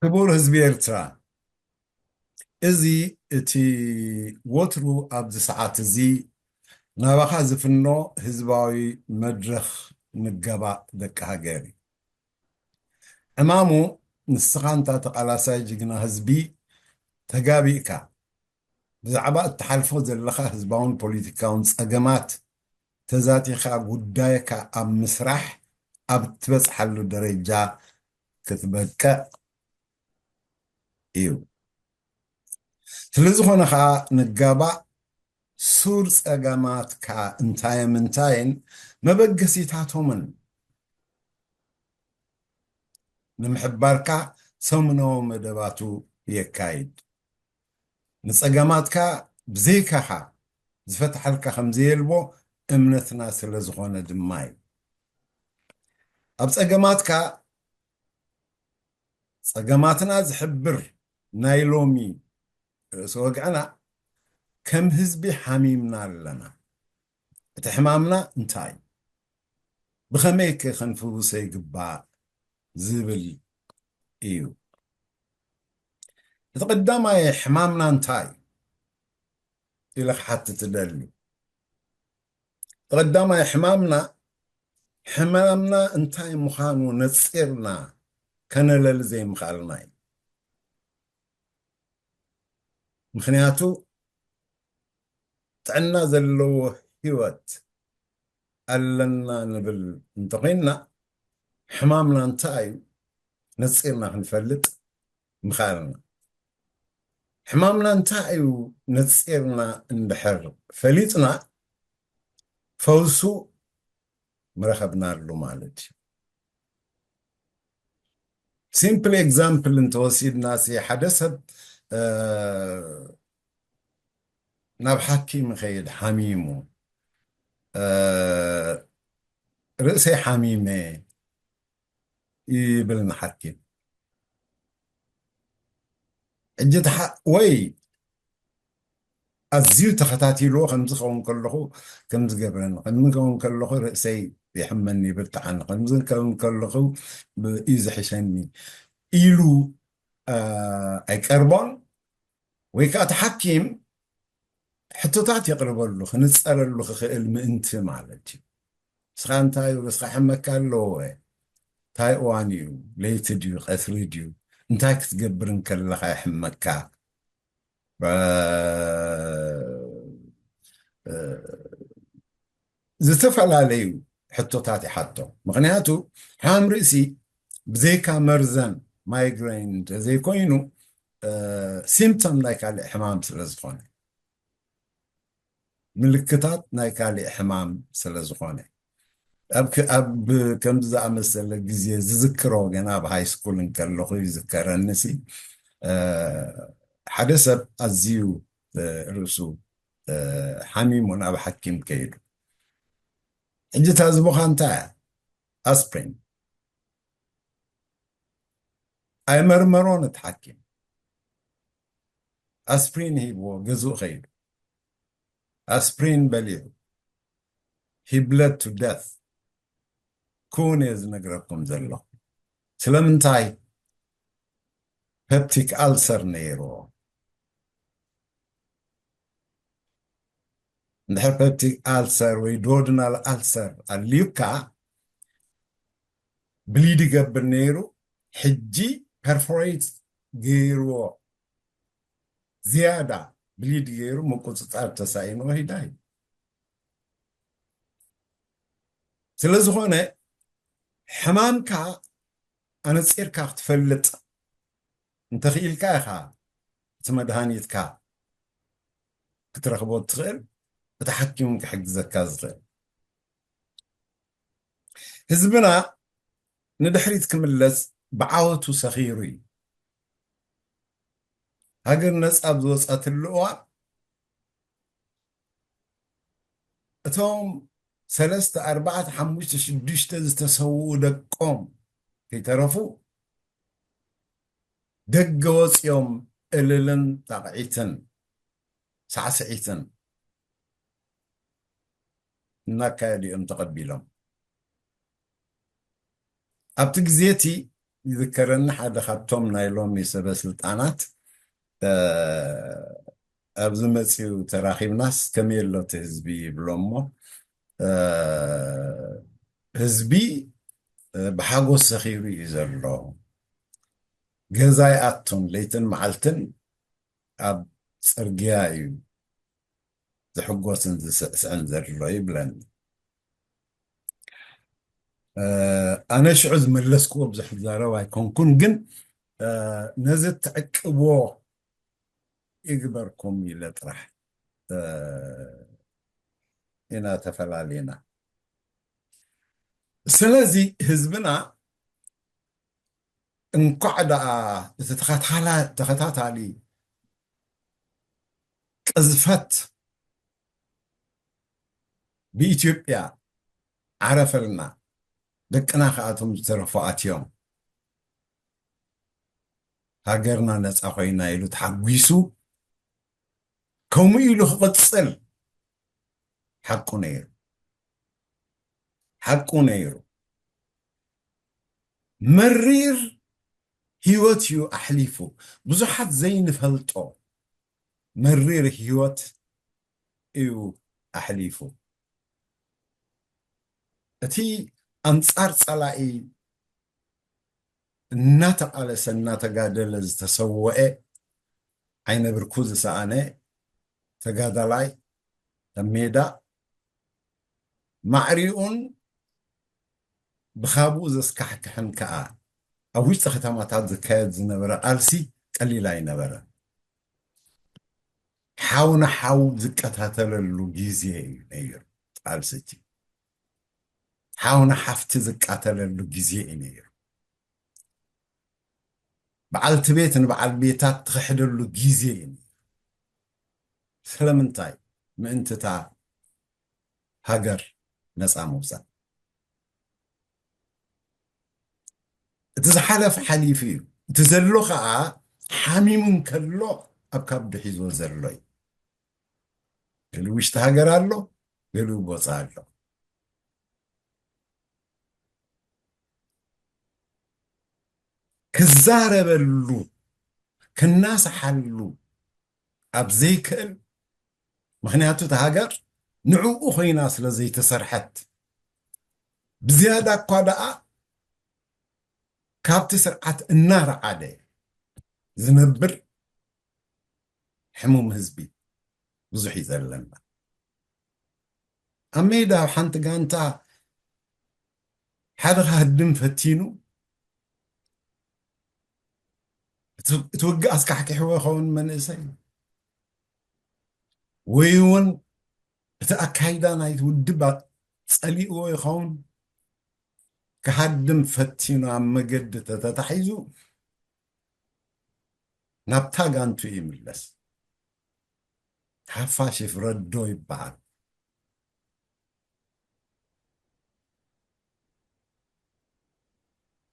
ክቡር ህዝቢ ኤርትራ፣ እዚ እቲ ወትሩ ኣብዚ ሰዓት እዚ ናባኻ ዝፍኖ ህዝባዊ መድረኽ ንጋባእ ደቂ ሃገር እዩ። ዕማሙ ንስኻ እንታ ተቓላሳይ ጅግና ህዝቢ ተጋቢእካ ብዛዕባ እትሓልፎ ዘለኻ ህዝባውን ፖለቲካውን ጸገማት ተዛቲኻ ጉዳይካ ኣብ ምስራሕ ኣብ ትበጽሓሉ ደረጃ ክትበቅዕ እዩ። ስለ ዝኾነ ኸኣ ንጋባእ ሱር ጸገማትካ እንታይን ምንታይን መበገሲታቶምን ንምሕባርካ ሰሙናዊ መደባቱ የካይድ። ንጸገማትካ ብዘይካኻ ዝፈትሓልካ ከም ዘየልቦ እምነትና ስለ ዝኾነ ድማ እዩ። ኣብ ጸገማትካ ጸገማትና ዝሕብር ናይ ሎሚ ርእሲ ወግዕና ከም ህዝቢ ሓሚምና ኣለና። እቲ ሕማምና እንታይ እዩ? ብኸመይ ከ ክንፍውሶ ይግባእ ዝብል እዩ። እቲ ቀዳማይ ሕማምና እንታይ እዩ ኢለ ክሓትት እደሊ። እቲ ቀዳማይ ሕማምና፣ ሕማምና እንታይ ምዃኑ ነጺርና ከነለሊ ዘይምኽኣልና እዩ። ምኽንያቱ ጥዕና ዘለዎ ህይወት ኣለና ንብል እንተኾይንና፣ ሕማምና እንታይ እዩ ነጺርና ክንፈልጥ ምኽኣልና። ሕማምና እንታይ እዩ ነጺርና እንድሕር ፈሊጥና፣ ፈውሱ ምረኸብናሉ ማለት እዩ። ሲምፕል ኤግዛምፕል እንተወሲድና፣ ሲ ሓደ ሰብ፣ እ፣ ናብ ሓኪም ይኸይድ ሓሚሙ፣ እ፣ "ርእሰይ ሓሚመ" ይብል ንሓኪም። ሕጂ እቲ ሓ-፣ ወይ ኣዝዩ ተኸታቲልዎ፣ "ከምዚ ክኸውን ከለኹ ከምዚ ገብረኒ፣ ከምዚ ክኸውን ከለኹ ርእሰይ ይሕመኒ፣ ይብርትዓኒ፣ ከምዚ ክኸውን ከለኹ ብ-፣ እዩ ዝሕሸኒ" ኢሉ፣ እ፣ ኣይቀርቦን። ወይ ከኣ እቲ ሓኪም ሕቶታት የቕርበሉ፣ ክንጸረሉ ክኽእል ምእንቲ ማለት እዩ። "ንስኻ እንታይ እዩ? ርእስኻ ይሕመካ ኣለዎ ወይ? እንታይ እዋን እዩ? ለይቲ ድዩ? ቀትሪ ድዩ? እንታይ ክትገብር እንከለኻ ይሕመካ?" እ፣ እ፣ ዝተፈላለዩ ሕቶታት ይሓቶ። ምኽንያቱ ሕማም ርእሲ ብዘይካ መርዘን ማይግሬን እንተዘይኮይኑ፣ እ፣ ሲምፕቶም ናይ ካልእ ሕማም ስለ ዝኾነ፣ ምልክታት ናይ ካልእ ሕማም ስለ ዝኾነ፣ ኣብ ከ-፣ ኣብ ከምዚ ዝኣመሰለ ግዜ ዝዝክሮ፣ ገና ኣብ ሃይ ስኩል እንከለኹ ይዝከረኒ ሲ፣ እ፣ ሓደ ሰብ ኣዝዩ፣ እ፣ ርእሱ፣ እ፣ ሓሚሙ ናብ ሓኪም ከይዱ። ሕጂ እታ ዝቦኻ እንታይ እያ? ኣስፕሪን። ኣይመርመሮን እቲ ሓኪም። ኣስፕሪን ሂብዎ፣ ገዝኡ ከይዱ። ኣስፕሪን በሊዑ። He bled to death። ክውን እየ ዝነግረኩም ዘለኹ። ስለምንታይ? ፔፕቲክ ኣልሰር ነይርዎ። እንድሕር ፔፕቲክ ኣልሰር ወይ ዶድናል ኣልሰር ኣልዩካ፣ ብሊድ ይገብር ነይሩ። ሕጂ ፐርፎሬት ገይርዎ፣ ዝያዳ ብሊድ ገይሩ ምቁጽጻር ተሳኢንዎ፣ ሂ ዳይድ። ስለ ዝኾነ፣ ሕማምካ ኣነጺርካ ክትፈልጥ እንተኽኢልካ ኢኻ እቲ መድሃኒትካ ክትረኽቦ እትኽእል፣ እቲ ሓኪም ክሕግዘካ ዝኽእል። ህዝብና ንድሕሪት ክምለስ ብዓወቱ ሰኺሩ እዩ። ሃገር ነጻ ኣብ ዝወጻትሉ እዋን፣ እቶም ሰለስተ፣ ኣርባዕተ፣ ሓሙሽተ፣ ሽዱሽተ ዝተሰውኡ ደቆም ከይተረፉ፣ ደገ ወጺኦም እልልን ጣቕዒትን ሳዕስዒትን እናካየዱ እዮም ተቐቢሎም። ኣብቲ ግዜ እቲ ይዝከረኒ ሓደ ካብቶም ናይ ሎሚ ሰበ ስልጣናት፣ እ፣ ኣብዚ መጺኡ ተራኺብናስ ከመይ ኣሎ እቲ ህዝቢ ይብሎ እሞ፣ እ፣ ህዝቢ፣ እ፣ ብሓጎስ ሰኺሩ እዩ ዘሎ። ገዛ ይኣቱን ለይትን መዓልትን ኣብ ጽርግያ እዩ ዝሕጎስን ዝስዕስዕን ዘሎ ይብለኒ። እ፣ ኣነ ሽዑ ዝመለስክዎ ብዙሕ ዝዛረብ ኣይኮንኩን፣ ግን፣ እ፣ ነዚ ትዕቅብዎ ይግበርኩም ኢለ ጥራሕ፣ እ፣ ኢና ተፈላሊና። ስለዚ ህዝብና እንኳዕ ደኣ እቲ ተኸታላ-፣ ተኸታታሊ ቅዝፈት ብኢትዮጵያ ዓረፈልና፣ ደቅና ከኣ እቶም ዝተረፉ ኣትዮም፣ ሃገርና ነጻ ኮይና ኢሉ ተሓጒሱ፣ ከምኡ ኢሉ ክቕጽል ሓቁ ነይሩ። ሓቁ ነይሩ። መሪር ህይወት እዩ ኣሕሊፉ። ብዙሓት ዘይንፈልጦ መሪር ህይወት እዩ ኣሕሊፉ። እቲ ኣንጻር ጸላኢ እናተቓለሰ እናተጋደለ ዝተሰወኤ፣ ዓይነ ብርኩ ዝሰኣነ ተጋዳላይ ኣብ ሜዳ ማዕሪኡን ብኻብኡ ዘስካሕክሕን ከኣ ኣብ ውሽጢ ከተማታት ዝካየድ ዝነበረ ቃልሲ ቀሊል ኣይነበረን። ሓው ንሓው ዝቀታተለሉ ግዜ እዩ ነይሩ ቃልሲ እቲ። ሓው ንሓፍቲ ዝቃተለሉ ግዜ እዩ ነይሩ። በዓልቲ ቤት ንበዓል ቤታት ትኽሕደሉ ግዜ እዩ ነይሩ። ስለምንታይ? ምእንቲ እታ ሃገር ነጻ ምውጻእ። እቲ ዝሓለፈ ሓሊፉ እዩ። እቲ ዘሎ ኸኣ ሓሚሙ እንከሎ ኣብ ካብዱ ሒዝዎ ዘሎ እዩ። ገሊኡ ውሽጢ ሃገር ኣሎ፣ ገሊኡ ወጻኢ ኣሎ። ክዛረበሉ፣ ክናሰሓሉ ኣብ ዘይክእል፣ ምኽንያቱ እታ ሃገር ንዕኡ ኮይና ስለ ዘይተሰርሐት፣ ብዝያዳ እኳ ደኣ ካብቲ ስርዓት እናረዓደ ዝነብር ሕሙም ህዝቢ ብዙሕ እዩ ዘለና። ኣብ ሜዳ ኣብ ሓንቲ ጋንታ ሓደ ክሃድም ፈቲኑ፣ እቲ፣ እቲ ውግእ ኣስካሕኪሕዎ ይኸውን መንእሰይ፣ ወይ እውን እቲ ኣካይዳ ናይቲ ውድብ ጸሊእዎ ይኸውን። ክሃድም ፈቲኑ ኣብ መገዲ ተተታሒዙ ናብታ ጋንቱ ይምለስ። ሓፋሽ ይፍረዶ ይበሃል።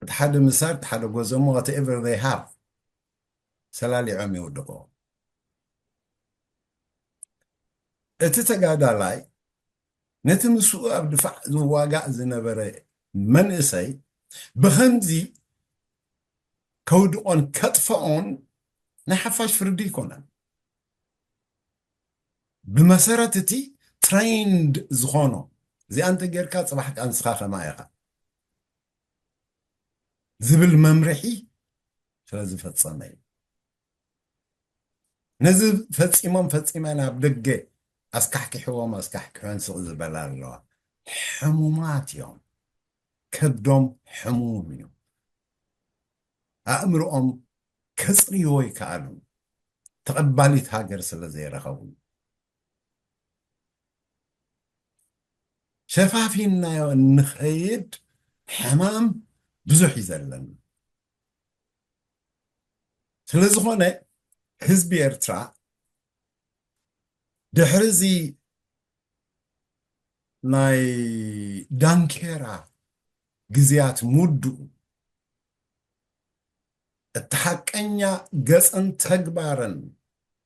እቲ ሓደ ምሳር፣ እቲ ሓደ ጎዘሞ፣ whatever they have፣ ሰላሊዖም የውድቕዎ። እቲ ተጋዳላይ ነቲ ምስኡ ኣብ ድፋዕ ዝዋጋእ ዝነበረ መንእሰይ ብኸምዚ ከውድቖን ከጥፍኦን ናይ ሓፋሽ ፍርዲ ኣይኮነን። ብመሰረት እቲ ትሬይንድ ዝኾኖ፣ እዚኣ እንተ ጌርካ ጽባሕ ከኣ ንስኻ ከማ ኢኻ ዝብል መምርሒ ስለ ዝፈጸመ እዩ። ነዚ ፈጺሞም ፈጺመ ናብ ደገ ኣስካሕኪሕዎም ኣስካሕኪሖን ስቕ ዝበላ ኣለዋ። ሕሙማት እዮም። ከብዶም ሕሙም እዩ። ኣእምሮኦም ከጽርይዎ ይከኣሉ። ተቐባሊት ሃገር ስለ ዘይረኸቡ። ሸፋፊናዮ እንኸይድ ሕማም ብዙሕ እዩ ዘለና። ስለ ዝኾነ ህዝቢ ኤርትራ ድሕሪ እዚ ናይ ዳንኬራ ግዜያት ምውድኡ፣ እቲ ሓቀኛ ገጽን ተግባርን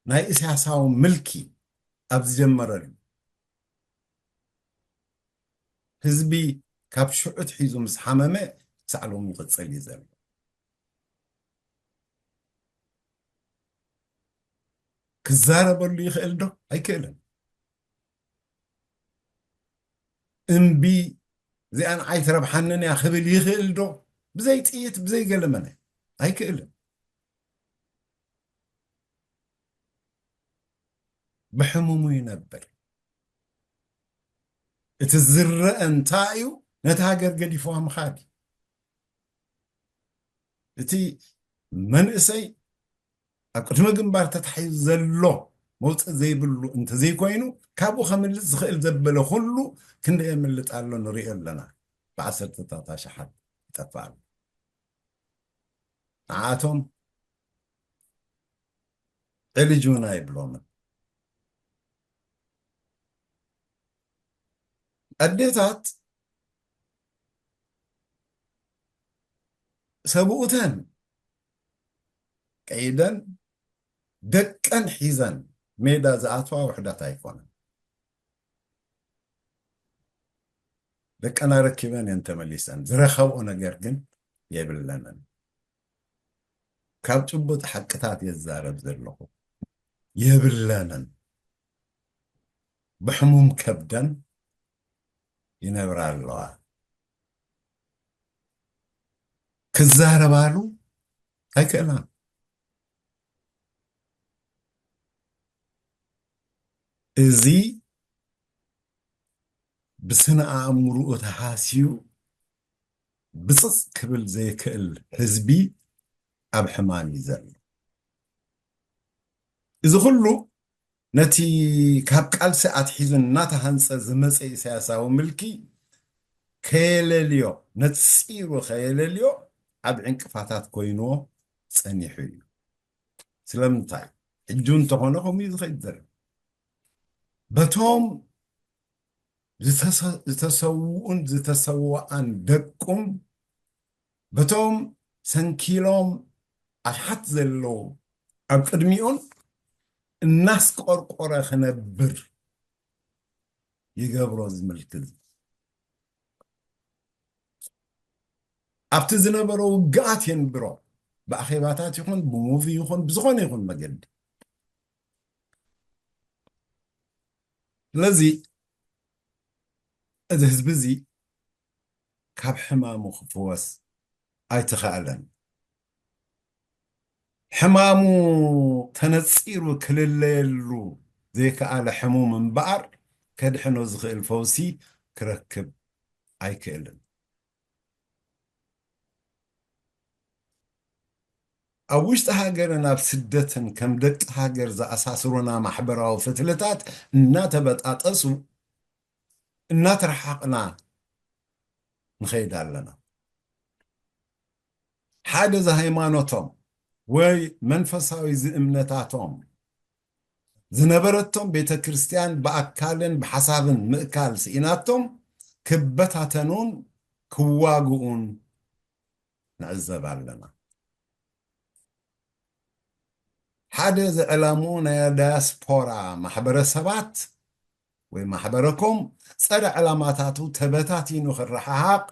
ናይ ኢሳያሳዊ ምልኪ ኣብ ዝጀመረሉ፣ ህዝቢ ካብ ሽዑ ኣትሒዙ ምስ ሓመመ ክሳዕ ሎሚ ይቕጽል እዩ ዘሎ። ክዛረበሉ ይኽእል ዶ? ኣይክእልን። እምቢ፣ እዚኣ ንዓይ ትረብሓንን እያ ክብል ይኽእል ዶ? ብዘይ ጥይት፣ ብዘይ ገለመለ ኣይክእልን። ብሕሙሙ ይነብር። እቲ ዝረአ እንታይ እዩ? ነቲ ሃገር ገዲፍዋ ምኻድ እዩ። እቲ መንእሰይ ኣብ ቅድሚ ግንባር ተታሒዙ ዘሎ መውፅእ ዘይብሉ እንተዘይኮይኑ፣ ካብኡ ከምልጥ ዝኽእል ዘበለ ኩሉ ክንደይ የምልጥ ኣሎ ንሪኦ ኣለና። ብዓሰርተታት ኣሽሓት ይጠፍእ ኣሎ። ንዓቶም ዕልጅ እውን ኣይብሎምን። ኣዴታት ሰብኡተን ቀይደን ደቀን ሒዘን ሜዳ ዝኣትዋ ውሕዳት ኣይኮነን። ደቀን ኣረኪበን እየን ተመሊሰን። ዝረኸብኦ ነገር ግን የብለንን። ካብ ጭቡጥ ሓቅታት እየ ዝዛረብ ዘለኹ። የብለንን። ብሕሙም ከብደን ይነብራ ኣለዋ። ክዛረባሉ ኣይክእላን። እዚ ብስነ ኣእምሮኡ ተሃስዩ ብፅፅ ክብል ዘይክእል ህዝቢ ኣብ ሕማም እዩ ዘሎ። እዚ ኩሉ ነቲ ካብ ቃልሲ ኣትሒዙ እናተሃንፀ ዝመፀ ኢሳያሳዊ ምልኪ ከየለልዮ፣ ነፂሩ ከየለልዮ ኣብ ዕንቅፋታት ኮይንዎ ፀኒሑ እዩ። ስለምንታይ? ሕጂ እንተኾነ ከምኡ እዩ ዝኸይድ ዘሎ። በቶም ዝተሰ-፣ ዝተሰውኡን ዝተሰወኣን ደቁም፣ በቶም ሰንኪሎም ኣሽሓት ዘለዉ ኣብ ቅድሚኡን እናስቆርቆረ ክነብር ይገብሮ ዝምልክት። ኣብቲ ዝነበሮ ውግኣት የንብሮ፣ ብኣኼባታት ይኹን ብሙቪ ይኹን ብዝኾነ ይኹን መገዲ። ስለዚ እዚ ህዝቢ እዚ ካብ ሕማሙ ክፍወስ ኣይተኻእለን። ሕማሙ ተነፂሩ ክልለየሉ ዘይከኣለ ሕሙም እምበኣር ከድሕኖ ዝኽእል ፈውሲ ክረክብ ኣይክእልን። ኣብ ውሽጢ ሃገርን ኣብ ስደትን ከም ደቂ ሃገር ዝኣሳስሩና ማሕበራዊ ፍትልታት እናተበጣጠሱ እናተረሓቕና ንኸይድ ኣለና። ሓደ ዝሃይማኖቶም ወይ መንፈሳዊ ዝእምነታቶም ዝነበረቶም ቤተ ክርስቲያን ብኣካልን ብሓሳብን ምእካል ስኢናቶም ክበታተኑን ክዋግኡን ንዕዘብ ኣለና። ሓደ ዝዕላምኡ ናይ ዳያስፖራ ማሕበረሰባት ወይ ማሕበረኮም ጸረ ዕላማታቱ ተበታቲኑ ክረሓሓቕ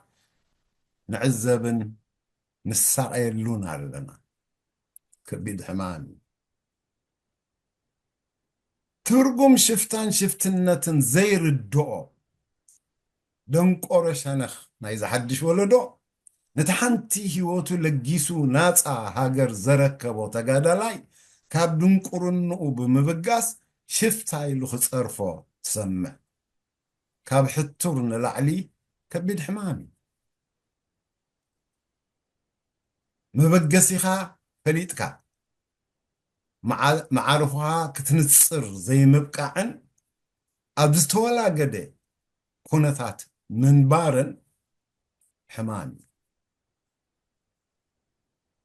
ንዕዘብን ንሳቐየሉን ኣለና። ከቢድ ሕማም እዩ። ትርጉም ሽፍታን ሽፍትነትን ዘይርድኦ ደንቆሮ ሸነኽ ናይዚ ሓድሽ ወለዶ፣ ነቲ ሓንቲ ህይወቱ ለጊሱ ናጻ ሃገር ዘረከቦ ተጋዳላይ ካብ ድንቁርንኡ ብምብጋስ ሽፍታ ኢሉ ክጸርፎ ትሰምዕ። ካብ ሕቱር ንላዕሊ ከቢድ ሕማም እዩ። መበገሲኻ ፈሊጥካ፣ መዓ-፣ መዓርፎኻ ክትንጽር ዘይምብቃዕን ኣብ ዝተወላገደ ኩነታት ምንባርን ሕማም እዩ።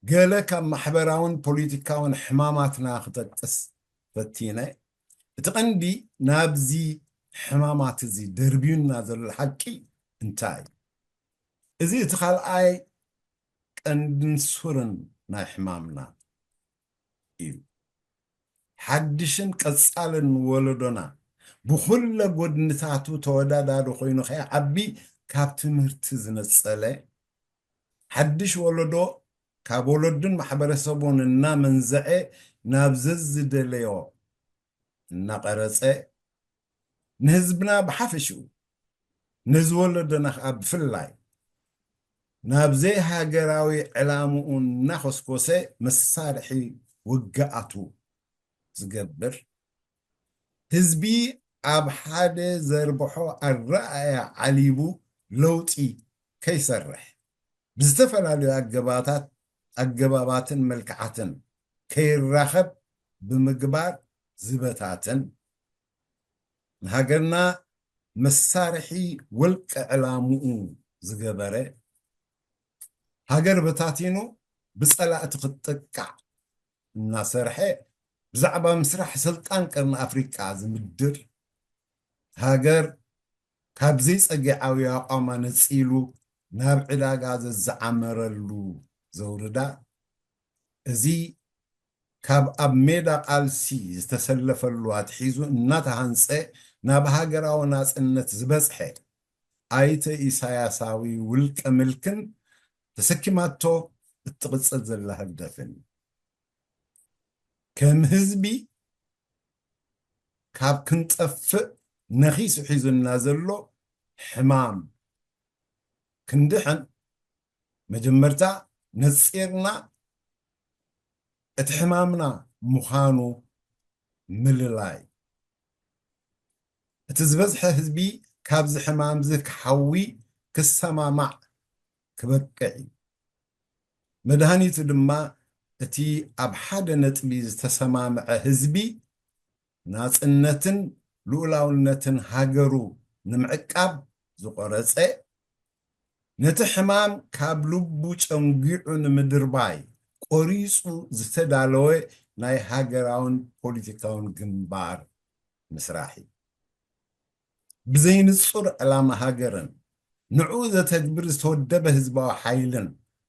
ገለ ካብ ማሕበራውን ፖለቲካውን ሕማማትና ክጠቅስ ፈቲነ፣ እቲ ቀንዲ ናብዚ ሕማማት እዚ ደርብዩና ዘሎ ሓቂ እንታይ እዩ? እዚ እቲ ካልኣይ ቀንድን ሱርን ናይ ሕማምና እዩ። ሓድሽን ቀጻልን ወለዶና ብኹለ ጎድንታቱ ተወዳዳሪ ኮይኑ ከይዓቢ ካብ ትምህርቲ ዝነጸለ፣ ሓድሽ ወለዶ ካብ ወለዱን ማሕበረሰቡን እናመንዘዐ ናብ ዘዝደለዮ እናቐረጸ፣ ንህዝብና ብሓፈሽኡ፣ ነዚ ወለዶና ከኣ ብፍላይ፣ ናብ ዘይሃገራዊ ዕላምኡ እናኾስኮሰ መሳርሒ ውግኣቱ ዝገብር፣ ህዝቢ ኣብ ሓደ ዘርብሖ ኣረኣእያ ዓሊቡ ለውጢ ከይሰርሕ፣ ብዝተፈላለዩ ኣገባታት-፣ ኣገባባትን መልክዓትን ከይራኸብ ብምግባር ዝበታትን፣ ንሃገርና መሳርሒ ወልቀ ዕላምኡ ዝገበረ፣ ሃገር በታቲኑ ብጸላእቲ ክትጥቃዕ እናሰርሐ፣ ብዛዕባ ምስራሕ ስልጣን ቀርኒ ኣፍሪቃ ዝምድር፣ ሃገር ካብ ዘይጸግዓዊ ኣቋማ ነጺሉ ናብ ዕዳጋ ዘዘዓመረሉ ዘውርዳ፣ እዚ ካብ ኣብ ሜዳ ቃልሲ ዝተሰለፈሉ ኣትሒዙ እናተሃንጸ ናብ ሃገራዊ ናጽነት ዝበጽሐ ኣይተ ኢሳያሳዊ ውልቀ ምልክን ተሰኪማቶ እትቕጽል ዘላ ህግደፍን፣ ከም ህዝቢ ካብ ክንጠፍእ ነኺሱ ሒዙና ዘሎ ሕማም ክንድሕን፣ መጀመርታ ነጺርና እቲ ሕማምና ምዃኑ ምልላይ። እቲ ዝበዝሐ ህዝቢ ካብዚ ሕማምዚ ክሓዊ ክሰማማዕ ክበቅዕ እዩ። መድሃኒቱ ድማ እቲ ኣብ ሓደ ነጥቢ ዝተሰማምዐ ህዝቢ ናጽነትን ልኡላውነትን ሃገሩ ንምዕቃብ ዝቖረጸ፣ ነቲ ሕማም ካብ ልቡ ጨንጊዑ ንምድርባይ ቆሪጹ ዝተዳለወ ናይ ሃገራውን ፖለቲካውን ግንባር ምስራሕ እዩ። ብዘይንጹር ዕላማ ሃገርን ንዕኡ ዘተግብር ዝተወደበ ህዝባዊ ሓይልን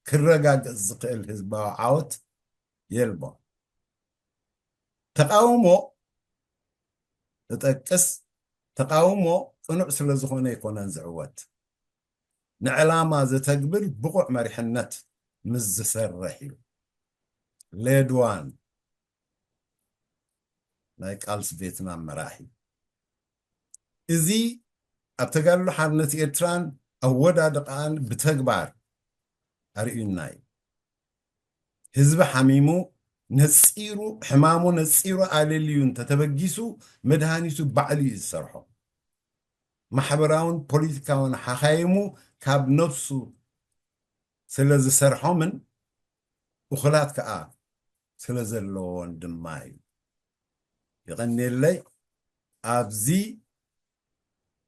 ክረጋገጽ ዝኽእል ህዝባዊ ዓወት የልቦን። ተቓውሞ እጠቅስ፣ ተቓውሞ ቅኑዕ ስለ ዝኾነ ኣይኮነን ዝዕወት። ንዕላማ ዘተግብር ብቑዕ መሪሕነት ምስ ዝሰርሕ እዩ። ሌድዋን ናይ ቃልሲ ቬትናም መራሒ። እዚ ኣብ ተጋድሎ ሓርነት ኤርትራን ኣወዳድቓን ብተግባር ኣርእዩና እዩ። ህዝቢ ሓሚሙ ነጺሩ፣ ሕማሙ ነጺሩ ኣለልዩ እንተተበጊሱ፣ መድሃኒቱ ባዕሉ እዩ ዝሰርሖ። ማሕበራውን ፖለቲካውን ሓኻይሙ ካብ ነብሱ ስለ ዝሰርሖምን እኹላት ከኣ ስለ ዘለዎን ድማ እዩ። የቐንየለይ። ኣብዚ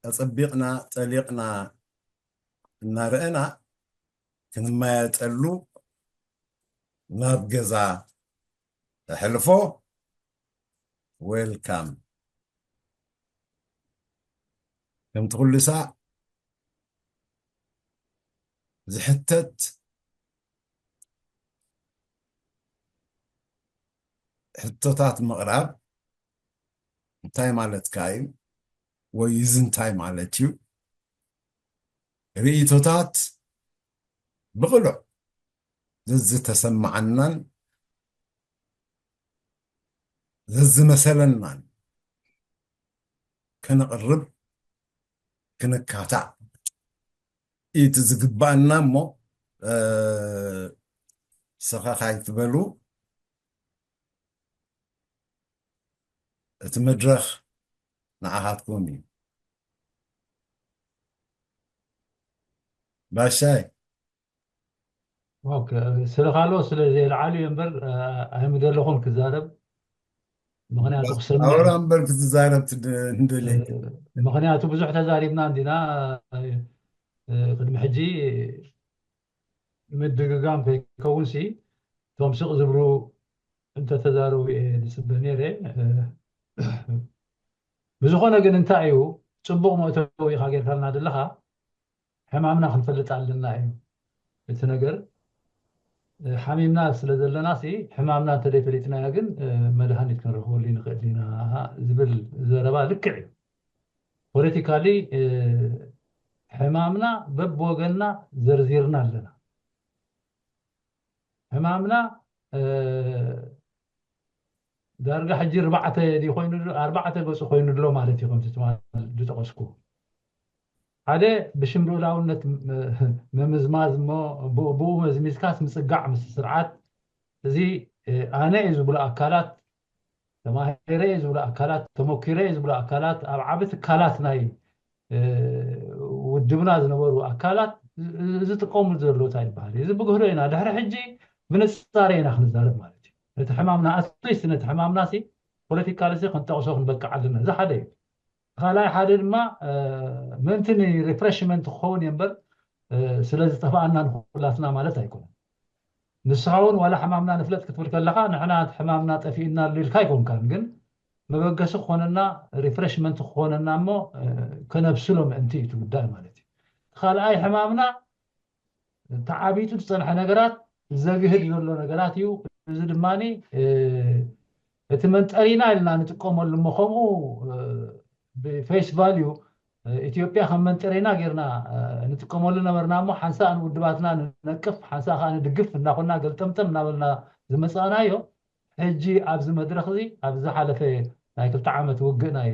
ኣጸቢቕና ጠሊቕና እናረኣና ክንመያየጠሉ ናብ ገዛ ተሕልፎ። ዌልካም። ከምቲ ኩሉ ሳዕ ዝሕተት ሕቶታት ምቕራብ እንታይ ማለትካ እዩ ወይ እዚ እንታይ ማለት እዩ? ርእይቶታት ብቕሉዕ ዘዝተሰማዓናን ዘዝመሰለናን ከነቕርብ ክንካታዕ እቲ ዝግባኣና እሞ፣ እ፣ ሰኸኽ ኣይትበሉ። እቲ መድረኽ ንዓኻትኩም እዩ። ባሻይ። ኦኬ፣ ስለ ካልኦት ስለ ዘየልዓሉ እየ እምበር፣ እ፣ ኣይምደለኹን ክዛረብ። ምኽንያቱ ክሰምዕ ኣውራ እምበር ክትዛረብ ትደ-፣ እንደለይ። እ፣ ምኽንያቱ ብዙሕ ተዛሪብና እንዲና፣ እ፣ ቅድሚ ሕጂ ምድግጋም ከይከውንሲ፣ እቶም ስቕ ዝብሉ እንተተዛረቡ እየ ዝጽበ ነይረ። እ፣ ብዝኾነ ግን እንታይ እዩ፣ ጽቡቕ መእተዊ ኢኻ ጌርካልና ዘለኻ። ሕማምና ክንፈልጥ ኣለና እዩ እቲ ነገር። እ፣ ሓሚምና ስለ ዘለናሲ፣ ሕማምና እንተዘይፈሊጥናዮ ግን፣ እ፣ መድሃኒት ክንረኽበሉ ይንኽእል ኢና ዝብል ዘረባ ልክዕ እዩ። ፖለቲካሊ፣ እ፣ ሕማምና በብወገንና ዘርዚርና ኣለና። ሕማምና፣ እ፣ ዳርጋ ሕጂ ኣርባዕተ ድዩ ኮይኑ ኣሎ፣ ኣርባዕተ ገፁ ኮይኑ ኣሎ ማለት እዩ። ከምቲ ትማል ዝጠቐስኩ ሓደ ብሽም ልኡላውነት ምምዝማዝ እሞ ብኡ መዝሚዝካስ ምፅጋዕ ምስ ስርዓት እዚ ኣነ እዩ ዝብሉ ኣካላት፣ ተማሂረ እዩ ዝብሉ ኣካላት፣ ተመኪረ እዩ ዝብሉ ኣካላት ኣብ ዓቢ ትካላት ናይ ውድብና ዝነበሩ ኣካላት ዝጥቀሙ ዘሎ እንታይ ይበሃል እዩ። እዚ ብግህዶ ኢና ድሕሪ ሕጂ ብንፃሬ ኢና ክንዛረብ ማለት እዩ። ነቲ ሕማምና ኣትሊስት ነቲ ሕማምና ሲ ፖለቲካሊ ሲ ክንጠቕሶ ክንበቅዕ ኣለና። እዚ ሓደ እዩ። ካልኣይ ሓደ ድማ ምእንቲ ንሪፍሬሽመንት ክኸውን እየ እምበር ስለ ዝጠፋኣና ንኩላትና ማለት ኣይኮነን። ንስኻ እውን ዋላ ሕማምና ንፍለጥ ክትብል ከለኻ ንሕና እቲ ሕማምና ጠፊእና ኣሎ ኢልካ ኣይኮንካን፣ ግን መበገሲ ክኾነና ሪፍሬሽመንት ክኾነና እሞ ከነብስሎ ምእንቲ እዩ እቲ ጉዳይ ማለት እዩ። ካልኣይ ሕማምና ተዓቢጡ ዝፀንሐ ነገራት ዘግህድ ዘሎ ነገራት እዩ። እዚ ድማ እቲ መንጠሪና ኢልና ንጥቀመሉ እሞ ከምኡ ብፌስ ቫልዩ ኢትዮጵያ ከም መንጠሪና ጌርና ንጥቀመሉ ነበርና እሞ ሓንሳእ ንውድባትና ንነቅፍ ሓንሳእ ከዓ ንድግፍ እናኮና ገልጠምጠም እናበልና ዝመፃእናዮ ሕጂ ኣብዚ መድረክ እዚ ኣብ ዝሓለፈ ናይ ክልተ ዓመት ውግእ ናይ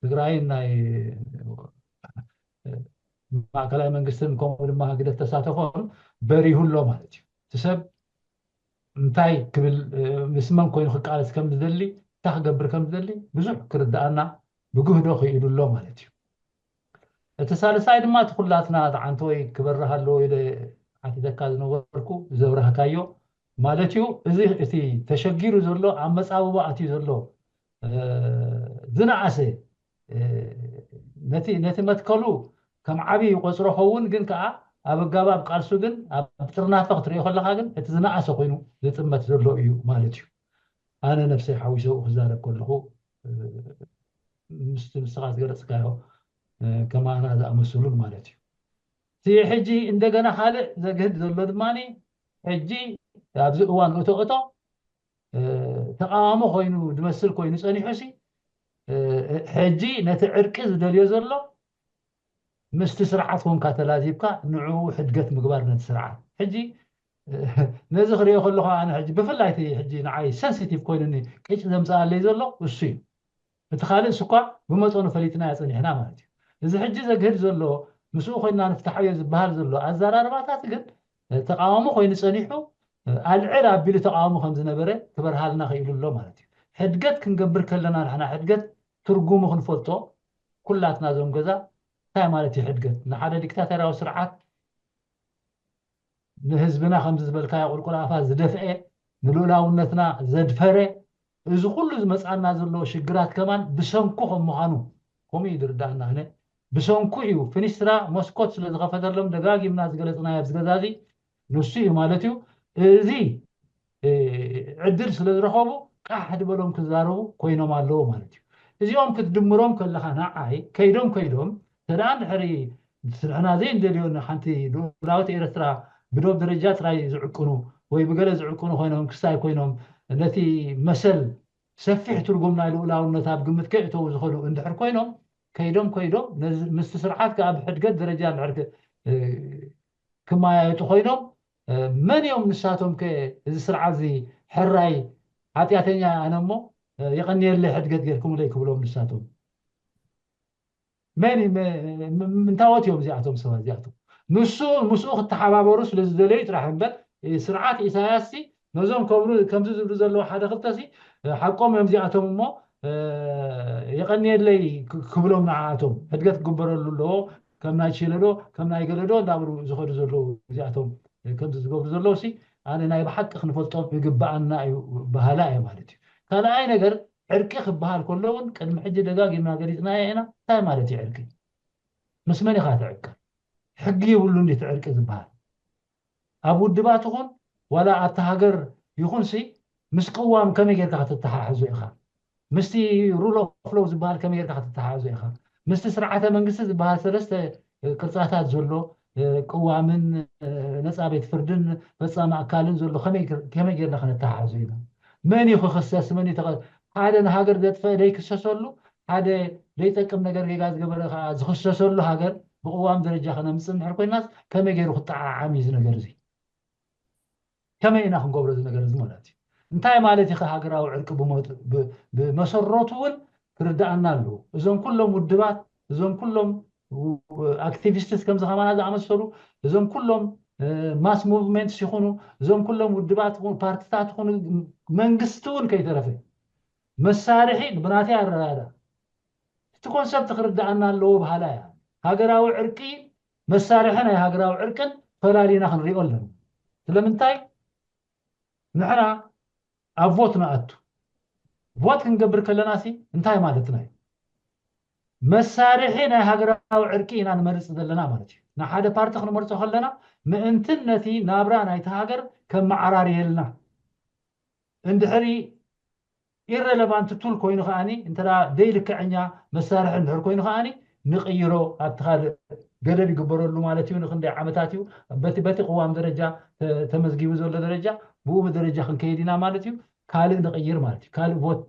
ትግራይን ናይ ማእከላይ መንግስትን ከምኡ ድማ ህግደፍ ተሳተፎም በሪሁ ኣሎ ማለት እዩ። እቲ ሰብ እንታይ ክብል ምስ መን ኮይኑ ክቃለስ ከም ዝደሊ እንታይ ክገብር ከም ዝደሊ ብዙሕ ክርድኣና ብግህዶ ክኢሉ ኣሎ ማለት እዩ። እቲ ሳልሳይ ድማ እቲ ኩላትና ተዓንተወይ ክበርህ ኣለዎ ኢለ ሓቲተካ ዝነበርኩ ዘብራህካዮ ማለት እዩ። እዚ እቲ ተሸጊሩ ዘሎ ኣብ መፃብቦ ኣትዩ ዘሎ ዝነኣሰ ነቲ ነቲ መትከሉ ከም ዓብዪ ይቆፅሮ ኸውን ግን ከዓ ኣብ ኣጋባብ ቃልሱ ግን ኣብ ጥርናፈ ክትሪኦ ከለካ ግን እቲ ዝነኣሰ ኮይኑ ዝጥመት ዘሎ እዩ ማለት እዩ። ኣነ ነብሰይ ሓዊሰ ክዛረብ ከለኹ ምስቲ ንስኻ ዝገለፅካዮ ከማና ዝኣመሰሉን ማለት እዩ። እቲ ሕጂ እንደገና ካልእ ዘግህድ ዘሎ ድማ ሕጂ ኣብዚ እዋን እቶ እቶ ተቃዋሚ ኮይኑ ዝመስል ኮይኑ ፀኒሑ ሲ ሕጂ ነቲ ዕርቂ ዝደልዮ ዘሎ ምስቲ ስርዓት ኮንካ ተላዚብካ ንዕኡ ሕድገት ምግባር ነቲ ስርዓት ሕጂ ነዚ ክሪኦ ከለኹ ኣነ ሕጂ ብፍላይ እቲ ሕጂ ንዓይ ሰንሲቲቭ ኮይኑኒ ቅጭ ዘምፅኣለይ ዘሎ እሱ እዩ። እቲ ካልእ ስኳ ብመጠኑ ፈሊጥና ያፀኒሕና ማለት እዩ። እዚ ሕጂ ዘግህድ ዘሎ ምስኡ ኮይና ንፍትሓዮ ዝበሃል ዘሎ ኣዘራርባታት ግን ተቃዋሚ ኮይኑ ፀኒሑ ኣልዕል ኣቢሉ ተቃዋሚ ከም ዝነበረ ክበርሃልና ክኢሉ ኣሎ ማለት እዩ። ሕድገት ክንገብር ከለና ንሕና ሕድገት ትርጉሙ ክንፈልጦ ኩላትና ዞም ገዛ እንታይ ማለት እዩ ሕድገት ንሓደ ዲክታተርያዊ ስርዓት ንህዝብና ከምዚ ዝበልካዮ ቁልቁል ኣፋ ዝደፍአ ንልኡላውነትና ዘድፈረ እዚ ኩሉ ዝመፅኣና ዘሎ ሽግራት ከማን ብሰንኩ ከም ምዃኑ ከምኡ እዩ ዝርዳእና ኣነ ብሰንኩ እዩ ፍኒስትራ መስኮት ስለ ዝኸፈተሎም ደጋጊምና ዝገለፅናዮ ኣብዚ ገዛ እዚ ንሱ እዩ ማለት እዩ እዚ ዕድል ስለ ዝረኸቡ ቃሕ ድበሎም ክዛረቡ ኮይኖም ኣለዎ ማለት እዩ። እዚኦም ክትድምሮም ከለኻ ንዓይ ከይዶም ከይዶም ተደኣ እንድሕሪ ንሕና ዘይንደልዮ ሓንቲ ልኡላዊት ኤርትራ ብዶብ ደረጃ ጥራይ ዝዕቅኑ ወይ ብገለ ዝዕቅኑ ኮይኖም ክስታይ ኮይኖም ነቲ መሰል ሰፊሕ ትርጉም ናይ ልኡላውነት ኣብ ግምት ከይእተዉ ዝኸዱ እንድሕር ኮይኖም ከይዶም ከይዶም ምስቲ ስርዓት ከኣ ብሕድገት ደረጃ እንድሕር ክመያየጡ ኮይኖም መን እዮም ንሳቶም ከ እዚ ስርዓት እዚ ሕራይ ሓጢኣተኛ ኣነ እሞ የቐንየለይ ሕድገት ጌርኩምለይ ክብሎም ንሳቶም መን ምንታወት እዮም እዚኣቶም ሰባት እዚኣቶም ንሱ ምስኡ ክተሓባበሩ ስለ ዝደለዩ ጥራሕ እምበር ስርዓት ኢሳያስ ነዞም ከብሩ ከምዚ ዝብሉ ዘለዉ ሓደ ክልተ ሲ ሓቆም እዮም እዚኣቶም እሞ የቐንየለይ ክብሎም ንዓኣቶም ሕድገት ክግበረሉ ኣለዎ ከም ናይ ቺለዶ ከም ናይ ገለዶ እንዳብሉ ዝኸዱ ዘለዉ እዚኣቶም ከምዚ ዝገብሩ ዘለዉ ሲ ኣነ ናይ ብሓቂ ክንፈልጦም ይግበኣና እዩ በሃላ እየ ማለት እዩ ካልኣይ ነገር ዕርቂ ክበሃል ከሎ እውን ቅድሚ ሕጂ ደጋጊምና ገሊፅናዮ ኢና እንታይ ማለት እዩ ዕርቂ ምስ መን ኢኻ ትዕቅር ሕጊ ይብሉ እንዲ ዕርቂ ዝበሃል ኣብ ውድባት ይኹን ዋላ ኣብቲ ሃገር ይኹን ሲ ምስ ቅዋም ከመይ ጌርካ ክትተሓሕዞ ኢኻ ምስቲ rule of law ዝበሃል ከመይ ጌርካ ክትተሓሕዞ ኢኻ ምስቲ ስርዓተ መንግስቲ ዝበሃል ሰለስተ ቅርፃታት ዘሎ ቅዋምን ነፃ ቤት ፍርድን ፈፃሚ ኣካልን ዘሎ ከመይ ጌርና ክነተሓሕዞ ኢና መን እዩ ክኽሰስ መን ሓደ ንሃገር ዘጥፈ ዘይክሰሰሉ ሓደ ዘይጠቅም ነገር ጌጋ ዝገበረ ከዓ ዝኽሰሰሉ ሃገር ብቅዋም ደረጃ ከነምፅእ እንድሕር ኮይናስ ከመይ ገይሩ ክጠዓዓም እዩ እዚ ነገር እዚ ከመይ ኢና ክንገብሮ እዚ ነገር እዚ ማለት እዩ እንታይ ማለት እዩ ሃገራዊ ዕርቂ ብመሰረቱ እውን ክርዳኣና ኣለዎ። እዞም ኩሎም ውድባት፣ እዞም ኩሎም ኣክቲቪስትስ ከምዚ ከማና ዝኣመሰሉ፣ እዞም ኩሎም ማስ ሙቭመንትስ ይኹኑ፣ እዞም ኩሎም ውድባት ይኹኑ፣ ፓርቲታት ይኹኑ፣ መንግስቲ እውን ከይተረፈ መሳርሒ ብናተይ ኣረዳዳ እቲ ኮንሰፕት ክርዳኣና ኣለዎ በሃላ እያ። ሃገራዊ ዕርቂ መሳርሒ ናይ ሃገራዊ ዕርቅን ፈላሊና ክንሪኦ ኣለና። ስለምንታይ ንሕና ኣብ ቮት ንኣቱ። ቮት ክንገብር ከለና ሲ እንታይ ማለትና እዩ? መሳርሒ ናይ ሃገራዊ ዕርቂ ኢና ንመርፅ ዘለና ማለት እዩ። ንሓደ ፓርቲ ክንመርፆ ከለና ምእንትን ነቲ ናብራ ናይቲ ሃገር ከመዓራርየልና እንድሕሪ ኢረለቫንት ቱል ኮይኑ ከዓኒ እንተ ደይ ልክዐኛ መሳርሒ እንድሕር ኮይኑ ከዓኒ ንቕይሮ ኣብቲ ካልእ ገደብ ይግበረሉ ማለት እዩ። ንክንደይ ዓመታት እዩ በቲ በቲ ቅዋም ደረጃ ተመዝጊቡ ዘሎ ደረጃ ብኡ ደረጃ ክንከይድ ኢና ማለት እዩ። ካልእ ንቕይር ማለት እዩ። ካልእ ቮት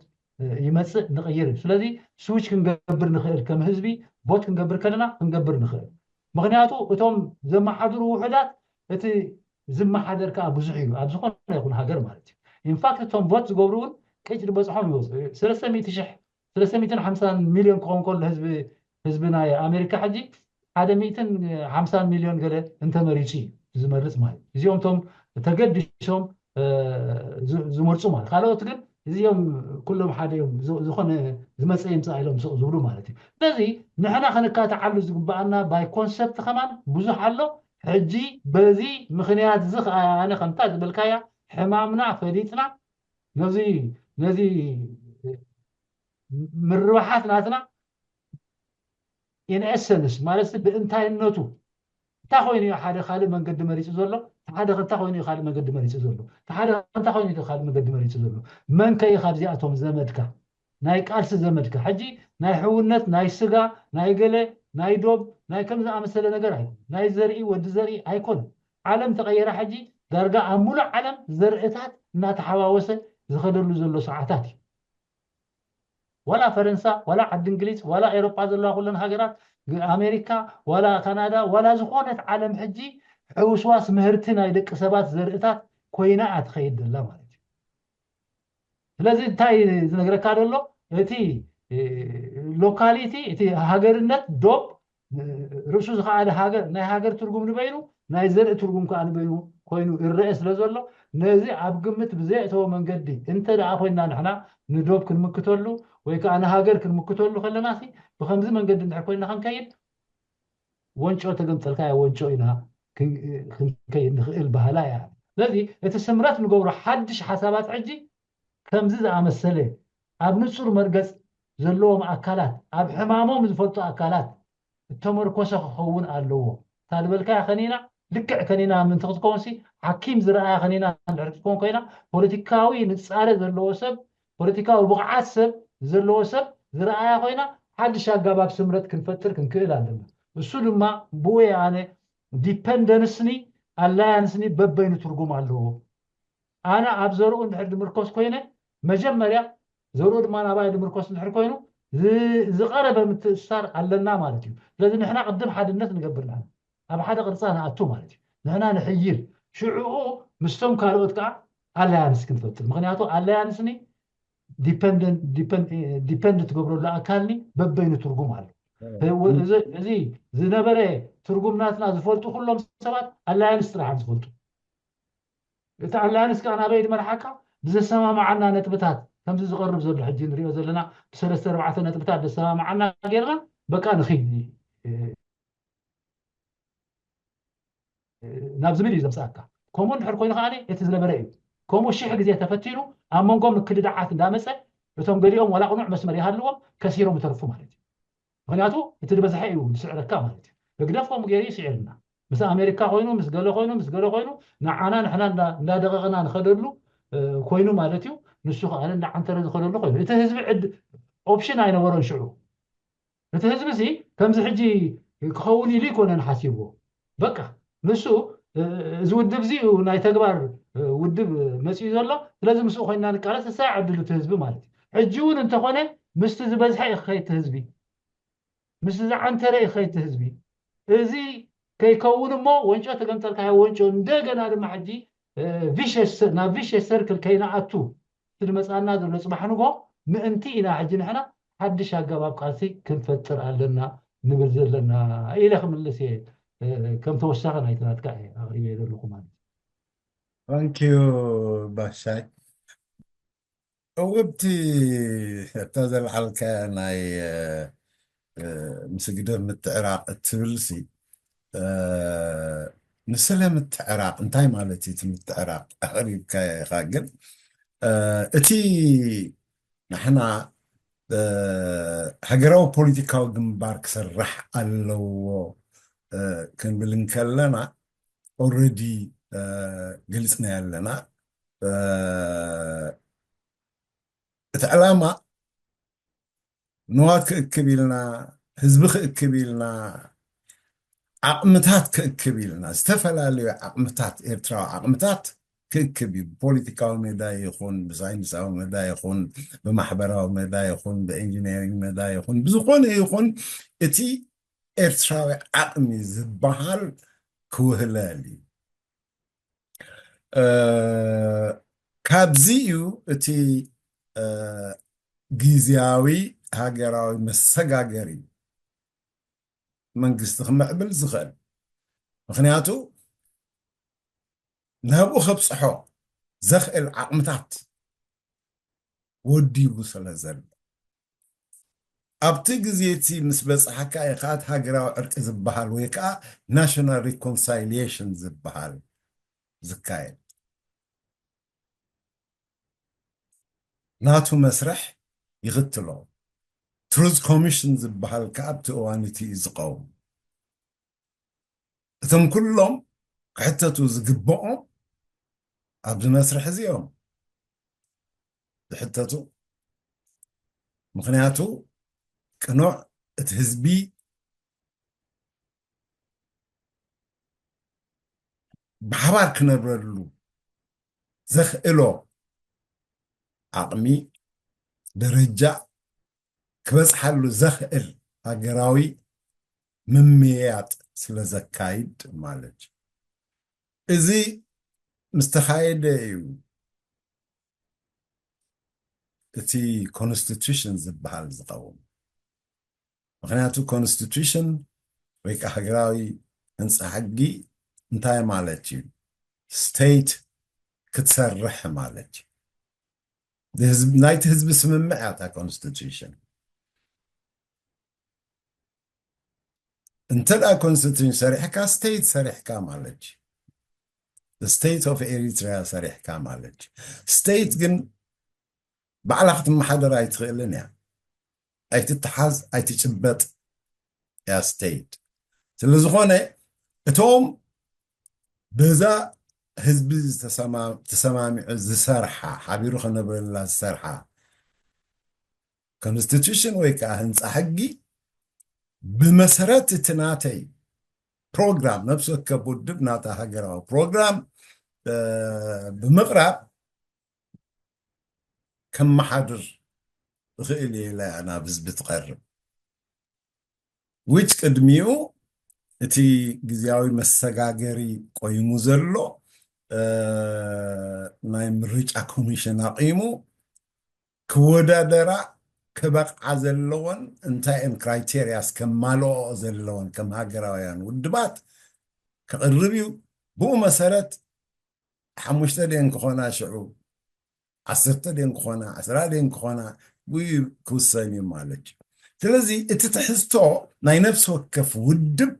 ይመፅእ ንቕይር እዩ። ስለዚ ስዊች ክንገብር ንኽእል ከም ህዝቢ ቮት ክንገብር ከለና ክንገብር ንኽእል። ምክንያቱ እቶም ዘመሓድሩ ውሕዳት እቲ ዝመሓደር ከዓ ብዙሕ እዩ ኣብ ዝኾነ ይኹን ሃገር ማለት እዩ። ኢንፋክት እቶም ቮት ዝገብሩ እውን ቅጭ ዝበፅሖም ይወፁ ሰለስተ ሚእቲ ሽሕ ሰለስተ ሚእትን ሓምሳን ሚልዮን ክኸውን ከሎ ህዝቢ ህዝቢ ናይ ኣሜሪካ ሕጂ ሓደ ሚእትን ሓምሳን ሚልዮን ገለ እንተመሪፁ እዩ ዝመርፅ ማለት እዩ። እዚኦም እቶም ተገዲሶም ዝመርፁ ማለት ካልኦት ግን እዚኦም ኩሎም ሓደ እዮም ዝኾነ ዝመፀ ይምፃእ ኢሎም ስቕ ዝብሉ ማለት እዩ። ስለዚ ንሕና ክንካትዓሉ ዝግበኣና ባይ ኮንሰፕት ከማን ብዙሕ ኣሎ። ሕጂ በዚ ምክንያት እዚ ከዓ ኣነ ከምታ ዝበልካያ ሕማምና ፈሊጥና ነዚ ነዚ ምርባሓት ናትና ኢን ኤሰንስ ማለት ብእንታይነቱ እንታይ ኮይኑ እዩ ሓደ ካልእ መንገዲ መሪፁ ዘሎ ሓደ እንታይ ኮይኑ እዩ ካልእ መንገዲ መሪፁ ዘሎ ሓደ እንታይ ኮይኑ እዩ ካልእ መንገዲ መሪፁ ዘሎ መን ከ እዩ ካብዚኣቶም ዘመድካ ናይ ቃልሲ ዘመድካ ሕጂ ናይ ሕውነት ናይ ስጋ ናይ ገለ ናይ ዶብ ናይ ከም ዝኣመሰለ ነገር ኣይኮን ናይ ዘርኢ ወዲ ዘርኢ ኣይኮን ዓለም ተቐየራ ሕጂ ዳርጋ ኣብ ሙሉእ ዓለም ዘርእታት እናተሓዋወሰ ዝኸደሉ ዘሎ ሰዓታት እዩ ዋላ ፈረንሳ ዋላ ዓዲ እንግሊዝ ዋላ ኤሮጳ ዘለዋ ኩለን ሃገራት ኣሜሪካ ዋላ ካናዳ ዋላ ዝኾነት ዓለም ሕጂ ሕውስዋስ ምህርቲ ናይ ደቂ ሰባት ዘርእታት ኮይና እያ ትኸይድ ዘላ ማለት እዩ ስለዚ እንታይ ዝነግረካ ዘሎ እቲ ሎካሊቲ እቲ ሃገርነት ዶብ ርእሱ ዝኸኣለ ሃገር ናይ ሃገር ትርጉም ንበይኑ ናይ ዘርኢ ትርጉም ከዓ ንበይኑ ኮይኑ ይረአ ስለ ዘሎ ነዚ ኣብ ግምት ብዘየእተወ መንገዲ እንተ ደኣ ኮይና ንሕና ንዶብ ክንምክተሉ ወይ ከዓ ንሃገር ክንምክተሉ ከለና ሲ ብከምዚ መንገዲ እንድሕር ኮይና ክንከይድ ወንጮ ተገምጠልካያ ወንጮ ኢና ክንከይድ ንኽእል ባህላ እያ ስለዚ እቲ ስምረት ንገብሮ ሓድሽ ሓሳባት ሕጂ ከምዚ ዝኣመሰለ ኣብ ንጹር መርገጽ ዘለዎም ኣካላት ኣብ ሕማሞም ዝፈልጡ ኣካላት እተመርኮሰ ክኸውን ኣለዎ። እታ ዝበልካያ ከኒና ልክዕ ከኒና ምንቲ ክትከውንሲ ሓኪም ዝረኣያ ከኒና እንድሕር ክትከውን ኮይና ፖለቲካዊ ንጻረ ዘለዎ ሰብ ፖለቲካዊ ብቕዓት ሰብ ዘለዎ ሰብ ዝረኣያ ኮይና ሓድሽ ኣጋባብ ስምረት ክንፈጥር ክንክእል ኣለና። እሱ ድማ ብኡ ኣነ ዲፐንደንስኒ ኣላያንስኒ በበይኑ ትርጉም ኣለዎ። ኣነ ኣብ ዘርኡ እንድሕር ድምርኮስ ኮይነ መጀመርያ ዘርኡ ድማ ናባይ ድምርኮስ እንድሕር ኮይኑ ዝቐረበ ምትእስሳር ኣለና ማለት እዩ። ስለዚ ንሕና ቅድም ሓድነት ንገብር ንሕና ኣብ ሓደ ቅርፃ ንኣቱ ማለት እዩ። ንሕና ንሕይል ሽዕኡ ምስቶም ካልኦት ከዓ ኣላያንስ ክንፈጥር ምክንያቱ ኣላያንስኒ ዲፐንድ ትገብረሉ ኣካልኒ በበይኑ ትርጉም ኣሎ። እዚ ዝነበረ ትርጉም ናትና ዝፈልጡ ኩሎም ሰባት ኣላያንስ ጥራሕ ዝፈልጡ እቲ ኣላያንስ ከዓ ናበይ ድመርሓካ ብዘሰማማዓና ነጥብታት ከምዚ ዝቐርብ ዘሎ ሕጂ ንሪኦ ዘለና ብሰለስተ ኣርባዕተ ነጥብታት ዘሰማማዓና ጌርና በቃ ንኺድ ናብ ዝብል እዩ ዘምፅኣካ። ከምኡ እንድሕር ኮይኑ ከዓ እቲ ዝነበረ እዩ። ከምኡ ሽሕ ግዜ ተፈቲኑ ኣብ መንጎ ምክድዳዓት እንዳመፀ እቶም ገሊኦም ዋላ ቅኑዕ መስመር ይሃልዎም ከሲሮም ይተርፉ ማለት እዩ። ምክንያቱ እቲ ዝበዝሐ እዩ ዝስዕረካ ማለት እዩ። ህግደፍ ከምኡ ገይሩ ይስዕርና። ምስ ኣሜሪካ ኮይኑ ምስ ገለ ኮይኑ ምስ ገለ ኮይኑ ንዓና ንሕና እንዳደቀቅና ንኸደሉ ኮይኑ ማለት እዩ። ንሱ ከዓ እንዳዓንተረ ዝኸደሉ ኮይኑ እቲ ህዝቢ ዕድ ኦፕሽን ኣይነበሮን ሽዑ። እቲ ህዝቢ ሲ ከምዚ ሕጂ ክኸውን ኢሉ ይኮነን ሓሲብዎ። በቃ ንሱ እዚ ውድብ እዚ ናይ ተግባር ውድብ መፅኡ ዘሎ ስለዚ ምስኡ ኮይና ንቃለስ እሳ ዕድል እቲ ህዝቢ ማለት እዩ። ሕጂ እውን እንተኾነ ምስቲ ዝበዝሐ እዩ ክኸይድ ህዝቢ ምስቲ ዝዓንተረ እዩ ክኸይድ ህዝቢ እዚ ከይከውን እሞ ወንጮ ተገምጠልካዮ ወንጮ እንደገና ድማ ሕጂ ናብ ቪሸስ ሰርክል ከይንኣቱ እቲ ዝመፅኣና ዘሎ ፅባሕ ንጎ ምእንቲ ኢና ሕጂ ንሕና ሓድሽ ኣገባብ ቃልሲ ክንፈጥር ኣለና ንብል ዘለና ኢለ ክምልስ እየ። ከም ተወሳኺ ናይቲ ናትካ እየ ኣቕሪበ ዘለኹ ማለት እዩ። ታንኪዩ ባሻይ። እውብቲ እታ ዘልዓልካ ናይ ምስግደር ምትዕራቕ እትብል ሲ ንስለ ምትዕራቕ እንታይ ማለት እዩ? እቲ ምትዕራቕ ኣቕሪብካ ኢኻ፣ ግን እቲ ንሕና ሃገራዊ ፖለቲካዊ ግንባር ክሰርሕ ኣለዎ ክንብል እንከለና ኦረዲ ገሊፅና ኣለና። እቲ ዕላማ ንዋት ክእክብ ኢልና፣ ህዝቢ ክእክብ ኢልና፣ ዓቕምታት ክእክብ ኢልና፣ ዝተፈላለዩ ዓቕምታት፣ ኤርትራዊ ዓቕምታት ክእክብ እዩ። ብፖለቲካዊ ሜዳ ይኹን፣ ብሳይንሳዊ ሜዳ ይኹን፣ ብማሕበራዊ ሜዳ ይኹን፣ ብኢንጂነሪንግ ሜዳ ይኹን፣ ብዝኾነ ይኹን እቲ ኤርትራዊ ዓቕሚ ዝበሃል ክውህለል እዩ። ካብዚ እዩ እቲ ግዝያዊ ሃገራዊ መሰጋገሪ መንግስቲ ክምዕብል ዝኽእል። ምኽንያቱ ናብኡ ከብፅሖ ዘኽእል ዓቕምታት ወዲቡ ስለ ዘሎ። ኣብቲ ግዜ እቲ ምስ በጻሕካ ኢኻ እቲ ሃገራዊ ዕርቂ ዝበሃል ወይ ከዓ ናሽናል ሪኮንሳይሊየሽን ዝበሃል ዝካየድ። ናቱ መስርሕ ይኽትሎ። ትሩዝ ኮሚሽን ዝበሃል ከዓ ኣብቲ እዋን እቲ እዩ ዝቐውም። እቶም ኩሎም ክሕተቱ ዝግብኦም ኣብዚ መስርሕ እዚኦም ዝሕተቱ። ምኽንያቱ ቅኑዕ እቲ ህዝቢ ብሓባር ክነብረሉ ዘኽእሎ ዓቕሚ፣ ደረጃ ክበጽሓሉ ዘኽእል ሃገራዊ ምምይያጥ ስለ ዘካይድ ማለት እዩ። እዚ ምስ ተኻየደ እዩ እቲ ኮንስቲቱሽን ዝበሃል ዝኸውን። ምኽንያቱ ኮንስቲቱሽን ወይ ከዓ ሃገራዊ ህንፃ ሕጊ እንታይ ማለት እዩ? ስቴት ክትሰርሕ ማለት እዩ። ናይቲ ህዝቢ ስምምዕ እያ እታ ኮንስቲቱሽን። እንተ ደኣ ኮንስቲቱሽን ሰሪሕካ ስቴት ሰሪሕካ ማለት እዩ። ስቴት ኦፍ ኤሪትሪያ ሰሪሕካ ማለት እዩ። ስቴት ግን ባዕላ ክትመሓደር ኣይትኽእልን እያ። ኣይትተሓዝ ኣይትጭበጥ እያ ስቴት። ስለ ዝኾነ እቶም በዛ ህዝቢ ዝተሰማ- ተሰማሚዑ ዝሰርሓ ሓቢሩ ከነብረላ ዝሰርሓ ኮንስቲቱሽን ወይ ከዓ ህንፃ ሕጊ ብመሰረት እቲ ናተይ ፕሮግራም ነፍሲ ወከፍ ውድብ ናታ ሃገራዊ ፕሮግራም ብምቕራብ ከመሓድር እኽእል እየ ኢላ እያ ናብ ህዝቢ ትቐርብ። ዊች ቅድሚኡ እቲ ግዝያዊ መሰጋገሪ ቆይሙ ዘሎ ናይ ምርጫ ኮሚሽን ኣቂሙ ክወዳደራ ክበቕዓ ዘለዎን እንታይ እየን ክራይቴርያስ ከማልኦ ዘለዎን ከም ሃገራውያን ውድባት ክቕርብ እዩ። ብኡ መሰረት ሓሙሽተ ደን ክኾና ሽዑ ዓሰርተ ደን ክኾና ዓስራ ደን ክኾና ብኡ ክውሰን እዩ ማለት እዩ። ስለዚ እቲ ትሕዝቶ ናይ ነፍሲ ወከፍ ውድብ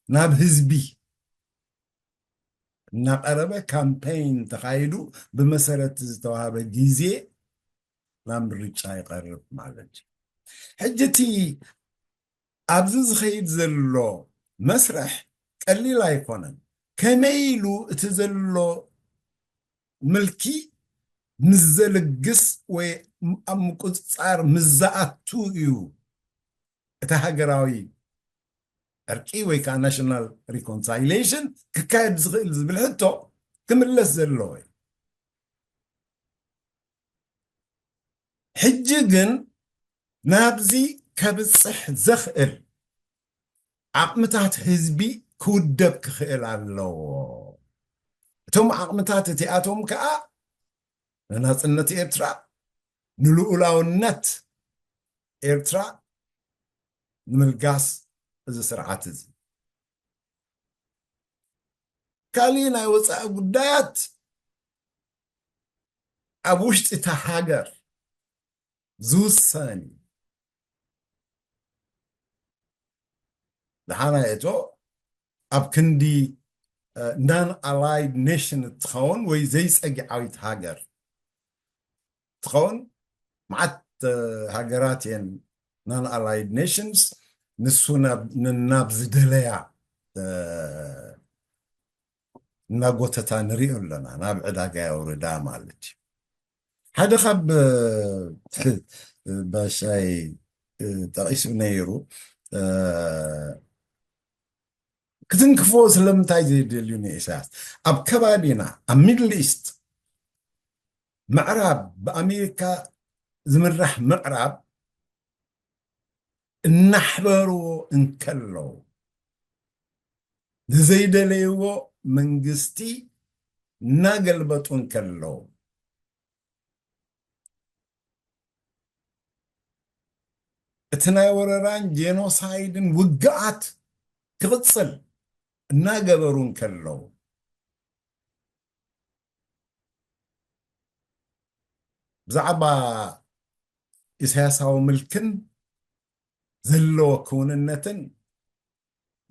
ናብ ህዝቢ እናቐረበ ካምፔይን ተኻይዱ ብመሰረት ዝተዋሃበ ግዜ ናብ ምርጫ ይቐርብ ማለት እዩ። ሕጂ እቲ ኣብዚ ዝኸይድ ዘሎ መስርሕ ቀሊል ኣይኮነን። ከመይ ኢሉ እቲ ዘሎ ምልኪ ምስ ዘልግስ ወይ ኣብ ምቁፅፃር ምስ ዝኣቱ እዩ እቲ ሃገራዊ ዕርቂ ወይ ከዓ ናሽናል ሪኮንሳይሌሽን ክካየድ ዝኽእል ዝብል ሕቶ ክምለስ ዘለዎ እዩ። ሕጂ ግን ናብዚ ከብፅሕ ዘኽእል ዓቕምታት ህዝቢ ክውደብ ክኽእል ኣለዎ። እቶም ዓቕምታት እቲኣቶም ከዓ ንናጽነት ኤርትራ፣ ንልኡላውነት ኤርትራ ንምልጋስ እዚ ስርዓት እዚ። ካሊእ ናይ ወፃኢ ጉዳያት ኣብ ውሽጢ እታ ሃገር ዝውሰን እዩ። ደሓና እቶ ኣብ ክንዲ non allied nation እትኸውን ወይ ዘይፀጊዓዊት ሃገር ትኸውን። መዓት ሃገራት እየን non allied nations። ንሱ ናብ ዝደለያ እናጎተታ ንሪኦ ኣለና፣ ናብ ዕዳጋ የውርዳ ማለት እዩ። ሓደ ካብ ባሻይ ጠቒሱ ነይሩ። ክትንክፎ ስለምንታይ ዘይደልዩ ንኢሳያስ? ኣብ ከባቢና ኣብ ሚድል ኢስት ምዕራብ ብኣሜሪካ ዝምራሕ ምዕራብ እናሕበርዎ እንከለዉ ንዘይደለይዎ መንግስቲ እናገልበጡ እንከለዉ እቲ ናይ ወረራን ጄኖሳይድን ውግኣት ክቕጽል እናገበሩ እንከለዉ ብዛዕባ ኢሳያሳዊ ምልክን ዘለዎ ክውንነትን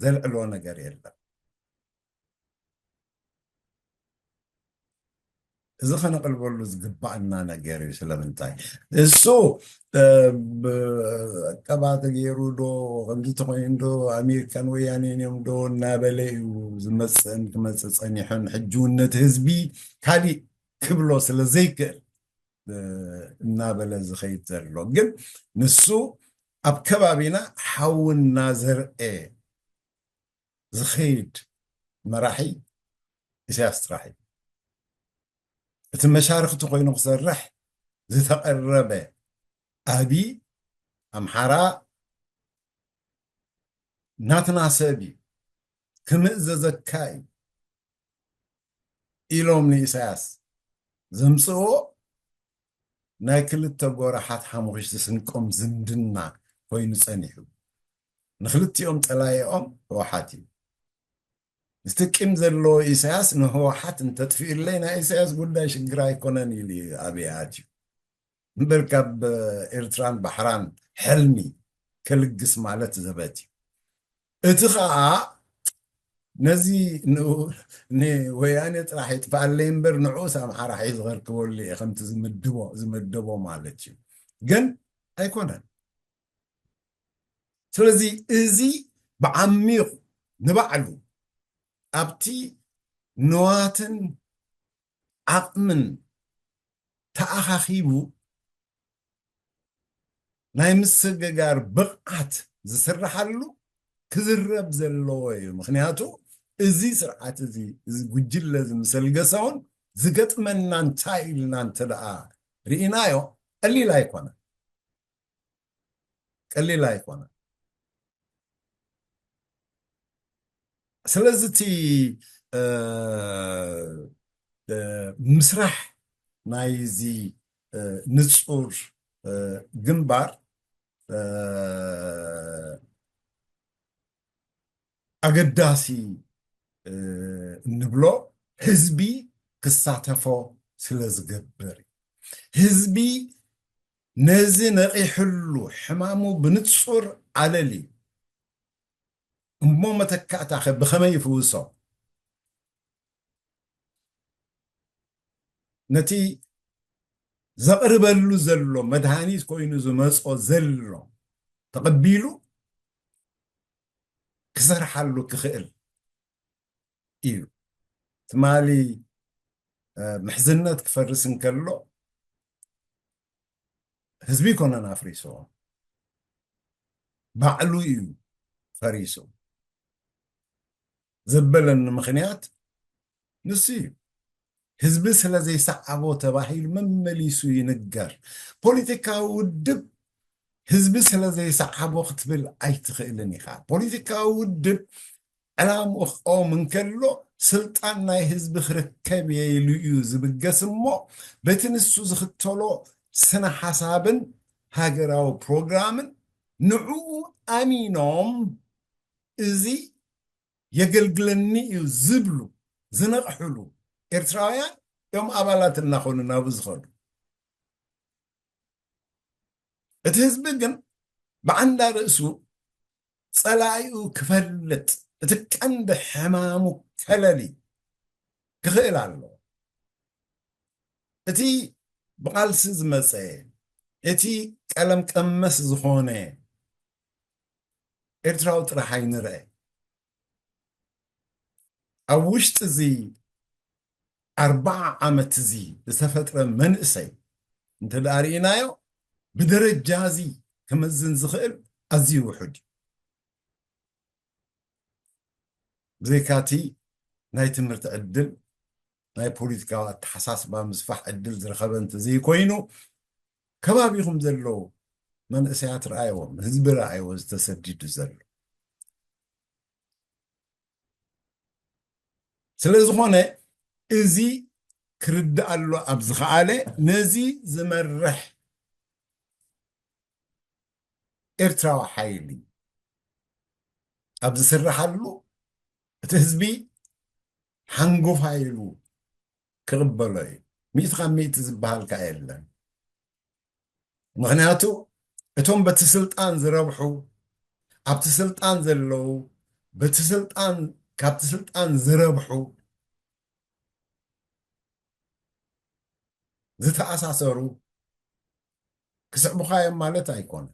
ዘልዕሎ ነገር የለን። እዚ ከነቕልበሉ ዝግባኣና ነገር እዩ። ስለምንታይ እሱ ቀባ ተገይሩ ዶ ከምዚ ተኮይኑ ዶ ኣሜሪካን ወያኔን እዮም ዶ እናበለ እዩ ዝመፅእን ክመፅእ ፀኒሑን ሕጂ እውን ነቲ ህዝቢ ካሊእ ክብሎ ስለ ዘይክእል እናበለ ዝኸይድ ዘሎ። ግን ንሱ ኣብ ከባቢና ሓዊ እናዘርአ ዝኸይድ መራሒ ኢሳያስ ጥራሕ እዩ። እቲ መሻርክቲ ኮይኑ ክሰርሕ ዝተቐረበ ኣብይ ኣምሓራ ናትና ሰብ እዩ፣ ክምእዘዘካ እዩ ኢሎም ንኢሳያስ ዘምፅእዎ ናይ ክልተ ጎራሓት ሓሙኽሽቲ ስንቆም ዝምድና ኮይኑ ፀኒሑ። ንክልቲኦም ፀላኢኦም ህወሓት እዩ። ምስቲ ቂም ዘለዎ ኢሳያስ ንህወሓት እንተጥፊኡለይ ናይ ኢሳያስ ጉዳይ ሽግር ኣይኮነን ኢሉ እዩ ኣብይ ኣትዩ። እምበር ካብ ኤርትራን ባሕራን ሕልሚ ከልግስ ማለት ዘበት እዩ። እቲ ኸኣ ነዚ ንወያኔ ጥራሕ የጥፍኣለይ እምበር ንዑስ ኣምሓራ ሒዝ ከርክበሉ እየ ከምቲ ዝምድቦ ዝመደቦ ማለት እዩ። ግን ኣይኮነን። ስለዚ እዚ ብዓሚቕ ንባዕሉ ኣብቲ ንዋትን ዓቕምን ተኣኻኺቡ ናይ ምስግጋር ብቕዓት ዝስርሓሉ ክዝረብ ዘለዎ እዩ። ምኽንያቱ እዚ ስርዓት እዚ፣ እዚ ጉጅለ እዚ ምስ ኣልገሰ እውን ዝገጥመና እንታይ ኢልና እንተ ደኣ ርኢናዮ ቀሊል ኣይኮነን። ቀሊል ኣይኮነን። ስለዚ እቲ ምስራሕ ናይዚ ንፁር ግንባር ኣገዳሲ እንብሎ ህዝቢ ክሳተፎ ስለ ዝገብር ህዝቢ ነዚ ነቒሕሉ ሕማሙ ብንፁር ኣለልዩ እሞ መተካእታ ከ ብኸመይ ይፍውሶ? ነቲ ዘቕርበሉ ዘሎ መድሃኒት ኮይኑ ዝመጾ ዘሎ ተቐቢሉ ክሰርሓሉ ክኽእል እዩ። ትማሊ ምሕዝነት ክፈርስ እንከሎ ህዝቢ ኣይኮነን ኣፍሪስዎ፣ ባዕሉ እዩ ፈሪሱ ዘበለኒ ምኽንያት ንሱ እዩ። ህዝቢ ስለ ዘይሰዓቦ ተባሂሉ መመሊሱ ይንገር። ፖለቲካዊ ውድብ ህዝቢ ስለ ዘይሰዓቦ ክትብል ኣይትኽእልን ኢኻ። ፖለቲካዊ ውድብ ዕላምኡ ክቐውም እንከሎ ስልጣን ናይ ህዝቢ ክርከብ እየ ኢሉ እዩ ዝብገስ እሞ፣ በቲ ንሱ ዝኽተሎ ስነ ሓሳብን ሃገራዊ ፕሮግራምን ንዕኡ ኣሚኖም፣ እዚ የገልግለኒ እዩ ዝብሉ፣ ዝነቕሕሉ ኤርትራውያን እዮም ኣባላት እናኾኑ ናብኡ ዝኸዱ። እቲ ህዝቢ ግን ብዓንዳ ርእሱ ጸላኢኡ ክፈልጥ፣ እቲ ቀንዲ ሕማሙ ከለሊ ክኽእል ኣለዎ። እቲ ብቓልሲ ዝመጸ፣ እቲ ቀለም ቀመስ ዝኾነ ኤርትራዊ ጥራሕ ኣይንርአ። ኣብ ውሽጢ እዚ ኣርባዓ ዓመት እዚ ዝተፈጥረ መንእሰይ እንተ ደኣ ርኢናዮ፣ ብደረጃ እዚ ክመዝን ዝኽእል ኣዝዩ ውሑድ እዩ። ብዘይካቲ ናይ ትምህርቲ ዕድል፣ ናይ ፖለቲካዊ ኣተሓሳስባ ምስፋሕ ዕድል ዝረኸበ እንተዘይኮይኑ፣ ከባቢኹም ዘለዉ መንእሰያት ረኣይዎም፣ ህዝቢ ረኣይዎ ዝተሰዲዱ ዘሎ። ስለ ዝኾነ፣ እዚ ክርዳእ ኣሎ ኣብ ዝኸኣለ፣ ነዚ ዝመርሕ ኤርትራዊ ሓይሊ ኣብ ዝስርሓሉ፣ እቲ ህዝቢ ሓንጎፋይ ኢሉ ክቕበሎ እዩ። ሚእቲ ካብ ሚእቲ ዝበሃል ከኣ የለን። ምኽንያቱ፣ እቶም በቲ ስልጣን ዝረብሑ፣ ኣብቲ ስልጣን ዘለዉ፣ በቲ ስልጣን፣ ካብቲ ስልጣን ዝረብሑ፣ ዝተኣሳሰሩ ክስዕቡኻ እዮም ማለት ኣይኮነን።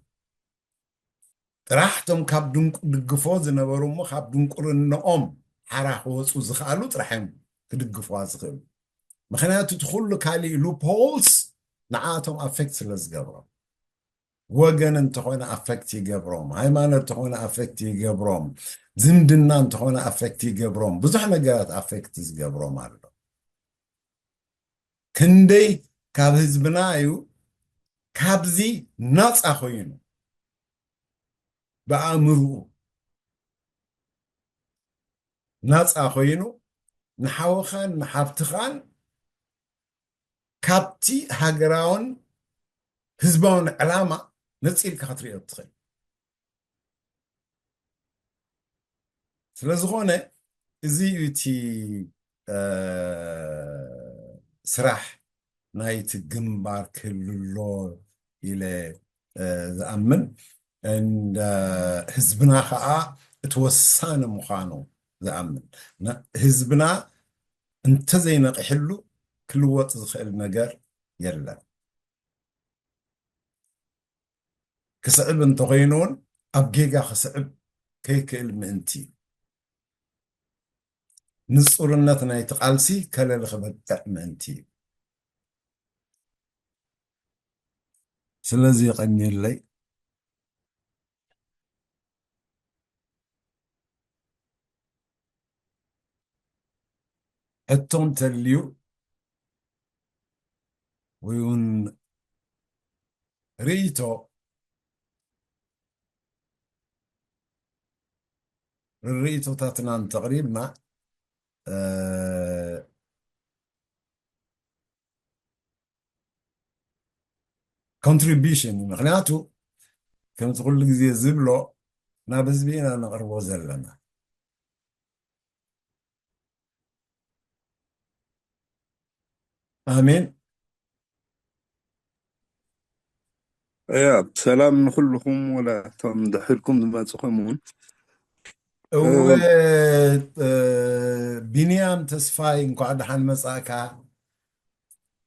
ጥራሕ እቶም ካብ ድንቁ-፣ ድግፎ ዝነበሩ እሞ ካብ ድንቁርንኦም ሓራ ክወፁ ዝኸኣሉ ጥራሕ እዮም ክድግፍዋ ዝኽእሉ። ምኽንያቱ እቲ ኩሉ ካሊእ ሉፕሆልስ ንዓቶም ኣፌክት ስለ ዝገብሮም፣ ወገን እንተኾነ ኣፌክት ይገብሮም፣ ሃይማኖት እንተኾነ ኣፌክት ይገብሮም፣ ዝምድና እንተኾነ ኣፌክት ይገብሮም፣ ብዙሕ ነገራት ኣፌክት ዝገብሮም ኣሎ። ክንደይ ካብ ህዝብና እዩ ካብዚ ናፃ ኮይኑ፣ ብኣእምርኡ ናፃ ኮይኑ፣ ንሓውኻን ንሓብትኻን ካብቲ ሃገራውን ህዝባውን ዕላማ ነፂልካ ክትሪኦ ትኽእል። ስለ ዝኾነ፣ እዚ እዩ እቲ፣ እ፣ ስራሕ ናይቲ ግንባር ክህሉ ኣሎ ኢለ፣ እ፣ ዝኣምን። እንደ ህዝብና ኸኣ እቲ ወሳኒ ምዃኑ ዝኣምን። ነ-፣ ህዝብና እንተዘይነቒሕሉ ክልወጥ ዝኽእል ነገር የለን። ክስዕብ እንተኾይኑ እውን ኣብ ጌጋ ክስዕብ ከይክእል ምእንቲ እዩ። ንጹርነት ናይቲ ቃልሲ ከለል ክበቅዕ ምእንቲ እዩ። ስለዚ የቐንየለይ። ሕቶ እንተልዩ ወይ እውን ርእይቶ፣ ርእይቶታትና እንተቕሪብና፣ እ፣ ኮንትሪቢሽን እዩ። ምኽንያቱ ከምቲ ኩሉ ግዜ ዝብሎ፣ ናብ ህዝቢ ኢና ነቕርቦ ዘለና። ኣሜን። እያ፣ ሰላም ንኹልኹም፣ ወላ እቶም ድሕርኩም ዝመጹኹም እውን። እወ፣ እ፣ ቢንያም ተስፋይ፣ እንኳዕ ደሓን መጻእካ።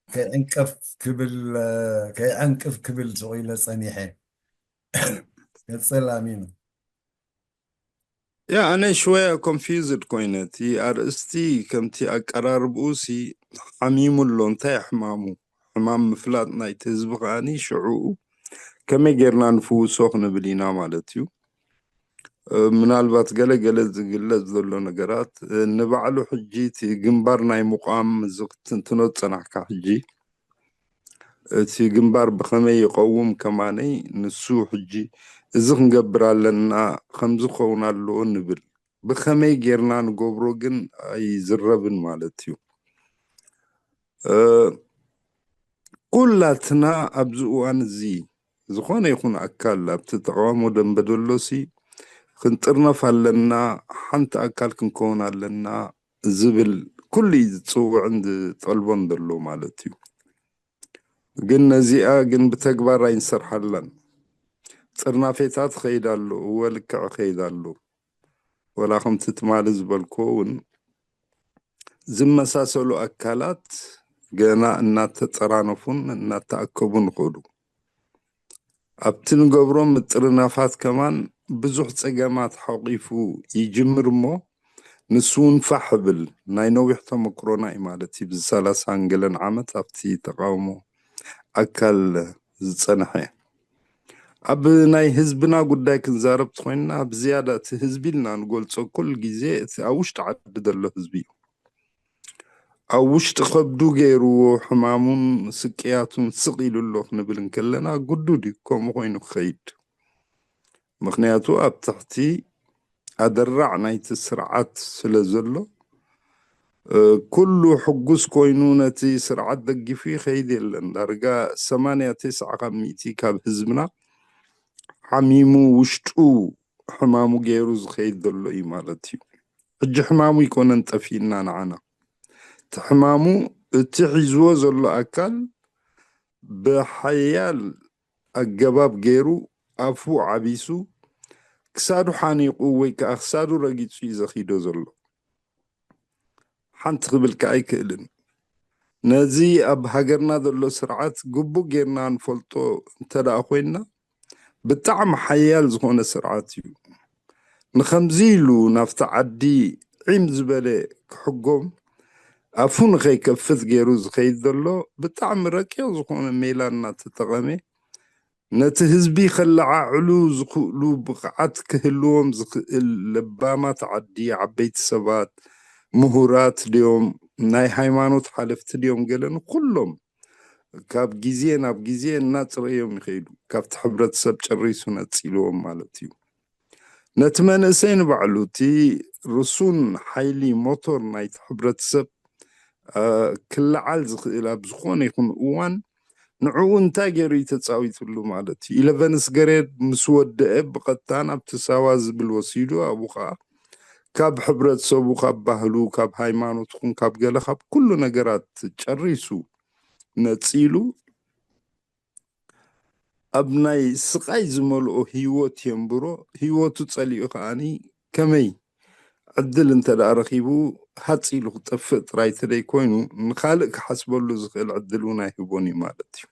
ከይዕንቅፍ ክብል፣ እ፣ ከይዕንቅፍ ክብል ስቕ ኢለ ጸኒሐ። ቀጽል ኣሚኑ። ያ፣ ኣነ ሽወያ ኮንፊውዝድ ኮይነ፣ እቲ ኣርእስቲ ከምቲ ኣቀራርብኡ ሲ ሓሚሙ ኣሎ። እንታይ ሕማሙ? ሕማም ምፍላጥ ናይቲ ህዝቢ ከኣኒ ሽዑኡ ከመይ ጌርና ንፍውሶ ክንብል ኢና ማለት እዩ። እ፣ ምናልባት ገለ ገለ ዝግለጽ ዘሎ ነገራት፣ እ፣ ንባዕሉ ሕጂ እቲ ግንባር ናይ ምቋም እዚ ክትንትኖ ዝጸናሕካ ሕጂ፣ እቲ ግንባር ብኸመይ ይቐውም ከማነይ ንሱ ሕጂ እዚ ክንገብር ኣለና፣ ከምዚ ክኸውን ኣለዎ ንብል። ብኸመይ ጌርና ንገብሮ ግን ኣይዝረብን ማለት እዩ። ኩላትና ኣብዚ እዋን እዚ ዝኾነ ይኹን ኣካል ኣብቲ ተቃውሞ ደንበ ደሎሲ ክንጥርነፍ ኣለና፣ ሓንቲ ኣካል ክንከውን ኣለና ዝብል ኩሉ ዝፅውዕን ዝጠልቦን ዘሎ ማለት እዩ። ግን ነዚኣ ግን ብተግባር ኣይንሰርሓላን። ጥርናፌታት ኸይድ ኣሎ፣ እወ ልክዕ ኸይድ ኣሎ። ወላ ከምቲ ትማሊ ዝበልኩዎ እውን ዝመሳሰሉ ኣካላት ገና እናተጠራነፉን እናተኣከቡን ይኸዱ። ኣብቲ ንገብሮም ምጥርናፋት ከማን ብዙሕ ጸገማት ሓቂፉ ይጅምር እሞ ንሱ እውን ፋሕ ብል ናይ ነዊሕ ተመክሮና እዩ ማለት እዩ። ብዚ ሰላሳን ገለን ዓመት ኣብቲ ተቃውሞ ኣካል ዝጸንሐ ኣብ ናይ ህዝብና ጉዳይ ክንዛረብ ተኮይንና ብዝያዳ እቲ ህዝቢ ኢልና ንገልጾ ኩል ግዜ እቲ ኣብ ውሽጢ ዓዲ ዘሎ ህዝቢ እዩ። ኣብ ውሽጢ ከብዱ ገይርዎ ሕማሙን ስቅያቱን ስቕ ኢሉ ኣሎ ክንብል እንከለና ግዱድ እዩ ከምኡ ኮይኑ ክኸይድ። ምክንያቱ ኣብ ትሕቲ ኣደራዕ ናይቲ ስርዓት ስለ ዘሎ ኩሉ ሕጉስ ኮይኑ ነቲ ስርዓት ደጊፉ ይኸይድ የለን። ዳርጋ ሰማንያ ተስዓ ካብ ሚእቲ ካብ ህዝብና ሓሚሙ ውሽጡ ሕማሙ ገይሩ ዝኸይድ ዘሎ እዩ ማለት እዩ። ሕጂ ሕማሙ ይኮነን ጠፊእና ንዓና። እቲ ሕማሙ እቲ ሒዝዎ ዘሎ ኣካል ብሓያል ኣገባብ ገይሩ ኣፉ ዓቢሱ ክሳዱ ሓኒቑ ወይ ከዓ ክሳዱ ረጊጹ እዩ ዘኺዶ ዘሎ። ሓንቲ ክብል ከዓ ኣይክእልን። ነዚ ኣብ ሃገርና ዘሎ ስርዓት ግቡእ ጌርና ንፈልጦ እንተ ደኣ ኮይንና ብጣዕሚ ሓያል ዝኾነ ስርዓት እዩ። ንኸምዚ ኢሉ ናብቲ ዓዲ ዒም ዝበለ ክሕጎም ኣፉ ንኸይከፍት ገይሩ ዝኸይድ ዘሎ ብጣዕሚ ረቂቕ ዝኾነ ሜላ እናተጠቐመ ነቲ ህዝቢ ከለዓዕሉ ዝኽእሉ ብቕዓት ክህልዎም ዝኽእል ለባማት ዓዲ ዓበይቲ ሰባት ምሁራት ድዮም ናይ ሃይማኖት ሓለፍቲ ድዮም ገለ ንኩሎም ካብ ግዜ ናብ ግዜ እናፅረዮም ይኸይዱ። ካብቲ ሕብረተሰብ ጨሪሱ ነፂልዎም ማለት እዩ። ነቲ መንእሰይ ንባዕሉ እቲ ርሱን ሓይሊ ሞቶር ናይቲ ሕብረተሰብ ክለዓል ዝኽእል ኣብ ዝኾነ ይኹን እዋን ንዕኡ እንታይ ገይሩ እዩ ተፃዊትሉ ማለት እዩ። ኢለቨንስ ገሬድ ምስ ወደአ ብቐጥታ ናብቲ ሳዋ ዝብል ወሲዱ ኣብኡ ከዓ ካብ ሕብረተሰቡ ካብ ባህሉ ካብ ሃይማኖት ኹን ካብ ገለ ካብ ኩሉ ነገራት ጨሪሱ ነፂሉ ኣብ ናይ ስቓይ ዝመልኦ ህይወት የንብሮ። ህይወቱ ጸሊኡ ከዓኒ ከመይ ዕድል እንተ ደኣ ረኺቡ ሃጽ ኢሉ ክጠፍእ ጥራይ ተደይ ኮይኑ ንኻልእ ክሓስበሉ ዝኽእል ዕድል እውን ኣይህቦን እዩ ማለት እዩ።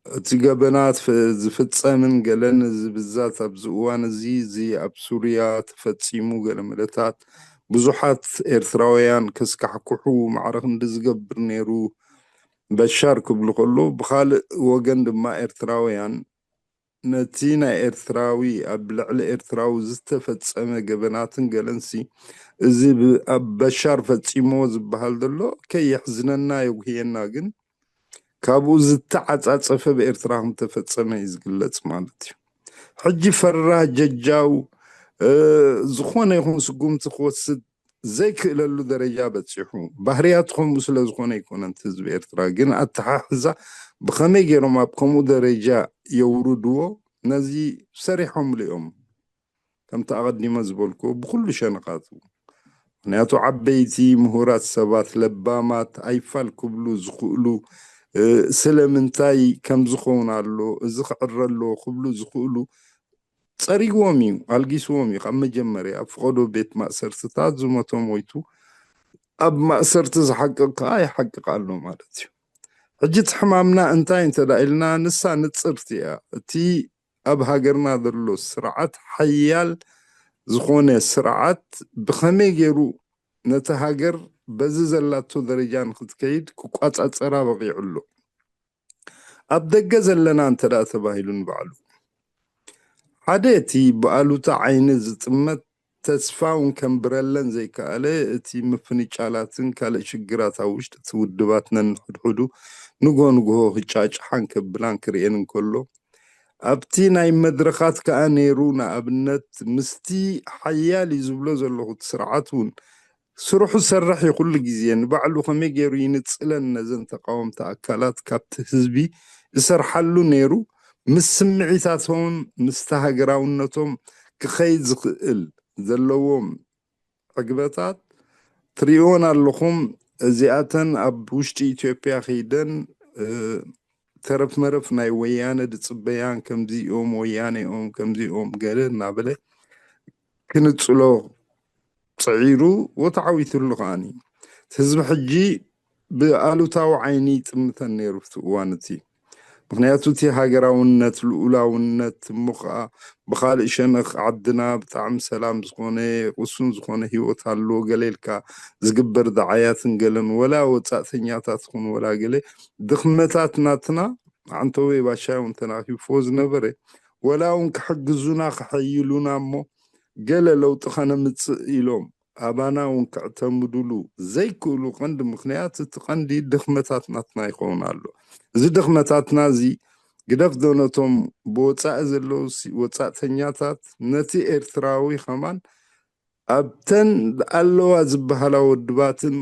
እቲ ገበናት ዝፍጸምን ገለን እዚ ብዛት ኣብዚ እዋን እዚ እዚ ኣብ ሱርያ ተፈጺሙ ገለ መለታት ብዙሓት ኤርትራውያን ከስካሕክሑ ማዕረ ክንዲ ዝገብር ነይሩ በሻር ክብሉ ከሎ ብኻልእ ወገን ድማ ኤርትራውያን ነቲ ናይ ኤርትራዊ ኣብ ልዕሊ ኤርትራዊ ዝተፈጸመ ገበናትን ገለንሲ እዚ ኣብ በሻር ፈጺሞ ዝበሃል ዘሎ ከየሕዝነና የጉህየና ግን ካብኡ ዝተዓጻጸፈ ብኤርትራ ከምተፈጸመ እዩ ዝግለጽ ማለት እዩ። ሕጂ ፈራ ጀጃው ዝኾነ ይኹን ስጉምቲ ክወስድ ዘይክእለሉ ደረጃ በጺሑ ባህርያት ከምኡ ስለ ዝኾነ ኣይኮነን ህዝቢ ኤርትራ ግን ኣተሓሕዛ ብኸመይ ገይሮም ኣብ ከምኡ ደረጃ የውርድዎ ነዚ ሰሪሖምሉ እዮም። ከምቲ ኣቐዲመ ዝበልኩዎ ብኩሉ ሸነኻቱ ምክንያቱ ዓበይቲ ምሁራት ሰባት ለባማት ኣይፋል ክብሉ ዝኽእሉ ስለምንታይ ከም ዝኸውን ኣሎ እዚ ክዕረ ኣለዎ ክብሉ ዝኽእሉ ጸሪግዎም እዩ ኣልጊስዎም እዩ ካብ መጀመርያ ኣብ ፍቐዶ ቤት ማእሰርትታት ዝመቶም ወይቱ ኣብ ማእሰርቲ ዝሓቅቕ ከዓ ይሓቅቕ ኣሎ ማለት እዩ። ሕጂ እቲ ሕማምና እንታይ እንተ ኢልና ንሳ ንፅርቲ እያ። እቲ ኣብ ሃገርና ዘሎ ስርዓት ሓያል ዝኾነ ስርዓት ብኸመይ ገይሩ ነቲ ሃገር በዚ ዘላቶ ደረጃ ንክትከይድ ክቋፃፀራ በቂዑ ኣሎ። ኣብ ደገ ዘለና እንተ ደኣ ተባሂሉ ንባዕሉ ሓደ እቲ ብኣሉታ ዓይኒ ዝጥመት ተስፋ እውን ከንብረለን ዘይከኣለ እቲ ምፍንጫላትን ካልእ ሽግራት ኣብ ውሽጢ እቲ ውድባት ነንሕድሕዱ ንጎ ንግሆ ክጫጭሓን ከብላን ክርእየን እንከሎ ኣብቲ ናይ መድረኻት ከኣ ነይሩ። ንኣብነት ምስቲ ሓያል እዩ ዝብሎ ዘለኹ እቲ ስርዓት እውን ስርሑ ሰርሕ እዩ። ኩሉ ግዜ ንባዕሉ ከመይ ገይሩ ይንጽለን ነዘን ተቃወምቲ ኣካላት ካብቲ ህዝቢ ይሰርሓሉ ነይሩ። ምስ ስምዒታቶም ምስቲ ሃገራውነቶም ክኸይድ ዝኽእል ዘለዎም ዕግበታት ትሪእዎን ኣለኹም። እዚኣተን ኣብ ውሽጢ ኢትዮጵያ ከይደን ተረፍ መረፍ ናይ ወያነ ድፅበያን ከምዚኦም ወያኔኦም ከምዚኦም ገለ እናበለ ክንፅሎ ፅዒሩ ወተዓዊትሉ ከዓኒ ህዝቢ ሕጂ ብኣሉታዊ ዓይኒ ይጥምተን ነይሩ እቲ እዋን እቲ። ምክንያቱ እቲ ሃገራውነት ልኡላውነት እሞ ከዓ ብካልእ ሸነኽ ዓድና ብጣዕሚ ሰላም ዝኾነ ቅሱን ዝኾነ ህይወት ኣለዎ ገለ ኢልካ ዝግበር ደዓያትን ገለን ወላ ወፃእተኛታት ኹን ወላ ገለ ድኽመታት ናትና ዓንተወይ ባሻ እውን ተናኪፎ ዝነበረ ወላ እውን ክሕግዙና ክሐይሉና እሞ ገለ ለውጢ ከነምፅእ ኢሎም ኣባና እውን ክዕተምዱሉ ዘይክእሉ ቀንዲ ምክንያት እቲ ቀንዲ ድኽመታት ናትና ይኸውን ኣሎ። እዚ ድኽመታትና እዚ ግደፍ ዶ ነቶም ብወፃኢ ዘለዉ ወፃእተኛታት ነቲ ኤርትራዊ ከማን ኣብተን ኣለዋ ዝበሃላ ውድባትን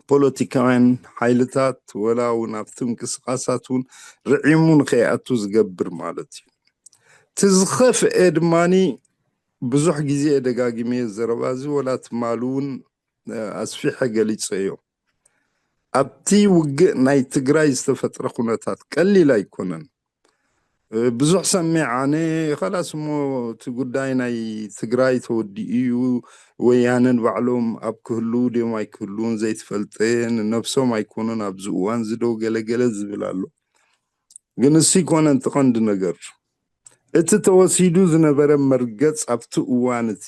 ፖለቲካውያን ሓይልታት ወላ እውን ኣብቲ ምንቅስቃሳት እውን ርዒሙ ንከይኣቱ ዝገብር ማለት እዩ። እቲ ዝኸፍኤ ድማኒ ብዙሕ ግዜ ደጋጊመ ዘረባ እዚ ወላ ትማሊ እውን ኣስፊሐ ገሊፀዮ። ኣብቲ ውግእ ናይ ትግራይ ዝተፈጥረ ኩነታት ቀሊል ኣይኮነን። ብዙሕ ሰሚዕ ኣነ ኸላስ እሞ እቲ ጉዳይ ናይ ትግራይ ተወዲኡ እዩ። ወያነን ባዕሎም ኣብ ክህልው ድዮም ኣይክህልውን ዘይትፈልጠ ንነብሶም ኣይኮኑን ኣብዚ እዋን ዝደው ገለገለ ዝብል ኣሎ። ግን እሱ ይኮነን እቲ ቀንዲ ነገር እቲ ተወሲዱ ዝነበረ መርገፅ ኣብቲ እዋን እቲ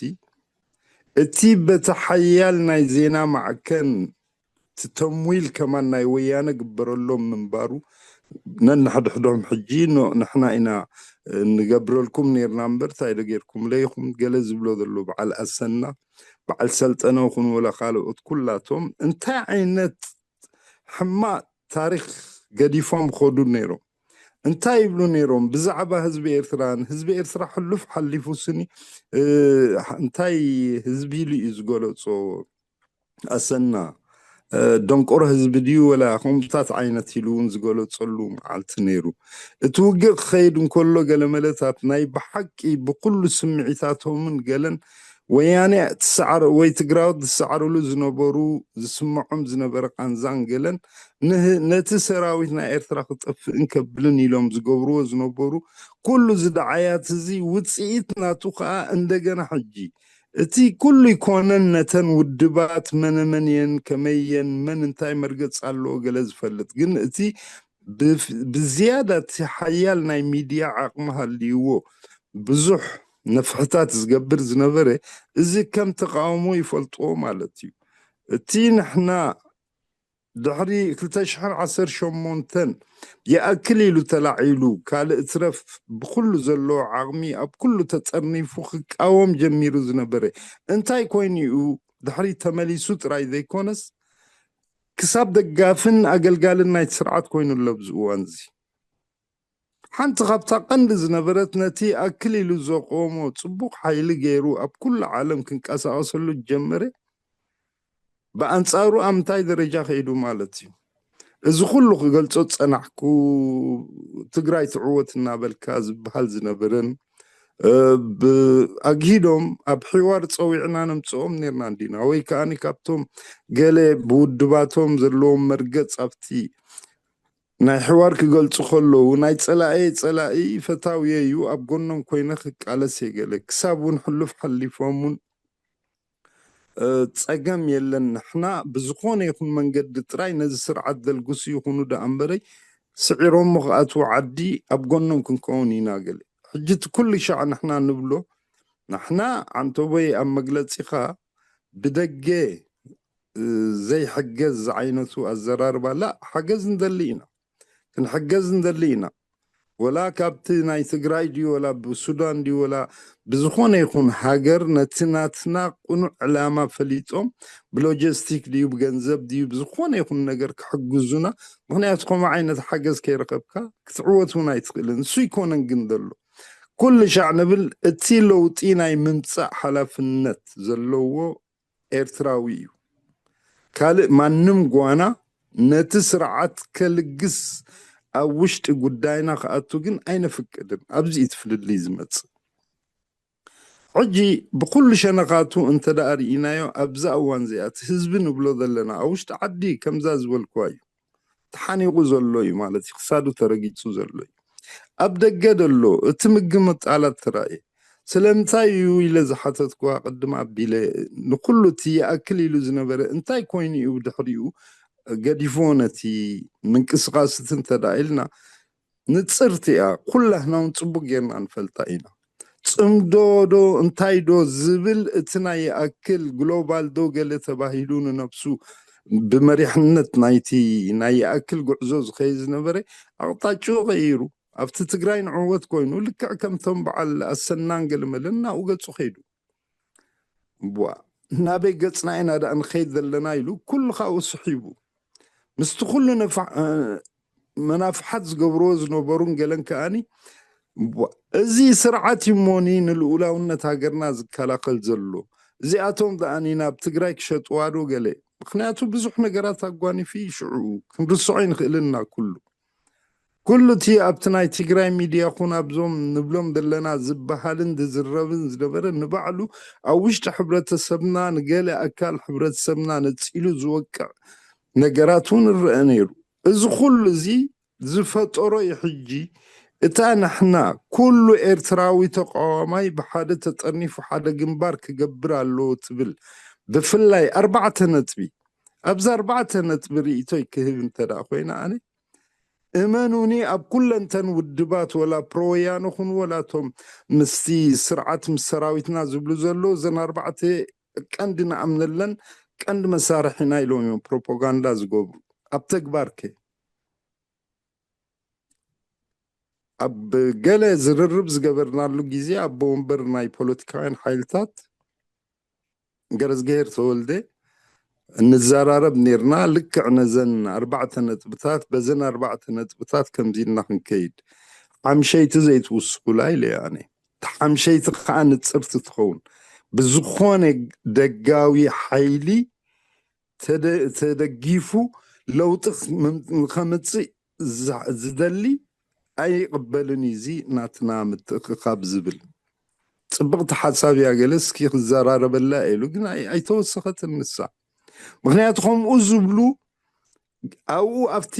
እቲ በቲ ሓያል ናይ ዜና ማዕከን እቲ ተምዊል ከማን ናይ ወያነ ግበረሎም ምንባሩ ነንሕድሕዶም ሕጂ ንሕና ኢና ንገብረልኩም ነርና እምበር እንታይ ዶ ጌርኩምለ ኢኹም ገለ ዝብሎ ዘሎ በዓል ኣሰና በዓል ሰልጠነ ኹን ወላ ካልኦት ኩላቶም እንታይ ዓይነት ሕማቅ ታሪክ ገዲፎም ኸዱ ነይሮም እንታይ ይብሉ ነይሮም ብዛዕባ ህዝቢ ኤርትራ ንህዝቢ ኤርትራ ሕሉፍ ሓሊፉ ስኒ እንታይ ህዝቢ ኢሉ እዩ ዝገለፆ ኣሰና ደንቆሮ ህዝቢ ድዩ ወላ ከምኡታት ዓይነት ኢሉ እውን ዝገለፀሉ መዓልቲ ነይሩ። እቲ ውግእ ክኸይድ እንከሎ ገለመለታት ናይ ብሓቂ ብኩሉ ስምዒታቶምን ገለን ወያነ ትሰዓር ወይ ትግራዎት ዝሰዓርሉ ዝነበሩ ዝስምዖም ዝነበረ ቃንዛን ገለን ነቲ ሰራዊት ናይ ኤርትራ ክጠፍእን ከብልን ኢሎም ዝገብርዎ ዝነበሩ ኩሉ ዝደዓያት እዚ ውፅኢት ናቱ ከዓ እንደገና ሕጂ እቲ ኩሉ ይኮነን ነተን ውድባት መነመን የን ከመይ የን መን እንታይ መርገፅ ኣለዎ ገለ ዝፈልጥ ግን እቲ ብዝያዳ እቲ ሓያል ናይ ሚድያ ዓቕሚ ሃልይዎ ብዙሕ ነፍሕታት ዝገብር ዝነበረ እዚ ከም ተቃውሞ ይፈልጥዎ ማለት እዩ። እቲ ንሕና ድሕሪ ክልተ ሽሕን ዓሰርተ ሸሞንተን ይኣክል ኢሉ ተላዒሉ ካልእ ትረፍ ብኩሉ ዘለዎ ዓቕሚ ኣብ ኩሉ ተጠርኒፉ ክቃወም ጀሚሩ ዝነበረ እንታይ ኮይኑ እዩ ድሕሪ ተመሊሱ ጥራይ ዘይኮነስ ክሳብ ደጋፍን ኣገልጋልን ናይቲ ስርዓት ኮይኑ ኣሎ ኣብዚ እዋን እዚ ሓንቲ ካብታ ቀንዲ ዝነበረት ነቲ ኣክል ኢሉ ዘቆሞ ጽቡቕ ሓይሊ ገይሩ ኣብ ኩሉ ዓለም ክንቀሳቐሰሉ ዝጀመረ ብኣንጻሩ ኣብ ምንታይ ደረጃ ከይዱ ማለት እዩ። እዚ ኩሉ ክገልጾ ዝጸናሕኩ ትግራይ ትዕወት እናበልካ ዝበሃል ዝነበረን ኣግሂዶም ኣብ ሕዋር ጸዊዕና ነምጽኦም ነርና እንዲና ወይ ከኣ ካብቶም ገለ ብውድባቶም ዘለዎም መርገጽ ኣብቲ ናይ ሕዋር ክገልጹ ከለዉ ናይ ጸላኤ ጸላኢ ፈታውየ እዩ ኣብ ጎኖም ኮይነ ክቃለስ እየ ገለ ክሳብ እውን ሕሉፍ ሓሊፎም እውን ጸገም የለን ንሕና ብዝኾነ ይኹን መንገዲ ጥራይ ነዚ ስርዓት ዘልግሱ ይኹኑ ደኣ እምበረይ ስዒሮሞ ክኣትዉ ዓዲ ኣብ ጎኖም ክንከውን ኢና ገለ ሕጂ እቲ ኩሉ ሻዕ ንሕና ንብሎ ንሕና ዓንተቦይ ኣብ መግለጺኻ ብደገ ዘይሕገዝ ዝዓይነቱ ኣዘራርባ ላ ሓገዝ ንደሊ ኢና ክንሕገዝ ንደሊ ኢና ወላ ካብቲ ናይ ትግራይ ድዩ፣ ወላ ብሱዳን ድዩ፣ ወላ ብዝኾነ ይኹን ሃገር ነቲ ናትና ቅኑዕ ዕላማ ፈሊጦም፣ ብሎጂስቲክ ድዩ፣ ብገንዘብ ድዩ፣ ብዝኾነ ይኹን ነገር ክሕግዙና። ምኽንያቱ ከምኡ ዓይነት ሓገዝ ከይረኸብካ ክትዕወት እውን ኣይትኽእልን። እሱ ይኮነን ግን ዘሎ ኩሉ ሻዕ ንብል፣ እቲ ለውጢ ናይ ምምፃእ ሓላፍነት ዘለዎ ኤርትራዊ እዩ። ካልእ ማንም ጓና ነቲ ስርዓት ከልግስ፣ ኣብ ውሽጢ ጉዳይና ክኣቱ ግን ኣይነፍቅድን። ኣብዚ እዩ እቲ ፍልልይ ዝመጽእ። ሕጂ ብኩሉ ሸነኻቱ እንተ ደኣ ርኢናዮ፣ ኣብዛ እዋን እዚኣ እቲ ህዝቢ ንብሎ ዘለና ኣብ ውሽጢ ዓዲ ከምዛ ዝበልክዋ እዩ። ተሓኒቑ ዘሎ እዩ ማለት እዩ። ክሳዱ ተረጊጹ ዘሎ እዩ። ኣብ ደገ ደሎ እቲ ምግምጣላት ተራእየ። ስለምንታይ እዩ ኢለ ዝሓተትኩዋ ቅድም ኣቢለ፣ ንኩሉ እቲ ይኣክል ኢሉ ዝነበረ እንታይ ኮይኑ እዩ ድሕሪኡ ገዲፎ ነቲ ምንቅስቃስ እቲ እንተ ደኣ ኢልና፣ ንጽርቲ እያ። ኩላህና እውን ጽቡቅ ጌርና ንፈልጣ ኢና። ጽምዶ ዶ እንታይ ዶ ዝብል፣ እቲ ናይ ይኣክል ግሎባል ዶ ገለ ተባሂሉ ንነብሱ ብመሪሕነት ናይቲ ናይ ይኣክል ጉዕዞ ዝኸይድ ዝነበረ ኣቕጣጭኡ ቀይሩ ኣብቲ ትግራይ ንዕወት ኮይኑ ልክዕ ከምቶም በዓል ኣሰናን ገለመለን ናብኡ ገጹ ከይዱ። ቧ ናበይ ገጽና ኢና ደኣ ንኸይድ ዘለና ኢሉ ኩሉ ካብኡ ስሒቡ ምስቲ ኩሉ ነፋ- እ፣ መናፍሓት ዝገብርዎ ዝነበሩን ገለን ከኣኒ ቧ፣ እዚ ስርዓት እሞኒ ንልኡላውነት ሃገርና ዝከላኸል ዘሎ፣ እዚኣቶም ደኣኒ ናብ ትግራይ ክሸጥዋ ዶ ገለ? ምኽንያቱ ብዙሕ ነገራት ኣጓኒፉ እዩ። ሽዑ ክንርስዖ ይንኽእልና ኩሉ ኩሉ እቲ ኣብቲ ናይ ትግራይ ሚድያ ኹን ኣብዞም ንብሎም ዘለና ዝበሃልን ዝዝረብን ዝነበረ ንባዕሉ ኣብ ውሽጢ ሕብረተሰብና ንገለ ኣካል ሕብረተሰብና ነፂሉ ዝወቅዕ ነገራት እውን ይረአ ነይሩ። እዚ ኩሉ እዚ ዝፈጠሮ እዩ። ሕጂ እታ ንሕና ኩሉ ኤርትራዊ ተቃዋማይ ብሓደ ተጠርኒፉ ሓደ ግንባር ክገብር ኣለዎ ትብል ብፍላይ ኣርባዕተ ነጥቢ፣ ኣብዚ ኣርባዕተ ነጥቢ ርእይቶይ ክህብ እንተ ደኣ ኮይነ ኣነ እመኑኒ ኣብ ኩለንተን ውድባት ወላ ፕሮወያነ ኹን ወላ ቶም ምስቲ ስርዓት ምስ ሰራዊትና ዝብሉ ዘሎ እዘን ኣርባዕተ ቀንዲ ንኣምነለን ቀንዲ መሳርሒና ኢሎም እዮም ፕሮፓጋንዳ ዝገብሩ። ኣብ ተግባር ከ ኣብ ገለ ዝርርብ ዝገበርናሉ ግዜ ኣቦ ወንበር ናይ ፖለቲካውያን ሓይልታት ገረዝግሄር ተወልደ እንዘራረብ ነርና። ልክዕ ነዘን ኣርባዕተ ነጥብታት በዘን ኣርባዕተ ነጥብታት ከምዚ ኢልና ክንከይድ ሓምሸይቲ ዘይትውስኩላ ኢለ ኣነ። ሓምሸይቲ ከዓ ንፅርቲ ትኸውን ብዝኾነ ደጋዊ ሓይሊ ተደጊፉ ለውጢ ከምፅእ ዝደሊ ኣይቕበልን እዩ። እዚ ናትና ምትእኽኻብ ዝብል ፅብቕቲ ሓሳብ እያ። ገለ እስኪ ክዘራረበላ ኢሉ ግን ኣይተወሰኸትን ንሳ። ምክንያቱ ከምኡ ዝብሉ ኣብኡ ኣብቲ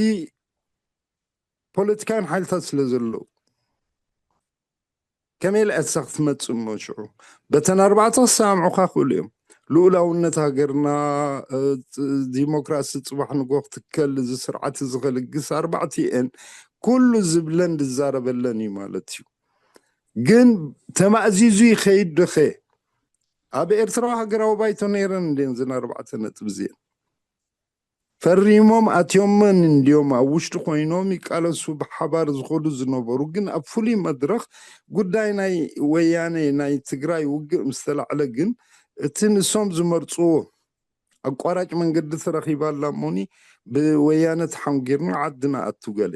ፖለቲካን ሓይልታት ስለ ዘለዉ ከመይ ኢላ እሳ ክትመፅእ እሞ ሽዑ በተን ኣርባዕተ ክሰማምዑካ ክእሉ እዮም። ልኡላውነት ሃገርና፣ ዲሞክራሲ ፅባሕ ንጎ ክትከል፣ እዚ ስርዓት እዚ ከልግስ፣ ኣርባዕቲኤን ኩሉ ዝብለን ዝዛረበለን እዩ ማለት እዩ። ግን ተማእዚዙ ይኸይድ ዶኸ? ኣብ ኤርትራዊ ሃገራዊ ባይቶ ነይረን እንድን ዝን ኣርባዕተ ነጥብ እዚአን ፈሪሞም ኣትዮመን እንዲዮም ኣብ ውሽጢ ኮይኖም ይቃለሱ ብሓባር ዝኸዱ ዝነበሩ። ግን ኣብ ፍሉይ መድረኽ ጉዳይ ናይ ወያነ ናይ ትግራይ ውግእ ምስ ተላዕለ ግን እቲ ንሶም ዝመርፅዎ ኣቋራጭ መንገዲ ተረኺባ ኣላ እሞኒ ብወያነ ተሓንጊርና ዓድና ኣቱ ገለ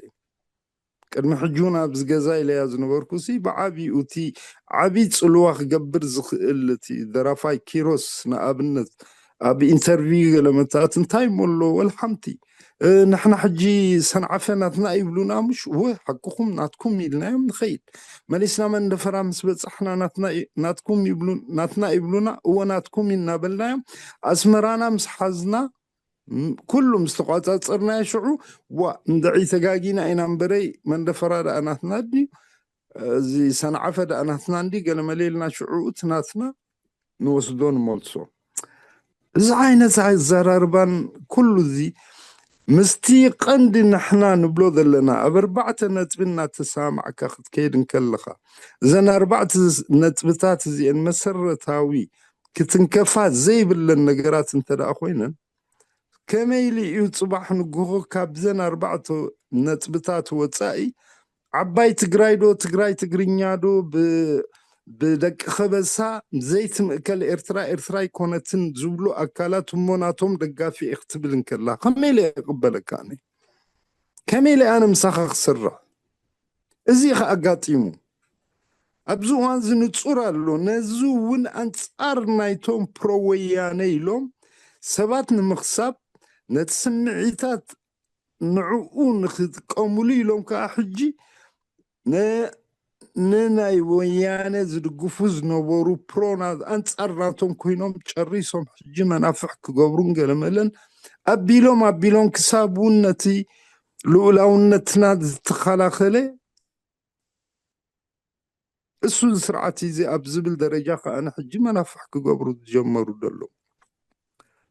ቅድሚ ሕጂ እውን ኣብዚ ገዛ ኢለያ ዝነበርኩ ሲ ብዓብኡ እቲ ዓብዪ ፅልዋ ክገብር ዝኽእል እቲ ደራፋይ ኪሮስ ንኣብነት ኣብ ኢንተርቪው ገለ መታት እንታይ እሞ ኣሎ ወላ ሓንቲ ንሕና ሕጂ ሰንዓፈ ናትና ይብሉና ምሽ ወ ሓቅኹም ናትኩም ኢልናዮም ንኸይድ መሊስና መንደፈራ ምስ በፃሕና ናትና ናትኩም ይብሉ ናትና ይብሉና እወ ናትኩም እናበልናዮም ኣስመራና ምስ ሓዝና ኩሉ ምስ ተቋፃፀርናዮ ሽዑ ዋ እንድዒ ተጋጊና ኢና እምበረይ መንደፈራ ደኣ ናትና ድዩ እዚ ሰንዓፈ ደኣ ናትና እንዲ ገለ መሌልና ሽዑ እቲ ናትና ንወስዶ ንመልሶ እዚ ዓይነት ኣዘራርባን ኩሉ እዚ ምስቲ ቀንዲ ንሕና ንብሎ ዘለና ኣብ ኣርባዕተ ነጥቢ እናተሰማማዕካ ክትከይድ እንከለኻ እዘን ኣርባዕተ ነጥብታት እዚአን መሰረታዊ ክትንከፋ ዘይብለን ነገራት እንተ ደኣ ኮይነን ከመይ ኢሉ እዩ ፅባሕ ንግሆ ካብዘን ኣርባዕተ ነጥብታት ወፃኢ ዓባይ ትግራይ ዶ ትግራይ ትግርኛ ዶ ብ- ብደቂ ከበሳ ዘይትምእከል ኤርትራ ኤርትራ ኣይኮነትን ዝብሉ ኣካላት እሞ ናቶም ደጋፊ እየ ክትብል እንከላ ከመይ ኢለ እቕበለካ ኣነ? ከመይ ኢለ ኣነ ምሳኻ ክስራሕ? እዚ ኸ ኣጋጢሙ ኣብዚ እዋን እዚ ንጹር ኣሎ። ነዚ እውን ኣንጻር ናይቶም ፕሮ ወያነ ኢሎም ሰባት ንምኽሳብ ነቲ ስምዒታት ንዕኡ ንኽጥቀምሉ ኢሎም ከዓ ሕጂ ን- ንናይ ወያነ ዝድግፉ ዝነበሩ ፕሮና ኣንጻር ናቶም ኮይኖም ጨሪሶም ሕጂ መናፍሕ ክገብሩን ገለመለን ኣቢሎም ኣቢሎም ክሳብ እውን ነቲ ልኡላውነትና ዝተኸላኸለ እሱ ስርዓት እዚ ኣብ ዝብል ደረጃ ከዓ ሕጂ መናፍሕ ክገብሩ ዝጀመሩ ዘለዉ።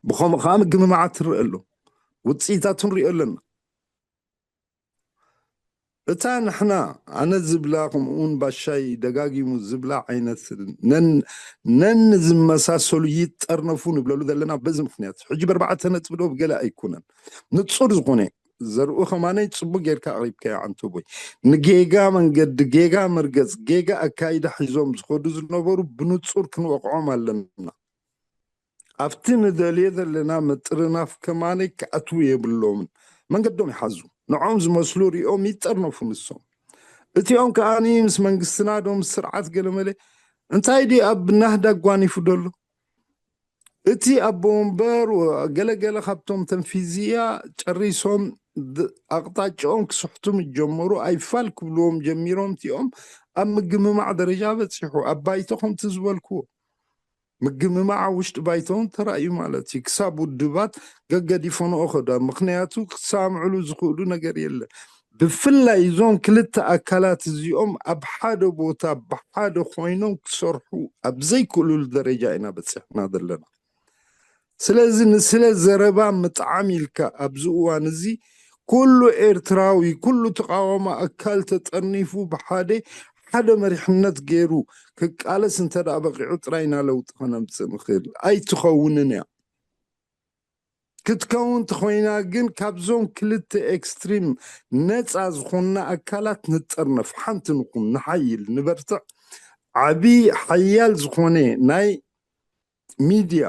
ብኸምኡ ከዓ ምግምማዓት ትረአ ኣሎ። ውፅኢታቱ ንሪኦ ኣለና። እታ ንሕና ኣነ ዝብላ ከምኡውን ባሻይ ደጋጊሙ ዝብላ ዓይነት ነን ነን ዝመሳሰሉ ይጠርነፉ ንብለሉ ዘለና በዚ ምክንያት ሕጂ በርባዕተ ነጥቢ ዶ ብገለ ኣይኮነን ንጹር ዝኾነ ዘርኡ ከማነይ ጽቡቅ ጌርካ ኣቕሪብካዮ ዓንተቦይ። ንጌጋ መንገዲ ጌጋ መርገጽ ጌጋ ኣካይዳ ሒዞም ዝኸዱ ዝነበሩ ብንጹር ክንወቕዖም ኣለና። ኣብቲ ንደልዮ ዘለና ምጥርናፍ ከማነይ ክኣትዉ የብሎምን። መንገዶም ይሓዙ። ንዖም ዝመስሉ ሪኦም ይጠርነፉ ንሶም። እቲኦም ከኣኒ ምስ መንግስትና ዶ ምስ ስርዓት ገለመለ እንታይ ድዩ ኣብ ናህዳ ኣጓኒፉ ደሎ? እቲ ኣቦ ወንበር ገለገለ ካብቶም ተንፊዝያ ጨሪሶም ኣቕጣጫኦም ክስሕቱ ምስ ጀመሩ ኣይፋል ክብልዎም ጀሚሮም እቲኦም ኣብ ምግምማዕ ደረጃ በፂሑ ኣብ ባይቶ ከምቲ ዝበልክዎ ምግምማዕ ኣብ ውሽጢ ባይቶ እውን ተራእዩ ማለት እዩ። ክሳብ ውድባት ገገዲፎንኦ ከዳ ምክንያቱ ክሳምዕሉ ዝኽእሉ ነገር የለን። ብፍላይ እዞም ክልተ ኣካላት እዚኦም ኣብ ሓደ ቦታ ብሓደ ኮይኖም ክሰርሑ ኣብ ዘይክእሉሉ ደረጃ ኢና በፂሕና ዘለና። ስለዚ ንስለ ዘረባ ምጥዓም ኢልካ ኣብዚ እዋን እዚ ኩሉ ኤርትራዊ ኩሉ ተቃዋሚ ኣካል ተጠርኒፉ ብሓደ ሓደ መሪሕነት ገይሩ ክቃለስ እንተ ደኣ በቂዑ ጥራይ ኢና ለውጢ ከነምፅእ ንኽእል ኣይትኸውንን እያ ክትከውን ተኾይና ግን ካብዞም ክልተ ኤክስትሪም ነፃ ዝኾንና ኣካላት ንጠርነፍ ሓንቲ ንኹን ንሓይል ንበርትዕ ዓብዪ ሓያል ዝኾነ ናይ ሚድያ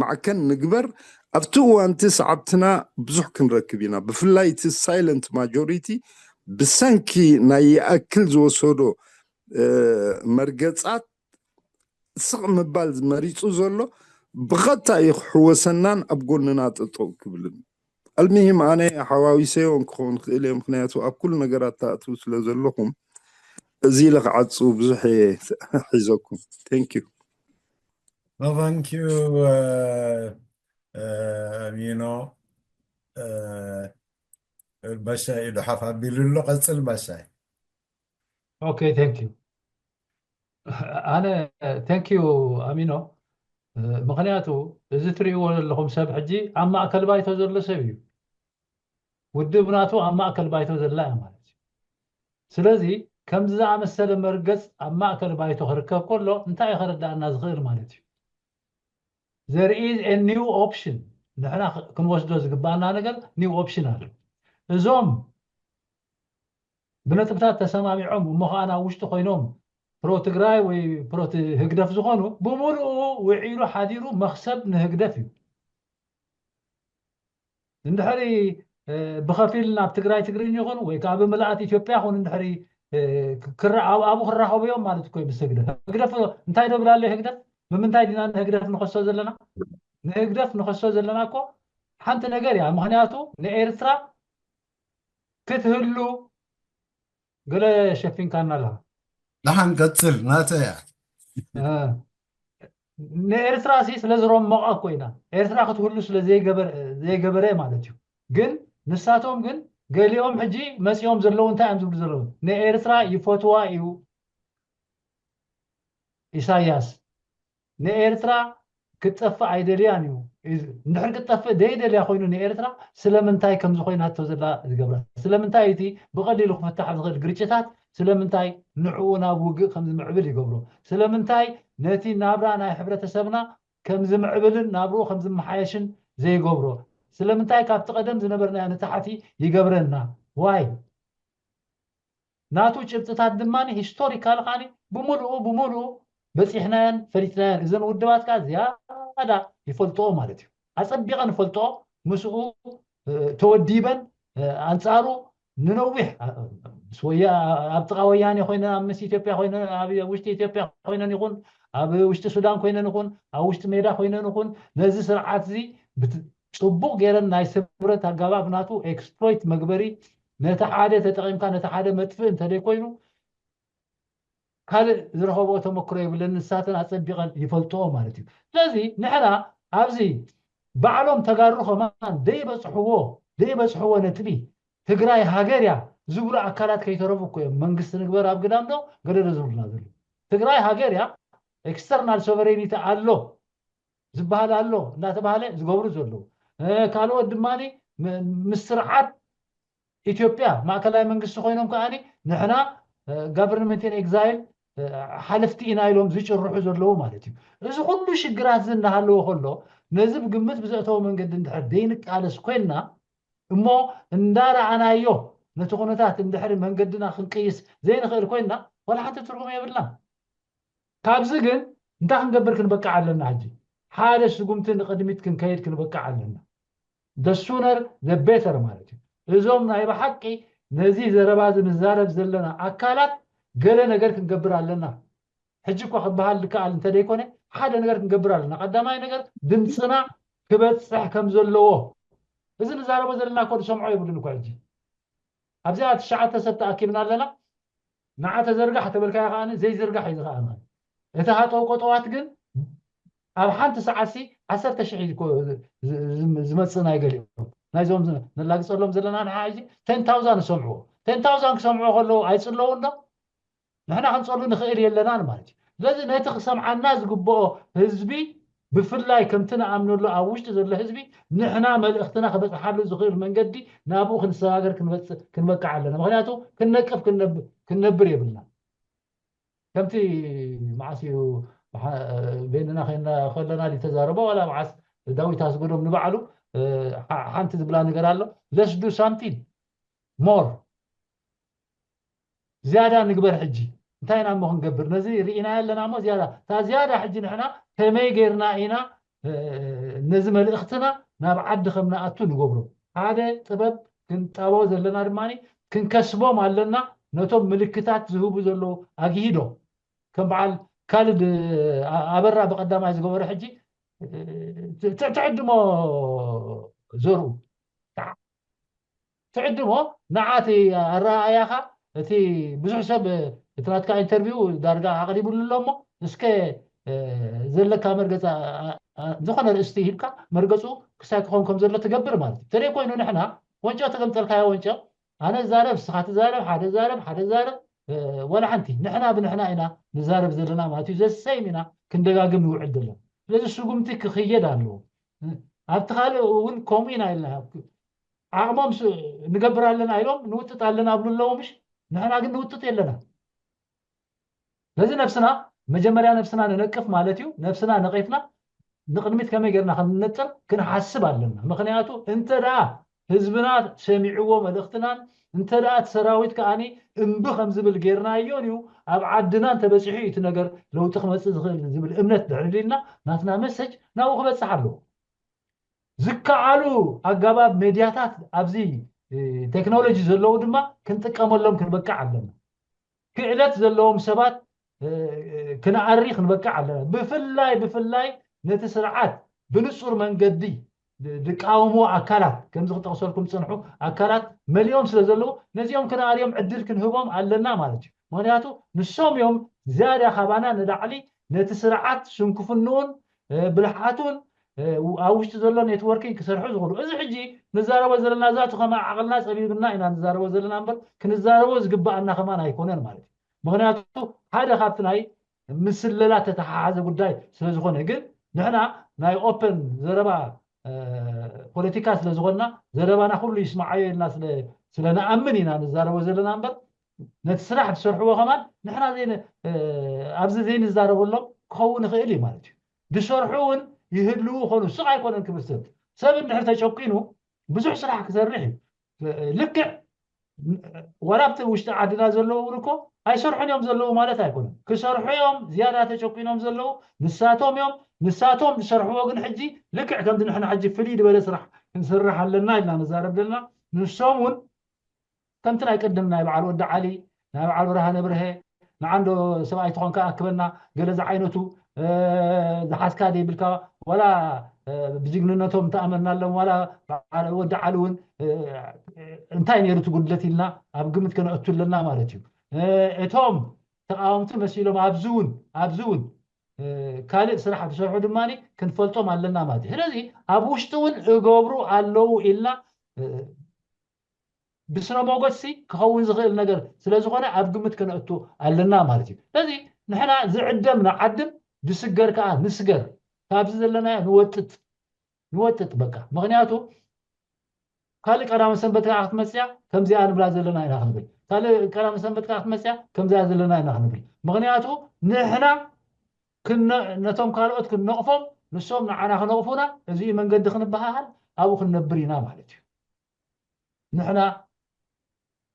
ማዕከን ንግበር ኣብቲ እዋንቲ ሰዓብትና ብዙሕ ክንረክብ ኢና ብፍላይ እቲ ሳይለንት ማጆሪቲ ብሰንኪ ናይ ይኣክል ዝወሰዶ መርገፃት ስቕ ምባል መሪፁ ዘሎ ብቐጥታ እዩ ክሕወሰናን ኣብ ጎንና ጠጠው ክብልን ኣልሚሂም ኣነ ሓዋዊሰዮ ክኸውን ክእል እየ ምክንያቱ ኣብ ኩሉ ነገራት ተኣትው ስለ ዘለኹም እዚ ኢለ ክዓፁ ብዙሕ እየ ሒዘኩም thank you No, thank you, ሚኖ። ባሻይ ኢዱ ሓፍ ኣቢሉ ኣሎ። ቀፅል ባሻይ። Okay, thank you. ኣነ thank you ኣሚኖ። ምክንያቱ እዚ ትሪእዎ ዘለኹም ሰብ ሕጂ ኣብ ማእከል ባይቶ ዘሎ ሰብ እዩ። ውድብ ናቱ ኣብ ማእከል ባይቶ ዘላ እያ ማለት እዩ። ስለዚ ከምዚ ዝኣመሰለ መርገፅ ኣብ ማእከል ባይቶ ክርከብ ከሎ እንታይ እዩ ከረዳእና ዝኽእል ማለት እዩ? There is a new option ንሕና ክንወስዶ ዝግባና ነገር new option ኣሎ። እዞም ብነጥብታት ተሰማሚዖም እሞ ከዓ ናብ ውሽጢ ኮይኖም ፕሮ ትግራይ ወይ ፕሮ ህግደፍ ዝኾኑ ብምሉኡ ውዒሉ ሓዲሩ መኽሰብ ንህግደፍ እዩ። እንድሕሪ ብኸፊል ናብ ትግራይ ትግርኝ ይኹን ወይ ከዓ ብምልኣት ኢትዮጵያ ይኹን እንድሕሪ ኣብኡ ክራኸቡ እዮም ማለት እኮ ምስ ህግደፍ። ህግደፍ እንታይ ዶ ብላለዩ ህግደፍ? ብምንታይ ዲና ንህግደፍ ንኸሶ ዘለና? ንህግደፍ ንኸሶ ዘለና እኮ ሓንቲ ነገር እያ። ምክንያቱ ንኤርትራ ክትህሉ ገለ ሸፊንካና ኣለኻ። ደሓን ቀፅል ናተ እያ። ንኤርትራ ሲ ስለ ዝረመቐ እኮ ኢና ኤርትራ ክትህሉ ስለ ዘይገበረ ማለት እዩ። ግን ንሳቶም ግን ገሊኦም ሕጂ መፂኦም ዘለዉ እንታይ እዮም ዝብሉ ዘለዉ? ንኤርትራ ይፈትዋ እዩ ኢሳያስ። ንኤርትራ ክትጠፍእ ኣይደልያን እዩ። እንድሕር ክትጠፍእ ደይደልያ ኮይኑ ንኤርትራ ስለምንታይ ከምዚ ኮይናቶ ዘላ ዝገብራ? ስለምንታይ እቲ ብቐሊሉ ክፍታሕ ዝኽእል ግርጭታት ስለምንታይ ንዕኡ ናብ ውግእ ከም ዝምዕብል ይገብሮ? ስለምንታይ ነቲ ናብራ ናይ ሕብረተሰብና ከም ዝምዕብልን ናብርኡ ከም ዝመሓየሽን ዘይገብሮ? ስለምንታይ ካብቲ ቀደም ዝነበርናዮ ንታሕቲ ይገብረና? ዋይ ናቱ ጭብጥታት ድማ ሂስቶሪካል ከዓኒ ብምሉኡ ብምሉኡ በፂሕናዮን ፈሊጥናዮን። እዘን ውድባት ከዓ ዝያዳ ይፈልጥኦ ማለት እዩ። ኣፀቢቐን ይፈልጥኦ። ምስኡ ተወዲበን ኣንፃሩ ንነዊሕ ምስ ወያ ኣብ ጥቃ ወያኔ ኮይነን ኣብ ምስ ኢትዮጵያ ኮይነን ኣብ ውሽጢ ኢትዮጵያ ኮይነን ይኹን ኣብ ውሽጢ ሱዳን ኮይነን ይኹን ኣብ ውሽጢ ሜዳ ኮይነን ይኹን ነዚ ስርዓት እዚ ጽቡቕ ገይረን ናይ ስምረት ኣገባብ ናቱ ኤክስፕሎይት መግበሪ ነቲ ሓደ ተጠቒምካ ነቲ ሓደ መጥፍእ እንተደይኮይኑ ካልእ ዝረኸብኦ ተመክሮ የብለን። ንሳተን ኣጸቢቐን ይፈልጥኦ ማለት እዩ። ስለዚ ንሕና ኣብዚ ባዕሎም ተጋሩ ከማን ደይበጽሕዎ ደይበጽሕዎ ነጥቢ ትግራይ ሃገር እያ ዝብሉ ኣካላት ከይተረፉ እኮ እዮም መንግስቲ ንግበር ኣብ ግዳም ዶ ገደደ ዝብሉና ዘለዉ። ትግራይ ሃገር እያ፣ ኤክስተርናል ሶቨሬኒቲ ኣሎ ዝበሃል ኣሎ እናተባሃለ ዝገብሩ ዘለዉ። ካልኦት ድማ ምስ ስርዓት ኢትዮጵያ ማእከላይ መንግስቲ ኮይኖም ከዓኒ ንሕና ጋቨርንመንት ኤግዛይል ሓለፍቲ ኢና ኢሎም ዝጭርሑ ዘለዉ ማለት እዩ። እዚ ኩሉ ሽግራት እዚ እናሃለዎ ከሎ ነዚ ብግምት ብዘእተወ መንገዲ እንድሕር ዘይንቃለስ ኮይንና እሞ እንዳረኣናዮ ነቲ ኩነታት እንድሕሪ መንገድና ክንቅይስ ዘይንኽእል ኮይንና ዋላ ሓንቲ ትርጉም የብልና። ካብዚ ግን እንታይ ክንገብር ክንበቅዕ ኣለና? ሕጂ ሓደ ስጉምቲ ንቕድሚት ክንከይድ ክንበቅዕ ኣለና። The sooner the better ማለት እዩ። እዞም ናይ ብሓቂ ነዚ ዘረባ እዚ ንዛረብ ዘለና ኣካላት ገለ ነገር ክንገብር ኣለና። ሕጂ እኳ ክበሃል ዝከኣል እንተደይኮነ ሓደ ነገር ክንገብር ኣለና። ቀዳማይ ነገር ድምፅና ክበፅሕ ከም ዘለዎ እዚ ንዛረቦ ዘለና እኮ ዝሰምዖ የብሉን እኳ ሕጂ ኣብዚኣ ትሽዓተ ሰብ ተኣኪብና ኣለና። ንዓ ተዘርጋሕ ተበልካዮ ከኣ ዘይዝርጋሕ እዩ ዝኸኣል ማለት እቲ ሃጠው ቆጠዋት ግን ኣብ ሓንቲ ሰዓትሲ ዓሰርተ ሽሕ እዩ ዝመፅእ ናይ ገሊኦም ናይዞም ነላግፀሎም ዘለና ንዓ ሕጂ ቴን ታውዛን ዝሰምዕዎ ቴን ታውዛን ክሰምዕዎ ከለዉ ኣይፅለውን ዶ ንሕና ክንፀሉ ንኽእል የለናን ማለት እዩ። ስለዚ ነቲ ክሰምዓና ዝግብኦ ህዝቢ ብፍላይ ከምቲ ንኣምነሉ ኣብ ውሽጢ ዘሎ ህዝቢ ንሕና መልእኽትና ክበፅሓሉ ዝኽእል መንገዲ ናብኡ ክንሰጋገር ክንበቅዕ ኣለና። ምክንያቱ ክንነቅፍ ክንነብር የብልና። ከምቲ መዓስ እዩ ቤንና ከለና ዝተዛረቦ ዋላ መዓስ ዳዊት ኣስገዶም ንባዕሉ ሓንቲ ዝብላ ነገር ኣሎ let's do something more ዝያዳ ንግበር ሕጂ እንታይ ኢና እሞ ክንገብር ነዚ ርኢና ኣለና እሞ ዝያዳ እታ ዝያዳ ሕጂ ንሕና ከመይ ገይርና ኢና ነዚ መልእኽትና ናብ ዓዲ ከም ንኣቱ ንገብሮ ሓደ ጥበብ ክንጣበቦ ዘለና ድማ ክንከስቦም ኣለና ነቶም ምልክታት ዝህቡ ዘለዉ ኣግሂዶ ከም በዓል ካልድ ኣበራ ብቀዳማይ ዝገበሮ ሕጂ ትዕድሞ ዘርኡ ትዕድሞ ንዓ እቲ ኣረኣእያኻ እቲ ብዙሕ ሰብ እቲ ናትካ ኢንተርቪው ዳርጋ ኣቕሪቡሉ ኣሎ እሞ እስከ ዘለካ መርገፂ ዝኾነ ርእስቲ ሂብካ መርገፁ ክሳይ ክኸውን ከም ዘሎ ትገብር ማለት እዩ። ተደይ ኮይኑ ንሕና ወንጨ ተገምጠልካዮ ወንጨ ኣነ ዛረብ ስኻ ትዛረብ ሓደ ዛረብ ሓደ ዛረብ ወላ ሓንቲ ንሕና ብንሕና ኢና ንዛረብ ዘለና ማለት እዩ። ዘሰይም ኢና ክንደጋግም ንውዕል ዘለና። ስለዚ ስጉምቲ ክኽየድ ኣለዎ። ኣብቲ ካልእ እውን ከምኡ ኢና ኢልና ዓቕሞም ንገብር ኣለና ኢሎም ንውጥጥ ኣለና ኣብሉ ኣለዎ ምሽ ንሕና ግን ንውጥጥ የለና። ስለዚ ነብስና መጀመርያ ነብስና ንነቅፍ ማለት እዩ። ነብስና ነቂፍና ንቅድሚት ከመይ ጌርና ከም ንነጥር ክንሓስብ ኣለና። ምክንያቱ እንተ ደኣ ህዝብና ሰሚዕዎ መልእኽትናን እንተ ደኣ እቲ ሰራዊት ከኣኒ እምቢ ከም ዝብል ጌርናዮን እዩ ኣብ ዓድና እንተበፂሑ እዩ እቲ ነገር ለውጢ ክመፅእ ዝኽእል ዝብል እምነት ድሕር ኢልና ናትና መሰጅ ናብኡ ክበፅሕ ኣለዎ። ዝከኣሉ ኣገባብ ሜድያታት ኣብዚ ቴክኖሎጂ ዘለዉ ድማ ክንጥቀመሎም ክንበቅዕ ኣለና። ክእለት ዘለዎም ሰባት ክንኣሪ ክንበቅዕ ኣለና። ብፍላይ ብፍላይ ነቲ ስርዓት ብንጹር መንገዲ ዝቃወምዎ ኣካላት ከምዚ ክጠቕሰልኩም ዝጸንሑ ኣካላት መሊኦም ስለ ዘለዉ ነዚኦም ክንኣርዮም ዕድል ክንህቦም ኣለና ማለት እዩ። ምክንያቱ ንሶም እዮም ዝያዳ ካባና ንላዕሊ ነቲ ስርዓት ስንክፍንኡን ብልሓቱን ኣብ ውሽጢ ዘሎ ኔትወርኪንግ ክሰርሑ ዝኽእሉ። እዚ ሕጂ ንዛረቦ ዘለና እዛ እቲ ከማ ዓቕልና ጸቢብና ኢና ንዛረቦ ዘለና እምበር ክንዛረቦ ዝግብኣና ከማን ኣይኮነን ማለት እዩ። ምክንያቱ ሓደ ካብቲ ናይ ምስለላ ተተሓሓዘ ጉዳይ ስለ ዝኾነ ግን ንሕና ናይ ኦፐን ዘረባ ፖለቲካ ስለ ዝኾንና ዘረባና ኩሉ ይስማዓዮ ኢልና ስለ ንኣምን ኢና ንዛረቦ ዘለና እምበር ነቲ ስራሕ ዝሰርሕዎ ከማን ንሕና ኣብዚ ዘይንዛረበሎም ክኸውን ይኽእል እዩ ማለት እዩ። ዝሰርሑ እውን ይህልዉ ኾኑ ስቕ ኣይኮነን ክብል ሰብ ሰብ እንድሕር ተጨቂኑ ብዙሕ ስራሕ ክሰርሕ እዩ። ልክዕ ወላ ኣብቲ ውሽጢ ዓድና ዘለዉ እውን እኮ ኣይሰርሑን እዮም ዘለዉ ማለት ኣይኮነን። ክሰርሑ እዮም ዝያዳ ተጨቁኖም ዘለዉ ንሳቶም እዮም። ንሳቶም ዝሰርሕዎ ግን ሕጂ ልክዕ ከምዚ ንሕና ሕጂ ፍልይ ዝበለ ስራሕ ክንስራሕ ኣለና ኢልና ንዛረብ ዘለና። ንሶም እውን ከምቲ ናይ ቅድም ናይ በዓል ወዲ ዓሊ፣ ናይ በዓል ብርሃነ ብርሀ፣ ንዓንዶ ሰብኣይ ትኾንካ ኣክበና፣ ገለ ዝዓይነቱ ዝሓዝካ ደይብልካ፣ ዋላ ብጅግንነቶም እንተኣመናሎም ዋላ በዓል ወዲ ዓሊ እውን እንታይ ነይሩ እቲ ጉድለት ኢልና ኣብ ግምት ከነእቱ ኣለና ማለት እዩ። እቶም ተቃወምቲ መሲሎም ኣብዚ እውን ኣብዚ እውን ካልእ ስራሕ ዝሰርሑ ድማ ክንፈልጦም ኣለና ማለት እዩ። ስለዚ ኣብ ውሽጢ እውን እገብሩ ኣለዉ ኢልና ብስነ ሞገትሲ ክኸውን ዝኽእል ነገር ስለ ዝኾነ ኣብ ግምት ከነእቱ ኣለና ማለት እዩ። ስለዚ ንሕና ዝዕደም ንዓድም ዝስገር ከዓ ንስገር ካብዚ ዘለናዮ ንወጥጥ ንወጥጥ በቃ ምክንያቱ ካልእ ቀዳመ ሰንበት ከዓ ክትመፅያ ከምዚኣ ንብላ ዘለና ኢና ክንብል ካልእ ቀዳመ ሰንበት ከዓ ክትመፅያ ከምዚኣ ዘለና ኢና ክንብል ምክንያቱ ንሕና ነቶም ካልኦት ክንነቕፎም ንሶም ንዓና ክነቕፉና እዚ መንገዲ ክንበሃሃል ኣብኡ ክንነብር ኢና ማለት እዩ። ንሕና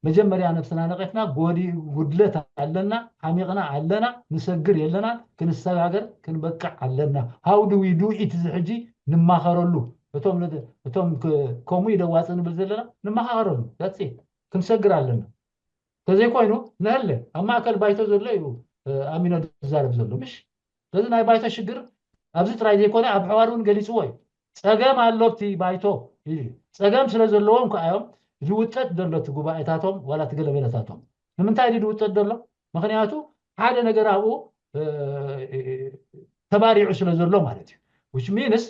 መጀመርያ ነብስና ነቒፍና ጎዲ ጉድለት ኣለና ሓሚቕና ኣለና ንሰግር የለና ክንሰጋገር ክንበቅዕ ኣለና። How do we do it እዚ ሕጂ ንማኸረሉ እቶም እቶም ከምኡ ይደዋፅ ንብል ዘለና ንመኻኸረሉ ዳትስ ክንሰግር ኣለና። ተዘይኮይኑ ንሀለ ኣብ ማእከል ባይቶ ዘሎ እዩ ኣሚኖ ዝዛረብ ዘሎ ምሽ ስለዚ ናይ ባይቶ ሽግር ኣብዚ ጥራይ ዘይኮነ ኣብ ሕዋር እውን ገሊፅዎ እዩ። ፀገም ኣሎ ኣብቲ ባይቶ ኢሉ እዩ። ፀገም ስለ ዘለዎም ከዓ እዮም ዝውጠጥ ዘሎ እቲ ጉባኤታቶም ዋላ እቲ ገለበለታቶም። ንምንታይ ድዩ ዝውጠጥ ዘሎ? ምክንያቱ ሓደ ነገር ኣብኡ ተባሪዑ ስለ ዘሎ ማለት እዩ። Which means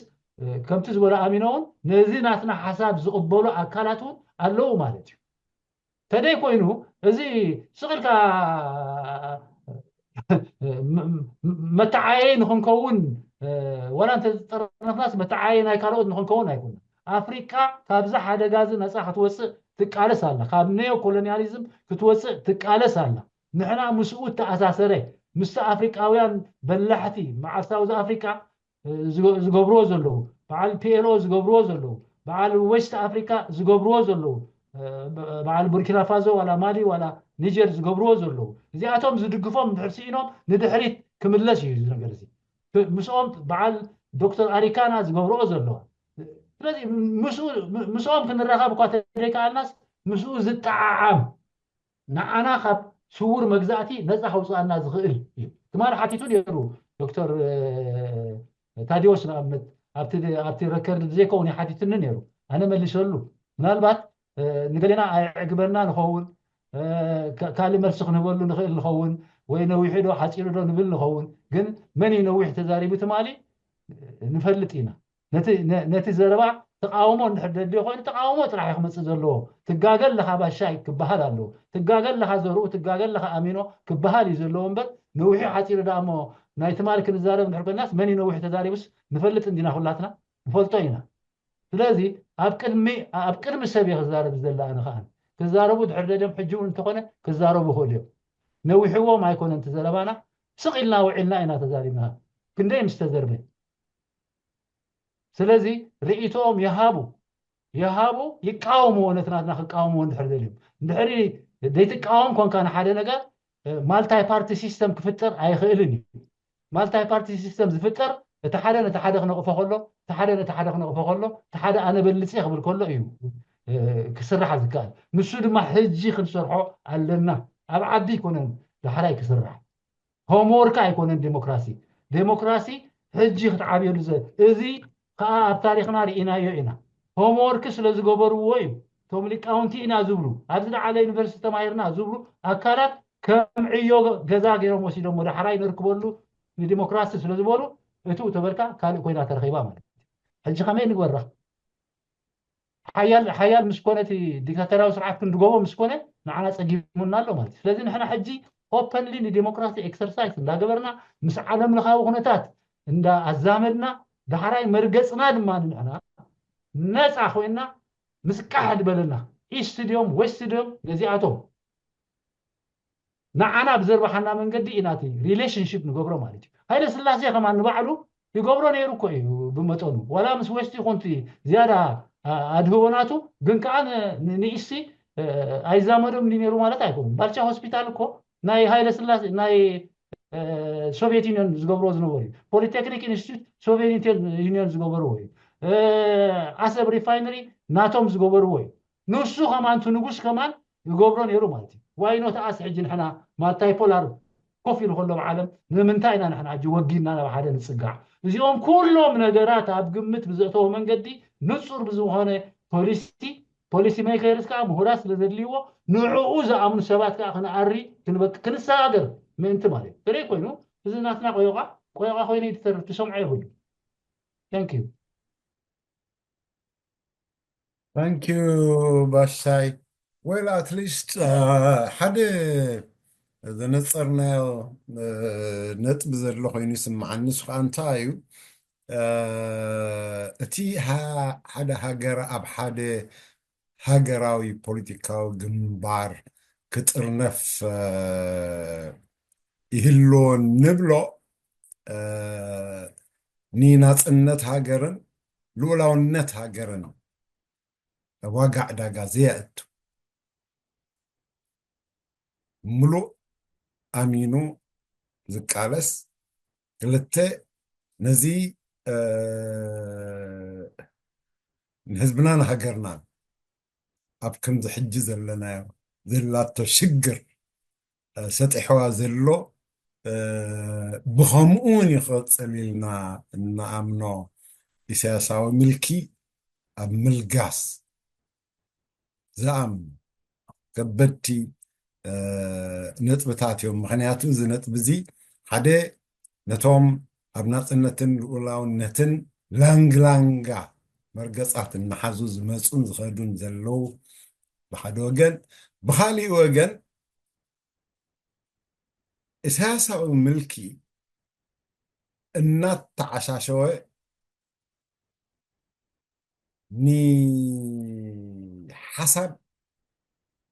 ከምቲ ዝበሎ ኣሚኖ እውን ነዚ ናትና ሓሳብ ዝቕበሉ ኣካላት እውን ኣለዉ ማለት እዩ። ተደይ ኮይኑ እዚ ስቕ ኢልካ መተዓየይ ንክንከውን ዋላ እንተዝጠረነፍናስ መተዓየይ ናይ ካልኦት ንክንከውን ኣይኮነ ኣፍሪቃ ካብዚ ሓደጋ እዚ ነፃ ክትወፅእ ትቃለስ ኣላ ካብ ኔዮ ኮሎኒያሊዝም ክትወፅእ ትቃለስ ኣላ ንሕና ምስኡ እተኣሳሰረ ምስቲ ኣፍሪቃውያን በላሕቲ መዓል ሳውዝ ኣፍሪቃ ዝገብርዎ ዘለዉ በዓል ፒኤልኦ ዝገብርዎ ዘለዉ በዓል ዌስት ኣፍሪካ ዝገብርዎ ዘለዉ በዓል ቡርኪና ፋዞ ዋላ ማሊ ዋላ ኒጀር ዝገብርዎ ዘለዉ እዚኣቶም ዝድግፎም ድሕር ስኢኖም ንድሕሪት ክምለስ እዩ እዚ ነገር እዚ ምስኦም በዓል ዶክተር ኣሪካና ዝገብርኦ ዘለዋ ስለዚ ምስኦም ክንራኸብ እኳ ተደይከኣልናስ ምስኡ ዝጠዓዓም ንዓና ካብ ስውር መግዛእቲ ነፃ ከውፅኣና ዝኽእል እዩ። ትማሊ ሓቲቱ ነይሩ ዶክተር ታዲዎስ ንኣብነት ኣብቲ ረከርድ ብዘይከውን ሓቲትኒ ነይሩ። ኣነ መሊሰሉ። ምናልባት ንገሌና ኣየዕግበና ንኸውን፣ ካልእ መልሲ ክንህበሉ ንኽእል ንኸውን፣ ወይ ነዊሑ ዶ ሓፂሩ ዶ ንብል ንኸውን። ግን መን እዩ ነዊሕ ተዛሪቡ ትማሊ ንፈልጥ ኢና። ነቲ ዘረባ ተቃውሞ እንድሕር ደድዮ ኮይኑ ተቃውሞ ጥራሕ ክመፅእ ዘለዎ ትጋገ ኣለካ ባሻይ ክበሃል ኣለዎ ትጋገ ኣለካ ዘርኡ ትጋገ ኣለካ ኣሚኖ ክበሃል እዩ ዘለዎ እምበር ነዊሑ ሓፂሩ ደኣ እሞ ናይ ትማሊ ክንዛረብ እንድሕር ኮይናስ መን እዩ ነዊሑ ተዛሪቡስ ንፈልጥ እንዲና ኩላትና ንፈልጦ ኢና ስለዚ ኣብ ቅድሚ ኣብ ቅድሚ ሰብ እየ ክዛረብ ዘላ ኣነ ከዓ ክዛረቡ ድሕር ደድዮም ሕጂ እውን እንተኾነ ክዛረቡ ይኽእሉ እዮም ነዊሕዎም ኣይኮነን እቲ ዘረባና ስቕ ኢልና ውዒልና ኢና ተዛሪብና ክንደይ ምስ ተዘርበ ስለዚ ርእይቶኦም ይሃቡ ይሃቡ ይቃወምዎ ነቲ ናትና ክቃወምዎ እንድሕር ደልዮም እንድሕሪ ዘይትቃወም ኮንካ ንሓደ ነገር ማልታይ ፓርቲ ሲስተም ክፍጠር ኣይኽእልን እዩ ማልታይ ፓርቲ ሲስተም ዝፍጠር እቲ ሓደ ነቲ ሓደ ክነቕፎ ከሎ እቲ ሓደ ነቲ ሓደ ክነቕፎ ከሎ እቲ ሓደ ኣነ በልፅ ክብል ከሎ እዩ ክስራሕ ዝከኣል ንሱ ድማ ሕጂ ክንሰርሖ ኣለና ኣብ ዓዲ ኣይኮነን ዳሕራይ ክስራሕ ሆምወርክ ኣይኮነን ዴሞክራሲ ዴሞክራሲ ሕጂ ክትዓብየሉ ዘ እዚ ከዓ ኣብ ታሪክና ርኢናዮ ኢና ሆምወርክ ስለ ዝገበርዎ እዩ እቶም ሊቃውንቲ ኢና ዝብሉ ኣብዚ ዝዓለ ዩኒቨርሲቲ ተማሂርና ዝብሉ ኣካላት ከም ዕዮ ገዛ ገይሮም ወሲዶሞ ዳሕራይ ንርክበሉ ንዲሞክራሲ ስለ ዝበሉ እቱ ተበልካ ካልእ ኮይና ተረኺባ ማለት ሕጂ ከመይ ንግበራ ሓያል ሓያል ምስ ኮነ እቲ ዲክታተራዊ ስርዓት ክንድገቦ ምስ ኮነ ንዓና ፀጊሙና ኣሎ ማለት እዩ ስለዚ ንሕና ሕጂ ኦፐንሊ ንዲሞክራሲ ኤክሰርሳይስ እንዳገበርና ምስ ዓለም ለኻዊ ኩነታት እንዳ ኣዛመድና ዳሕራይ መርገፅና ድማ ንንሕና ነፃ ኮይና ምስ ቃሕ ዝበለና ኢስት ድዮም ዌስት ድዮም ነዚኣቶም ንዓና ብዘርባሓና መንገዲ ኢና እቲ ሪሌሽንሽፕ ንገብሮ ማለት እዩ። ሃይለ ስላሴ ከማን ንባዕሉ ይገብሮ ነይሩ እኮ እዩ ብመጠኑ ዋላ ምስ ወስት ይኹን እቲ ዝያዳ ኣድህቦ ናቱ ግን ከዓ ንኢስቲ ኣይዛመዶም ነይሩ ማለት ኣይኮኑን። ባልቻ ሆስፒታል እኮ ናይ ሃይለ ስላሴ ናይ ሶቪየት ዩኒዮን ዝገብርዎ ዝነበሩ እዩ። ፖሊቴክኒክ ኢንስቲትዩት ሶቪየት ዩኒዮን ዝገበርዎ እዩ። ኣሰብ ሪፋይነሪ ናቶም ዝገበርዎ እዩ። ንሱ ከማን እቲ ንጉስ ከማን ይገብሮ ነይሩ ማለት እዩ። ዋይኖት ኣስ ሕጂ ንሕና ማልታይ ፖላር ኮፍ ኢሉ ከሎ ዓለም ንምንታይ ኢና ንሕና ሕጂ ወጊና ናብ ሓደ ንፅጋዕ? እዚኦም ኩሎም ነገራት ኣብ ግምት ብዘእተወ መንገዲ ንፁር ብዝኾነ ፖሊሲ ፖሊሲ ሜከርስ ከዓ ምሁራት ስለ ዘድልይዎ ንዕኡ ዝኣምኑ ሰባት ከዓ ክንኣሪ ክንበቅ ክንሰጋገር ምእንቲ ማለት እዩ። ጥሬ ኮይኑ እዚ ናትና ቆይቋ ቆይቋ ኮይኑ ይትተርፍ ትሰምዖ ይብሉ። Thank you. Thank you ባሻይ። Well, at least ሓደ ዘነጸርናዮ ነጥቢ ዘሎ ኮይኑ ይስምዓኒ። ንሱ ከዓ እንታይ እዩ? እቲ ሓደ ሃገር ኣብ ሓደ ሃገራዊ ፖለቲካዊ ግንባር ክጥርነፍ ይህልዎ ንብሎ ንናፅነት ሃገርን ልኡላውነት ሃገርን ዋጋ ዕዳጋ ዘየእቱ፣ ምሉእ ኣሚኑ ዝቃለስ፣ ክልተ ነዚ ንህዝብናን ሃገርናን ኣብ ከምዚ ሕጂ ዘለናዮ ዘላቶ ሽግር ሰጢሕዋ ዘሎ ብኸምኡ እውን ይኸፀል ኢልና እንኣምኖ ኢሳያሳዊ ምልኪ ኣብ ምልጋስ ዝኣምኑ ከበድቲ ነጥብታት እዮም። ምክንያቱ እዚ ነጥቢ እዚ ሓደ ነቶም ኣብ ናፅነትን ልኡላውነትን ላንግላንጋ መርገፃት እናሓዙ ዝመፁን ዝኸዱን ዘለዉ ብሓደ ወገን፣ ብካሊእ ወገን ኢሳያሳዊ ምልኪ እናተዓሻሸወ ንሓሳብ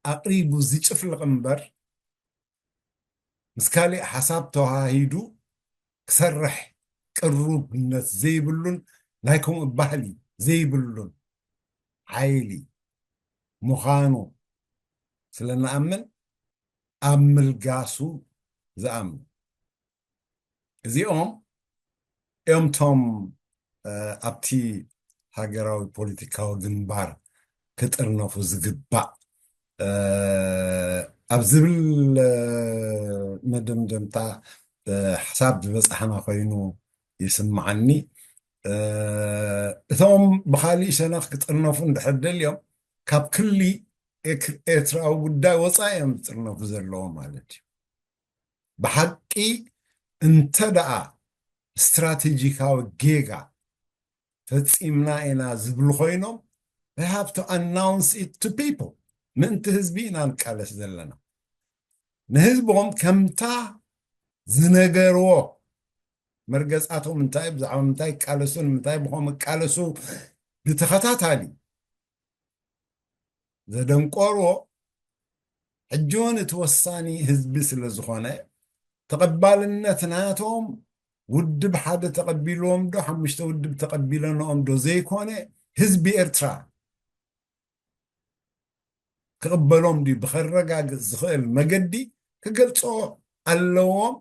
ኣቕሪቡ ዝጭፍልቕ እምበር ምስ ካሊእ ሓሳብ ተዋሃሂዱ ክሰርሕ ቅሩብነት ዘይብሉን ናይ ከምኡ ባህሊ ዘይብሉን ሓይሊ ምዃኑ ስለ ንኣምን ኣብ ምልጋሱ ዝኣምኑ እዚኦም እዮም ቶም ኣብቲ ሃገራዊ ፖለቲካዊ ግንባር ክጥርነፉ ዝግባእ ኣብ ዝብል መደምደምታ ሓሳብ ዝበፃሕና ኮይኑ ይስምዓኒ። እቶም ብካሊእ ሸነኽ ክጥርነፉ እንድሕር ደልዮም ካብ ክሊ ኤርትራዊ ጉዳይ ወፃኢ እዮም ዝጥርነፉ ዘለዎ ማለት እዩ። ብሓቂ እንተ ደኣ ስትራቴጂካዊ ጌጋ ፈፂምና ኢና ዝብሉ ኮይኖም they have to announce it to people። ምእንቲ ህዝቢ ኢና ንቃለስ ዘለና። ንህዝቦም ከምታ ዝነገርዎ መርገፃቶም እንታይ ብዛዕባ ምንታይ ይቃለሱ ንምንታይ ብኸም ይቃለሱ ብተኸታታሊ ዘደንቆርዎ ሕጂ እውን እቲ ወሳኒ ህዝቢ ስለ ዝኾነ ተቐባልነት ናቶም ውድብ ሓደ ተቐቢልዎም ዶ ሓሙሽተ ውድብ ተቐቢለንኦም ዶ ዘይኮነ ህዝቢ ኤርትራ ክቕበሎም ድዩ ብኸረጋግፅ ዝኽእል መገዲ ክገልፆ ኣለዎም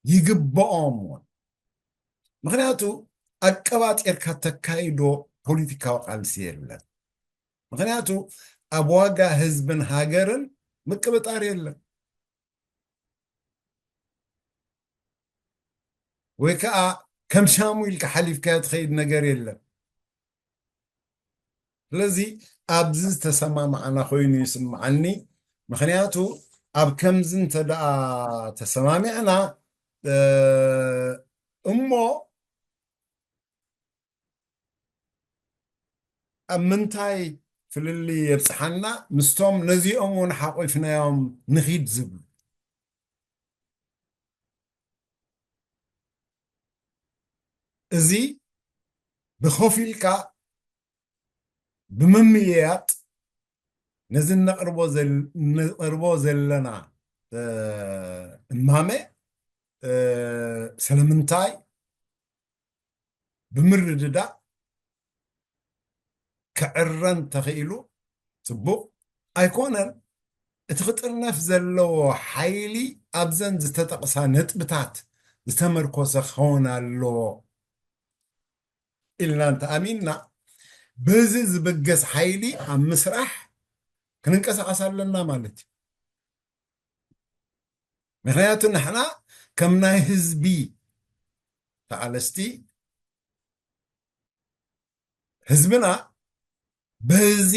ይግበኦም እውን። ምክንያቱ ኣቀባጢርካ ተካይዶ ፖለቲካዊ ቃልሲ የለን። ምክንያቱ ኣብ ዋጋ ህዝብን ሃገርን ምቅብጣር የለን። ወይ ከዓ ከም ሻሙ ኢልካ ሓሊፍካዮ ትኸይድ ነገር የለን። ስለዚ ኣብዚ ዝተሰማማዕና ኮይኑ ይስምዓኒ። ምክንያቱ ኣብ ከምዚ እንተ ደኣ ተሰማሚዕና እሞ ኣብ ምንታይ ፍልልይ የብፅሓና? ምስቶም ነዚኦም እውን ሓቂፍናዮም ንኺድ ዝብሉ። እዚ ብኸፊልካ ብምምይያጥ ነዚ ነቕርቦ ዘለና እማመ ስለምንታይ ብምርድዳእ ክዕረን ተኽኢሉ ፅቡቕ፣ ኣይኮነን። እቲ ክጥርነፍ ዘለዎ ሓይሊ ኣብዘን ዝተጠቕሳ ነጥብታት ዝተመርኮሰ ክኸውን ኣለዎ ኢልና እንተኣሚንና፣ በዚ ዝብገስ ሓይሊ ኣብ ምስራሕ ክንንቀሳቐስ ኣለና ማለት እዩ። ምክንያቱ ንሕና ከም ናይ ህዝቢ ተቓለስቲ፣ ህዝብና በዚ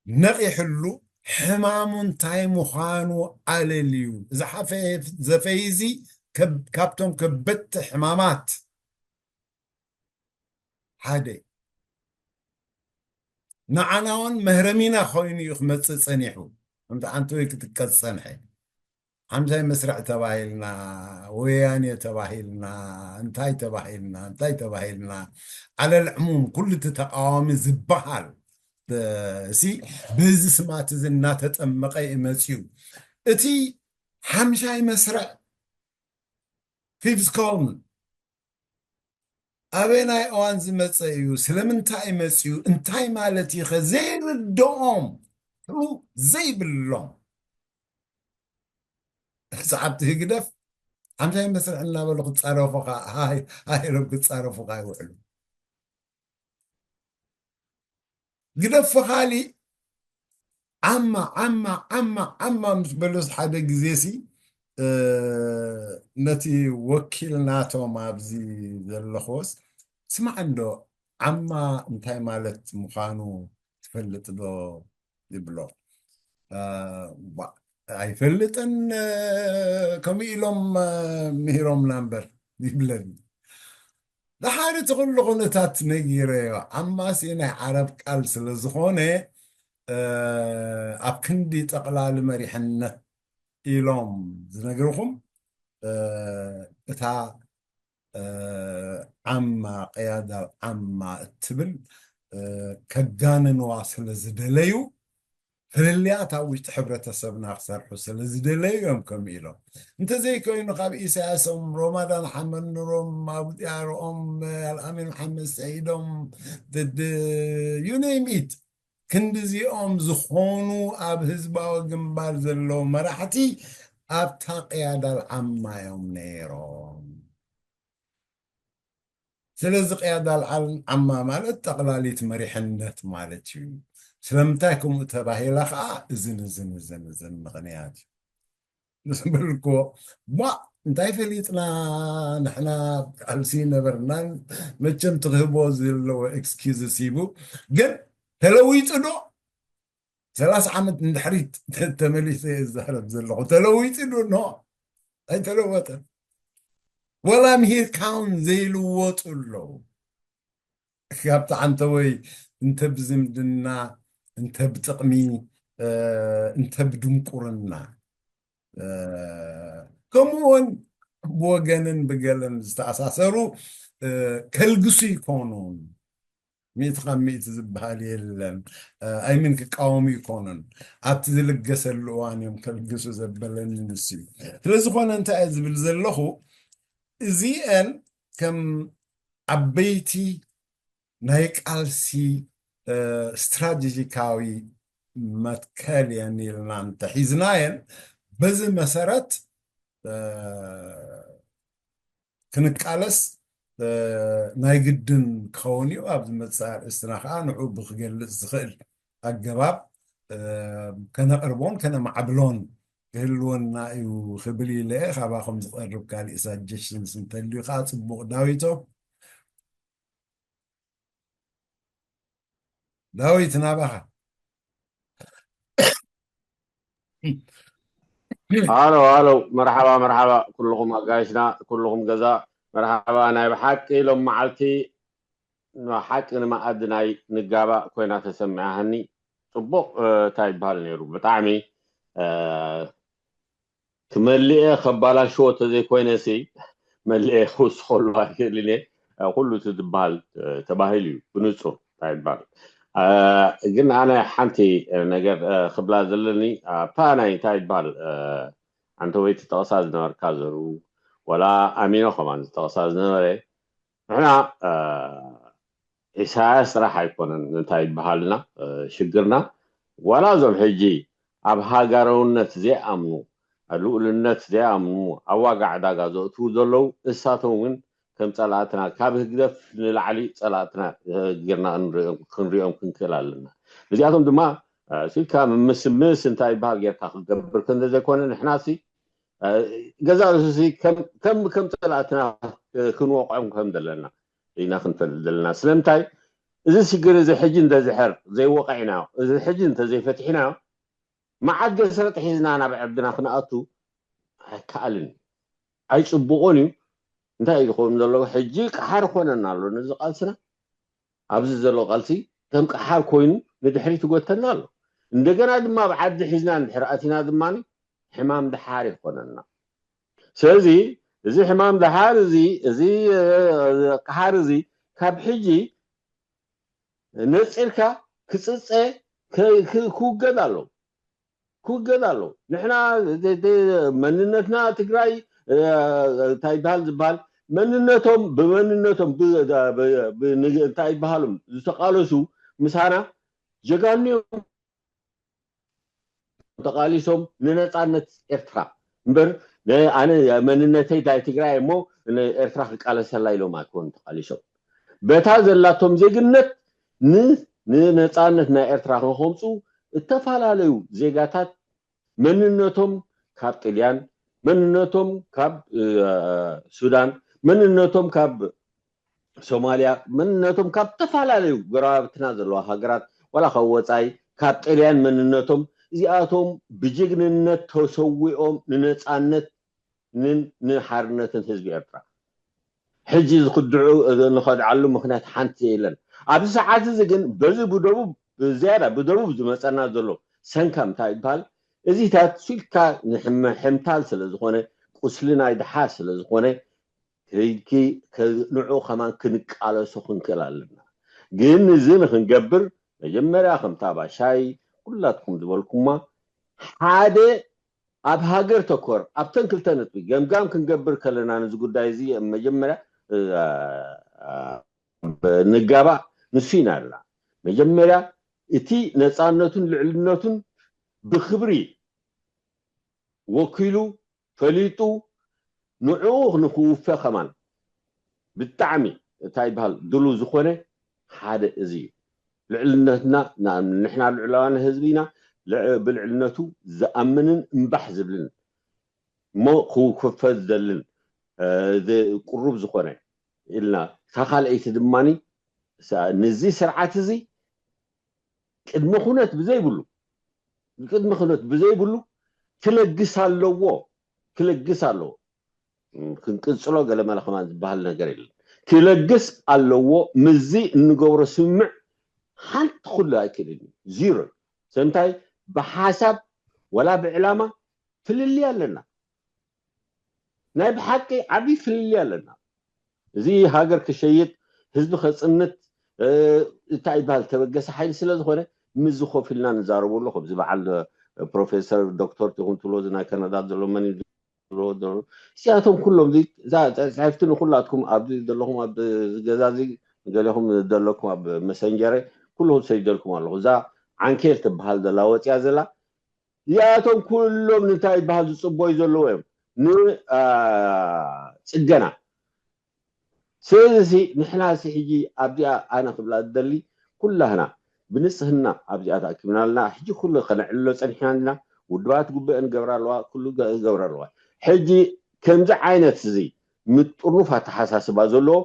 ነቒሕሉ፣ ሕማሙ እንታይ ምዃኑ ኣለልዩ። እዚ ሓፈ-፣ ዘፈይ እዚ ከብ-፣ ካብቶም ከበድቲ ሕማማት ሓደ እዩ። ንዓና እውን መህረሚና ኮይኑ እዩ ክመጽእ ጸኒሑ። ከምቲ ሓንቲ ወይ ክትቀጽ ጸንሐ። ሓምሻይ መስርዕ ተባሂልና፣ ወያኔ ተባሂልና፣ እንታይ ተባሂልና፣ እንታይ ተባሂልና፣ ዓለል ዕሙም ኩሉ እቲ ተቃዋሚ ዝበሃል፣ እ፣ ሲ በዚ ስማት እዚ እናተጠመቐ እዩ መፅዩ። እቲ ሓምሻይ መስርዕ ፊፍዝ ኮሎኒ ኣበናይ እዋን ዝመፀ እዩ? ስለምንታይ መፅዩ? እንታይ ማለት እዩ? ከ ዘይርድኦም ትሉ ዘይብሎም ሰዓብቲ ህግደፍ ሓምሻይ መስርዕ እናበሉ ክፃረፉ ከ-፣ ሃይ-፣ ሃይሎም ክፃረፉ ከ ኣይውዕሉ። ግደፎ ካሊእ ዓማ፣ ዓማ፣ ዓማ፣ ዓማ ምስ በሉስ ሓደ ግዜ ሲ፣ እ፣ ነቲ ወኪል ናቶም ኣብዚ ዘለኹስ፣ "ስማዕ እንዶ ዓማ እንታይ ማለት ምዃኑ ትፈልጥ ዶ?" ይብሎ። እ፣ "ዋ፣ ኣይፈልጥን፣ እ፣ ከምኡ ኢሎም፣ እ፣ ምሂሮምና እምበር" ይብለኒ። ደሓር እቲ ኩሉ ኩነታት ነጊረዮ። ዓማሲ ናይ ዓረብ ቃል ስለ ዝኾነ፣ እ፣ ኣብ ክንዲ ጠቕላሊ መሪሕነት ኢሎም ዝነግርኹም፣ እ፣ እታ፣ እ፣ ዓማ፣ ቅያዳ ዓማ እትብል፣ እ፣ ከጋንንዋ ስለ ዝደለዩ፣ ፍልልያት ኣብ ውሽጢ ሕብረተሰብና ክሰርሑ ስለ ዝደለዩ እዮም ከምኡ ኢሎም። እንተዘይኮይኑ ካብ ኢሳያሶም፣ ሮማዳን ሓመድ ኑሮም፣ ኣብዲያሮኦም፣ ኣልኣሚን ሓመድ ሰዒዶም፣ ድ-፣ ድ-፣ you name it፣ ክንዲዚኦም ዝኾኑ ኣብ ህዝባዊ ግንባር ዘለዉ መራሕቲ ኣብታ ቅያዳ ዓማ እዮም ነይሮም። ስለዚ ቅያዳ ዓማ ማለት ጠቕላሊት መሪሕነት ማለት እዩ። ስለምንታይ ከምኡ ተባሂላ ከዓ እዝን እዝን እዝን እዝን ምኽንያት እዩ። ምስ በልክዎ፣ "ቧ፣ እንታይ ፈሊጥና ንሕና ኣብ ቃልሲ ነበርናን መቸም ትህቦ ዘለዎ ኤክስኪውዝስ ሂቡ፣ ግን ተለዊጡ ዶ?" ሰላሳ ዓመት ንድሕሪት ተመሊሰ እየ ዝዛረብ ዘለኹ። ተለዊጡ ዶ? ኖ፣ ኣይተለወጠን። ወላ ምሂርካውን ዘይልወጡ ኣለዉ። ካብቲ ዓንተወይ እንተ ብዝምድና፣ እንተ ብጥቕሚ፣ እ፣ እንተ ብድንቁርና፣ እ፣ ከምኡውን ብወገንን ብገለን ዝተኣሳሰሩ፣ እ፣ ከልግሱ ይኮኑን። ሚእቲ ካብ ሚእቲ ዝበሃል የለን። እ፣ ኣይምን ክቃወሙ ይኮኑን። ኣብቲ ዝልገሰሉ እዋን እዮም ከልግሱ ዘበለኒ ንሱ እዩ። ስለ ዝኾነ እንታይ እየ ዝብል ዘለኹ፣ እዚአን ከም ዓበይቲ ናይ ቃልሲ፣ እ፣ ስትራቴጂካዊ መትከል እየን ኢልና እንተሒዝናየን፣ በዚ መሰረት፣ እ፣ ክንቃለስ፣ እ፣ ናይ ግድን ክኸውን እዩ። ኣብ ዝመጽእ ኣርእስትና ከዓ ንዑ ብክገልጽ ዝኽእል ኣገባብ፣ እ፣ ከነቕርቦን ከነማዕብሎን ክህልወና እዩ ክብል ኢለ እየ። ካባኹም ዝቐርብ ካሊእ ሳጀሽንስ እንተልዩ ከዓ ጽቡቕ። ዳዊቶ? ዳዊት፣ ናባኻ። ሃሎ፣ ሃሎ፣ መርሓባ፣ መርሓባ፣ ኩልኹም ኣጋይሽና፣ ኩልኹም ገዛ፣ መርሓባ። ናይ ብሓቂ ሎም መዓልቲ ሓቂ ንመኣዲ ናይ ንጋባእ ኮይና ተሰሚዓሃኒ። ጽቡቕ፣ እ፣ እንታይ ይበሃል ነይሩ? ብጣዕሚ፣ እ፣ ክመልኤ ከባላሽዎ ተዘይኮይነሲ፣ መለኤ ክውስኸሉ ኣይክእልን እየ። ኩሉ እቲ ዝበሃል ተባሂሉ እዩ ብንጹር እንታይ ይበሃል። ግን ኣነ ሓንቲ ነገር ክብላ ዘለኒ፣ ኣብታ ናይ እንታይ ይበሃል፣ ኣንተ ወይ ትጠቕሳ ዝነበርካ ዘርኡ፣ ወላ ኣሚኖ ከማን ዝጠቕሳ ዝነበረ፣ ንሕና ኢሳያስ ጥራሕ ኣይኮነን እንታይ ይበሃልና ሽግርና፣ ዋላ እዞም ሕጂ ኣብ ሃገራውነት ዘይኣምኑ፣ ኣብ ልኡልነት ዘይኣምኑ፣ ኣብ ዋጋ ዕዳጋ ዘእትዉ ዘለዉ፣ እሳቶም እውን ከም ጸላእትና፣ ካብ ህግደፍ ንላዕሊ ጸላእትና ጌርና ክንሪኦም ክንክእል ኣለና። እዚኣቶም ድማ ስልካ ምምስምስ እንታይ ይበሃል ጌርካ ክገብር ክንደ ዘይኮነ ንሕናሲ ገዛ ርእሱሲ ከም ከም ጸላእትና ክንወቕዖም ከም ዘለና ኢና ክንፈልጥ ዘለና። ስለምንታይ እዚ ሽግር እዚ ሕጂ እንተዝሕር ዘይወቐዕናዮ፣ እዚ ሕጂ እንተዘይፈትሕናዮ፣ መዓት ገሰረጥ ሒዝና ናብ ዕርድና ክንኣቱ ኣይከኣልን እዩ። ኣይፅቡቕን እዩ። እንታይ እዩ ዝኸውን ዘለዎ? ሕጂ ቀሓር ኮነና ኣሎ ነዚ ቃልስና። ኣብዚ ዘሎ ቃልሲ ከም ቀሓር ኮይኑ ንድሕሪት ይጎተና ኣሎ። እንደገና ድማ ኣብ ዓዲ ሒዝና እንድሕር ኣቲና ድማ ሕማም ደሓር ይኾነና። ስለዚ እዚ ሕማም ደሓር እዚ፣ እዚ ቀሓር እዚ ካብ ሕጂ ነፂርካ ክፅፀ ክውገድ ኣሎ። ክውገድ ኣሎ። ንሕና መንነትና ትግራይ እንታይ ይበሃል ዝበሃል መንነቶም ብመንነቶም እንታይ ይበሃሉ ዝተቃለሱ ምሳና ጀጋኑ እዮም ተቃሊሶም ንነፃነት ኤርትራ እምበር ኣነ መንነተይ ናይ ትግራይ እሞ ኤርትራ ክቃለሰላ ኢሎም ኣይኮኑ ተቃሊሶም በታ ዘላቶም ዜግነት ንነፃነት ናይ ኤርትራ ንከምፁ እተፈላለዩ ዜጋታት መንነቶም ካብ ጥልያን መንነቶም ካብ ሱዳን መንነቶም ካብ ሶማልያ መንነቶም ካብ ዝተፈላለዩ ጎረባብትና ዘለዋ ሃገራት ዋላ ካብ ወፃኢ ካብ ጥልያን መንነቶም እዚኣቶም ብጅግንነት ተሰዊኦም ንነፃነት ንሓርነትን ህዝቢ ኤርትራ ሕጂ ዝክድዑ ንኸድዓሉ ምክንያት ሓንቲ የለን። ኣብዚ ሰዓት እዚ ግን በዚ ብደቡብ ብዝያዳ ብደቡብ ዝመፀና ዘሎ ሰንካ እንታይ ይበሃል እዚታት ስልካ ንሕምታል ስለ ዝኾነ ቁስሊ ናይ ድሓር ስለ ዝኾነ ንዑ ከማን ክንቃለሶ ክንክእል ኣለና። ግን እዚ ንክንገብር መጀመርያ ከምታ ባሻይ ኩላትኩም ዝበልኩማ ሓደ ኣብ ሃገር ተኮር ኣብተን ክልተ ነጥቢ ገምጋም ክንገብር ከለና ነዚ ጉዳይ እዚ መጀመርያ ንጋባእ ንሱ ኢና ኣለና። መጀመርያ እቲ ነፃነቱን ልዕልነቱን ብክብሪ ወኪሉ ፈሊጡ ንዕኡ ንክውፈ ከማን ብጣዕሚ እንታይ ይበሃል ድሉ ዝኾነ ሓደ እዚ እዩ። ልዕልነትና ንሕና ልዕላዋን ህዝቢ ኢና ብልዕልነቱ ዝኣምንን እምባሕ ዝብልን እሞ ክውፈ ዝደልን ቅሩብ ዝኾነ ኢልና እታ ካልኣይቲ ድማ ንዚ ስርዓት እዚ ቅድመ ኩነት ብዘይብሉ ቅድመ ኩነት ብዘይብሉ ክለግስ ኣለዎ ክለግስ ኣለዎ ክንቅፅሎ ገለመለ ከማን ዝበሃል ነገር የለን ክለግስ ኣለዎ ምዚ እንገብሮ ስምምዕ ሓንቲ ኩሉ ኣይክእልን እዩ ዚሮ ሰምታይ ብሓሳብ ወላ ብዕላማ ፍልልይ ኣለና ናይ ብሓቂ ዓብዪ ፍልልይ ኣለና እዚ ሃገር ክሸይጥ ህዝቢ ከፅንት እንታይ ይበሃል ተበገሰ ሓይሊ ስለ ዝኾነ ምዚ ኮፍ ኢልና ንዛረበሉ ከምዚ በዓል ፕሮፌሰር ዶክተር ትኹን ትብሎ እዚ ናይ ካናዳ ዘሎ መን ትብሎ ዘሎ እዚኣቶም ኩሎም እዚ እዛ ፅሕፍቲ ንኩላትኩም ኣብዚ ዘለኹም ኣብ ገዛ እዚ ገሌኹም ዘለኩም ኣብ መሰንጀረ ኩልኹም ሰዲደልኩም ኣለኹ እዛ ዓንኬል ትበሃል ዘላ ወፂያ ዘላ እዚኣቶም ኩሎም እንታይ ይበሃል ዝፅበዩ ዘለዉ እዮም ንፅገና ስለዚ ንሕና ሲ ሕጂ ኣብዚኣ ኣነ ክብላ ዝደሊ ኩላህና ብንፅህና ኣብዚኣ ተኣኪብና ኣለና ሕጂ ኩሉ ከነዕልሎ ፀኒሕና እንዲና ውድባት ጉበአ ንገብራ ኣለዋ ኩሉ ገብራ ኣለዋ ሕጂ ከምዚ ዓይነት እዚ ምጥርኑፍ ኣተሓሳስባ ዘለዎ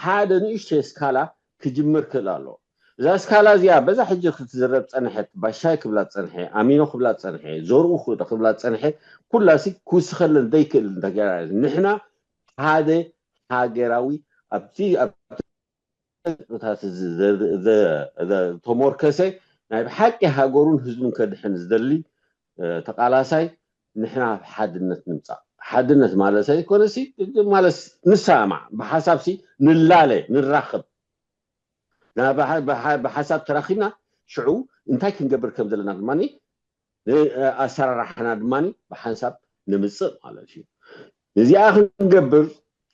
ሓደ ንእሽተይ ስካላ ክጅምር ክእል ኣለዎ እዛ ስካላ እዚኣ በዛ ሕጂ ክትዝረብ ፀንሐት ባሻይ ክብላ ፀንሐ ኣሚኖ ክብላ ፀንሐ ዘርኡ ክብላ ፀንሐ ኩላሲ ክውስኸለን ዘይክእል እንተገራ ንሕና ሓደ ሃገራዊ ኣብቲ ተሞርከሰ ናይ ብሓቂ ሃገሩን ህዝቡን ከድሕን ዝደሊ ተቃላሳይ ንሕና ሓድነት ንምፃእ ሓድነት ማለት ኣይኮነሲ ማለት ንሰማማዕ ብሓሳብሲ ንላለ ንራኸብ ብሓሳብ ተራኺብና ሽዑ እንታይ ክንገብር ከም ዘለና ድማ ኣሰራርሓና ድማ ብሓንሳብ ንምፅእ ማለት እዩ እዚኣ ክንገብር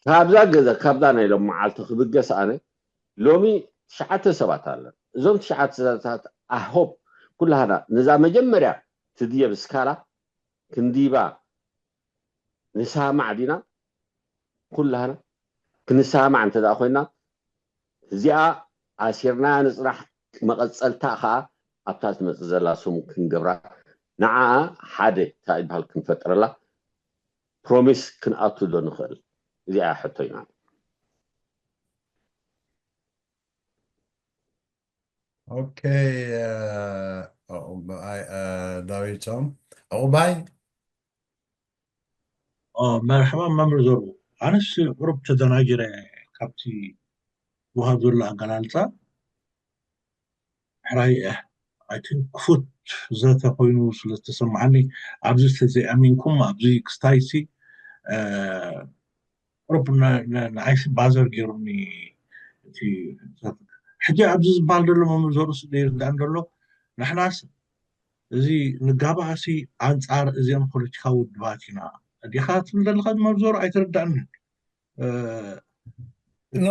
ካብዛ ገዛ ካብዛ ናይ ሎም መዓልቲ ክብገስ ኣነ ሎሚ ትሽዓተ ሰባት ኣለን እዞም ትሽዓተ ሰባታት ኣሆብ ኩላህና ነዛ መጀመርያ ትድየብ ስካላ ክንዲባ ንሰማዕ ዲና? ኩላህና ክንሰማዕ እንተ ደኣ ኮይና፣ እዚኣ ኣሲርናያ ንጽናሕ፣ መቐጸልታ ኸኣ ኣብታ ትመጽእ ዘላ ሰሙን ክንገብራ፣ ንዓኣ ሓደ እንታይ ይበሃል ክንፈጥረላ ፕሮሚስ ክንኣቱ ዶ ንኽእል? እዚኣ ሕቶይና። ኦኬ፣ ዳዊቶም ዕቑባይ። መርሓባ መምህር ዘሩ። ኣነስ ቁሩብ ተደናጊረ ካብቲ ወሃብ ዘሎ ኣገላልፃ። ሕራይ እህ ኣይ ቲንክ ክፉት ዘተ ኮይኑ ስለዝተሰማዓኒ፣ ኣብዚ ተዘይኣሚንኩም ኣብዚ ክስታይሲ ቁሩብ ንዓይሲ ባዘር ገይሩኒ። እቲ ሕጂ ኣብዚ ዝበሃል ዘሎ መምህር ዘሩ ስለ ይርዳእን ዘሎ፣ ንሕናስ እዚ ንጋባእሲ ኣንፃር እዚኦም ፖለቲካዊ ውድባት ኢና ዲኻ ትብል ዘለኻ መምህር ዘሩ? ኣይተረዳእንን።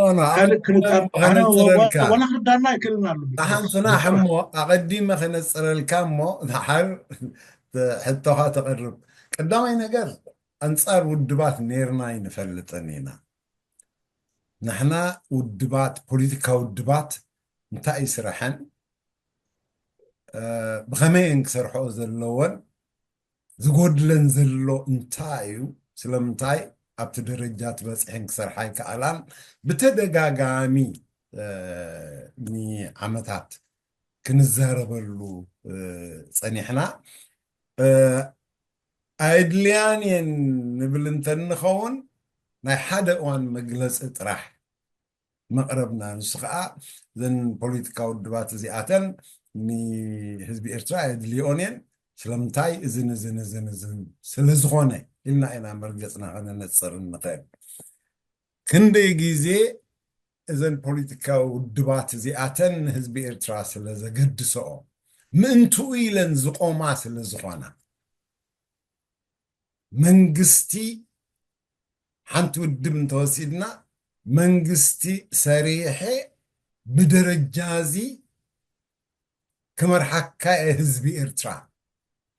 ዋላ ክርዳና ኣይክእልን ኣሎ። ንሓንትና ሕሞ ኣቐዲመ ክነፅረልካ እሞ፣ ድሓር ሕቶኻ ተቕርብ። ቀዳማይ ነገር፣ ኣንፃር ውድባት ነይርና ኣይንፈልጥን ኢና። ንሕና ውድባት፣ ፖለቲካ ውድባት እንታይ እዩ ስራሐን፣ ብኸመይ እየን ክሰርሐኦ ዘለወን፣ ዝጎድለን ዘሎ እንታይ እዩ፣ ስለምንታይ ኣብቲ ደረጃ ትበፅሕን ክሰርሓ ይከኣላን ብተደጋጋሚ ንዓመታት ክንዛረበሉ ፀኒሕና። ኣየድልያን እየን ንብል እንተንኸውን፣ ናይ ሓደ እዋን መግለፂ ጥራሕ መቕረብና። ንሱ ከዓ እዘን ፖለቲካ ውድባት እዚኣተን ንህዝቢ ኤርትራ ኣየድልዮን እየን፣ ስለምንታይ እዝን እዝን እዝን እዝን ስለዝኾነ ኢልና ኢና መርገፅና ከነነፅር እንኽእል። ክንደይ ግዜ እዘን ፖለቲካዊ ውድባት እዚኣተን ንህዝቢ ኤርትራ ስለዘገድሰኦ፣ ምእንትኡ ኢለን ዝቆማ ስለዝኾና፣ መንግስቲ፣ ሓንቲ ውድብ እንተወሲድና፣ መንግስቲ ሰሪሐ ብደረጃ እዚ ክመርሓካ እየ ህዝቢ ኤርትራ።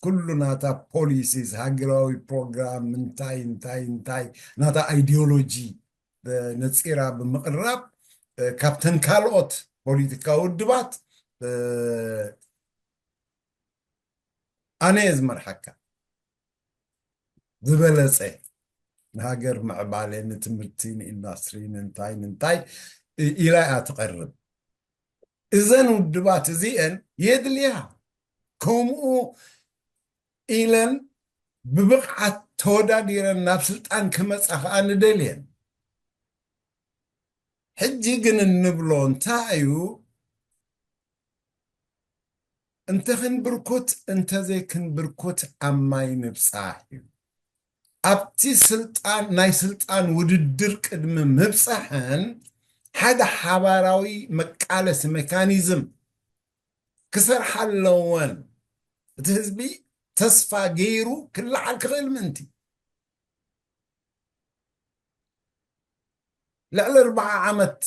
ኩሉ ናታ ፖሊሲስ፣ ሃገራዊ ፕሮግራም፣ እንታይ እንታይ እንታይ ናታ ኣይዲዮሎጂ ነፂራ ብምቕራብ፣ ካብተን ካልኦት ፖለቲካዊ ውድባት ኣነ እየ ዝመርሓካ፣ ዝበለፀ ንሃገር ምዕባለ፣ ንትምህርቲ፣ ንኢንዳስትሪ፣ ንእንታይ ንእንታይ ኢላ እያ ትቐርብ። እዘን ውድባት እዚአን የድልያ፣ ከምኡ ኢለን ብብቕዓት ተወዳዲረን ናብ ስልጣን ክመፃ ከዓ ንደልየን። ሕጂ ግን እንብሎ እንታይ እዩ? እንተ ክንብርኩት እንተ ዘይክንብርኩት ኣብ ማይ ምብፃሕ እዩ። ኣብቲ ስልጣን፣ ናይ ስልጣን ውድድር ቅድሚ ምብፃሐን ሓደ ሓባራዊ መቃለሲ ሜካኒዝም ክሰርሓ ኣለወን። እቲ ህዝቢ ተስፋ ገይሩ ክለዓል ክኽእል ምእንቲ። ልዕሊ ኣርብዓ ዓመት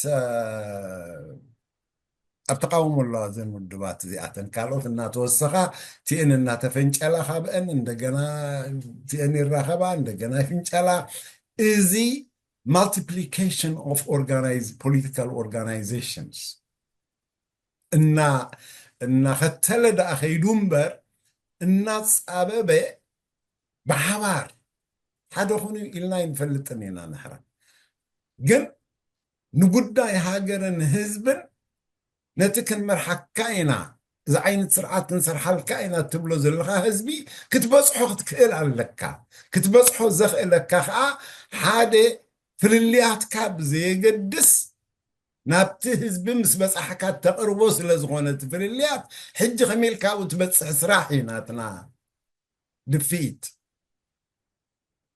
ኣብ ተቃውሞ ኣለዋ እዘን ውድባት እዚኣተን። ካልኦት እናተወሰኻ ቲኤን እናተፈንጨላ ካብአን እንደገና ቲኤን ይራኸባ፣ እንደገና ይፍንጨላ። እዚ multiplication of organize political organizations እና እናኸተለ ደኣ ከይዱ እምበር እናጻበበ ብሓባር ሓደ ኹኑ ኢልና ኣይንፈልጥን ኢና ንሕና። ግን ንጉዳይ ሃገርን ህዝብን ነቲ ክንመርሓካ ኢና፣ እዚ ዓይነት ስርዓት ክንሰርሓልካ ኢና እትብሎ ዘለኻ ህዝቢ ክትበጽሖ ክትክእል ኣለካ። ክትበጽሖ ዘኽእለካ ከዓ ሓደ ፍልልያትካ ብዘየገድስ ናብቲ ህዝቢ ምስ በጻሕካ ተቕርቦ ስለ ዝኾነ እቲ ፍልልያት፣ ሕጂ ከመይ ኢልካ ኣብኡ ትበጽሕ ስራሕ እዩ ናትና ድፍኢት።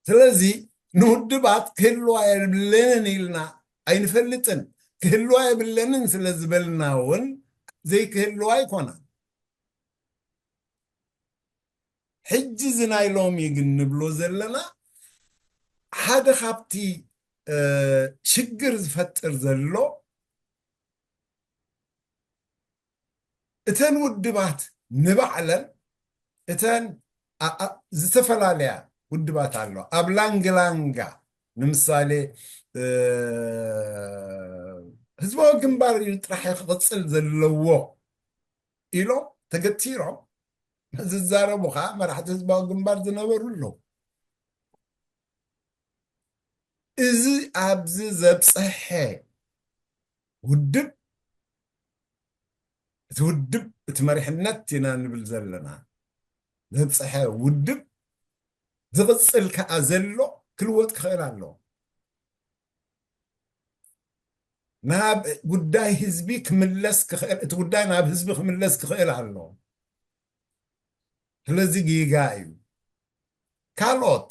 ስለዚ ንውድባት ክህልዋ የብለንን ኢልና ኣይንፈልጥን። ክህልዋ የብለንን ስለ ዝበልና እውን ዘይክህልዋ ኣይኮናን። ሕጂ እዚ ናይ ሎሚ ግን ንብሎ ዘለና ሓደ ካብቲ ሽግር ዝፈጥር ዘሎ እተን ውድባት ንባዕለን እተን ኣ- ኣ- ዝተፈላለያ ውድባት ኣሎ ኣብ ላንግላንጋ ንምሳሌ እ፣ ህዝባዊ ግንባር እዩ ጥራሕ ክቕፅል ዘለዎ ኢሎም ተገቲሮም ዝዛረቡ ከዓ መራሕቲ ህዝባዊ ግንባር ዝነበሩ ኣለዉ። እዚ ኣብዚ ዘብፀሐ ውድብ እቲ ውድብ እቲ መሪሕነት ኢና ንብል ዘለና ዘብፀሐ ውድብ ዝቕፅል ከዓ ዘሎ ክልወጥ ክኽእል ኣለዎ። ናብ ጉዳይ ህዝቢ ክምለስ ክኽእል እቲ ጉዳይ ናብ ህዝቢ ክምለስ ክኽእል ኣለዎ። ስለዚ ጌጋ እዩ። ካልኦት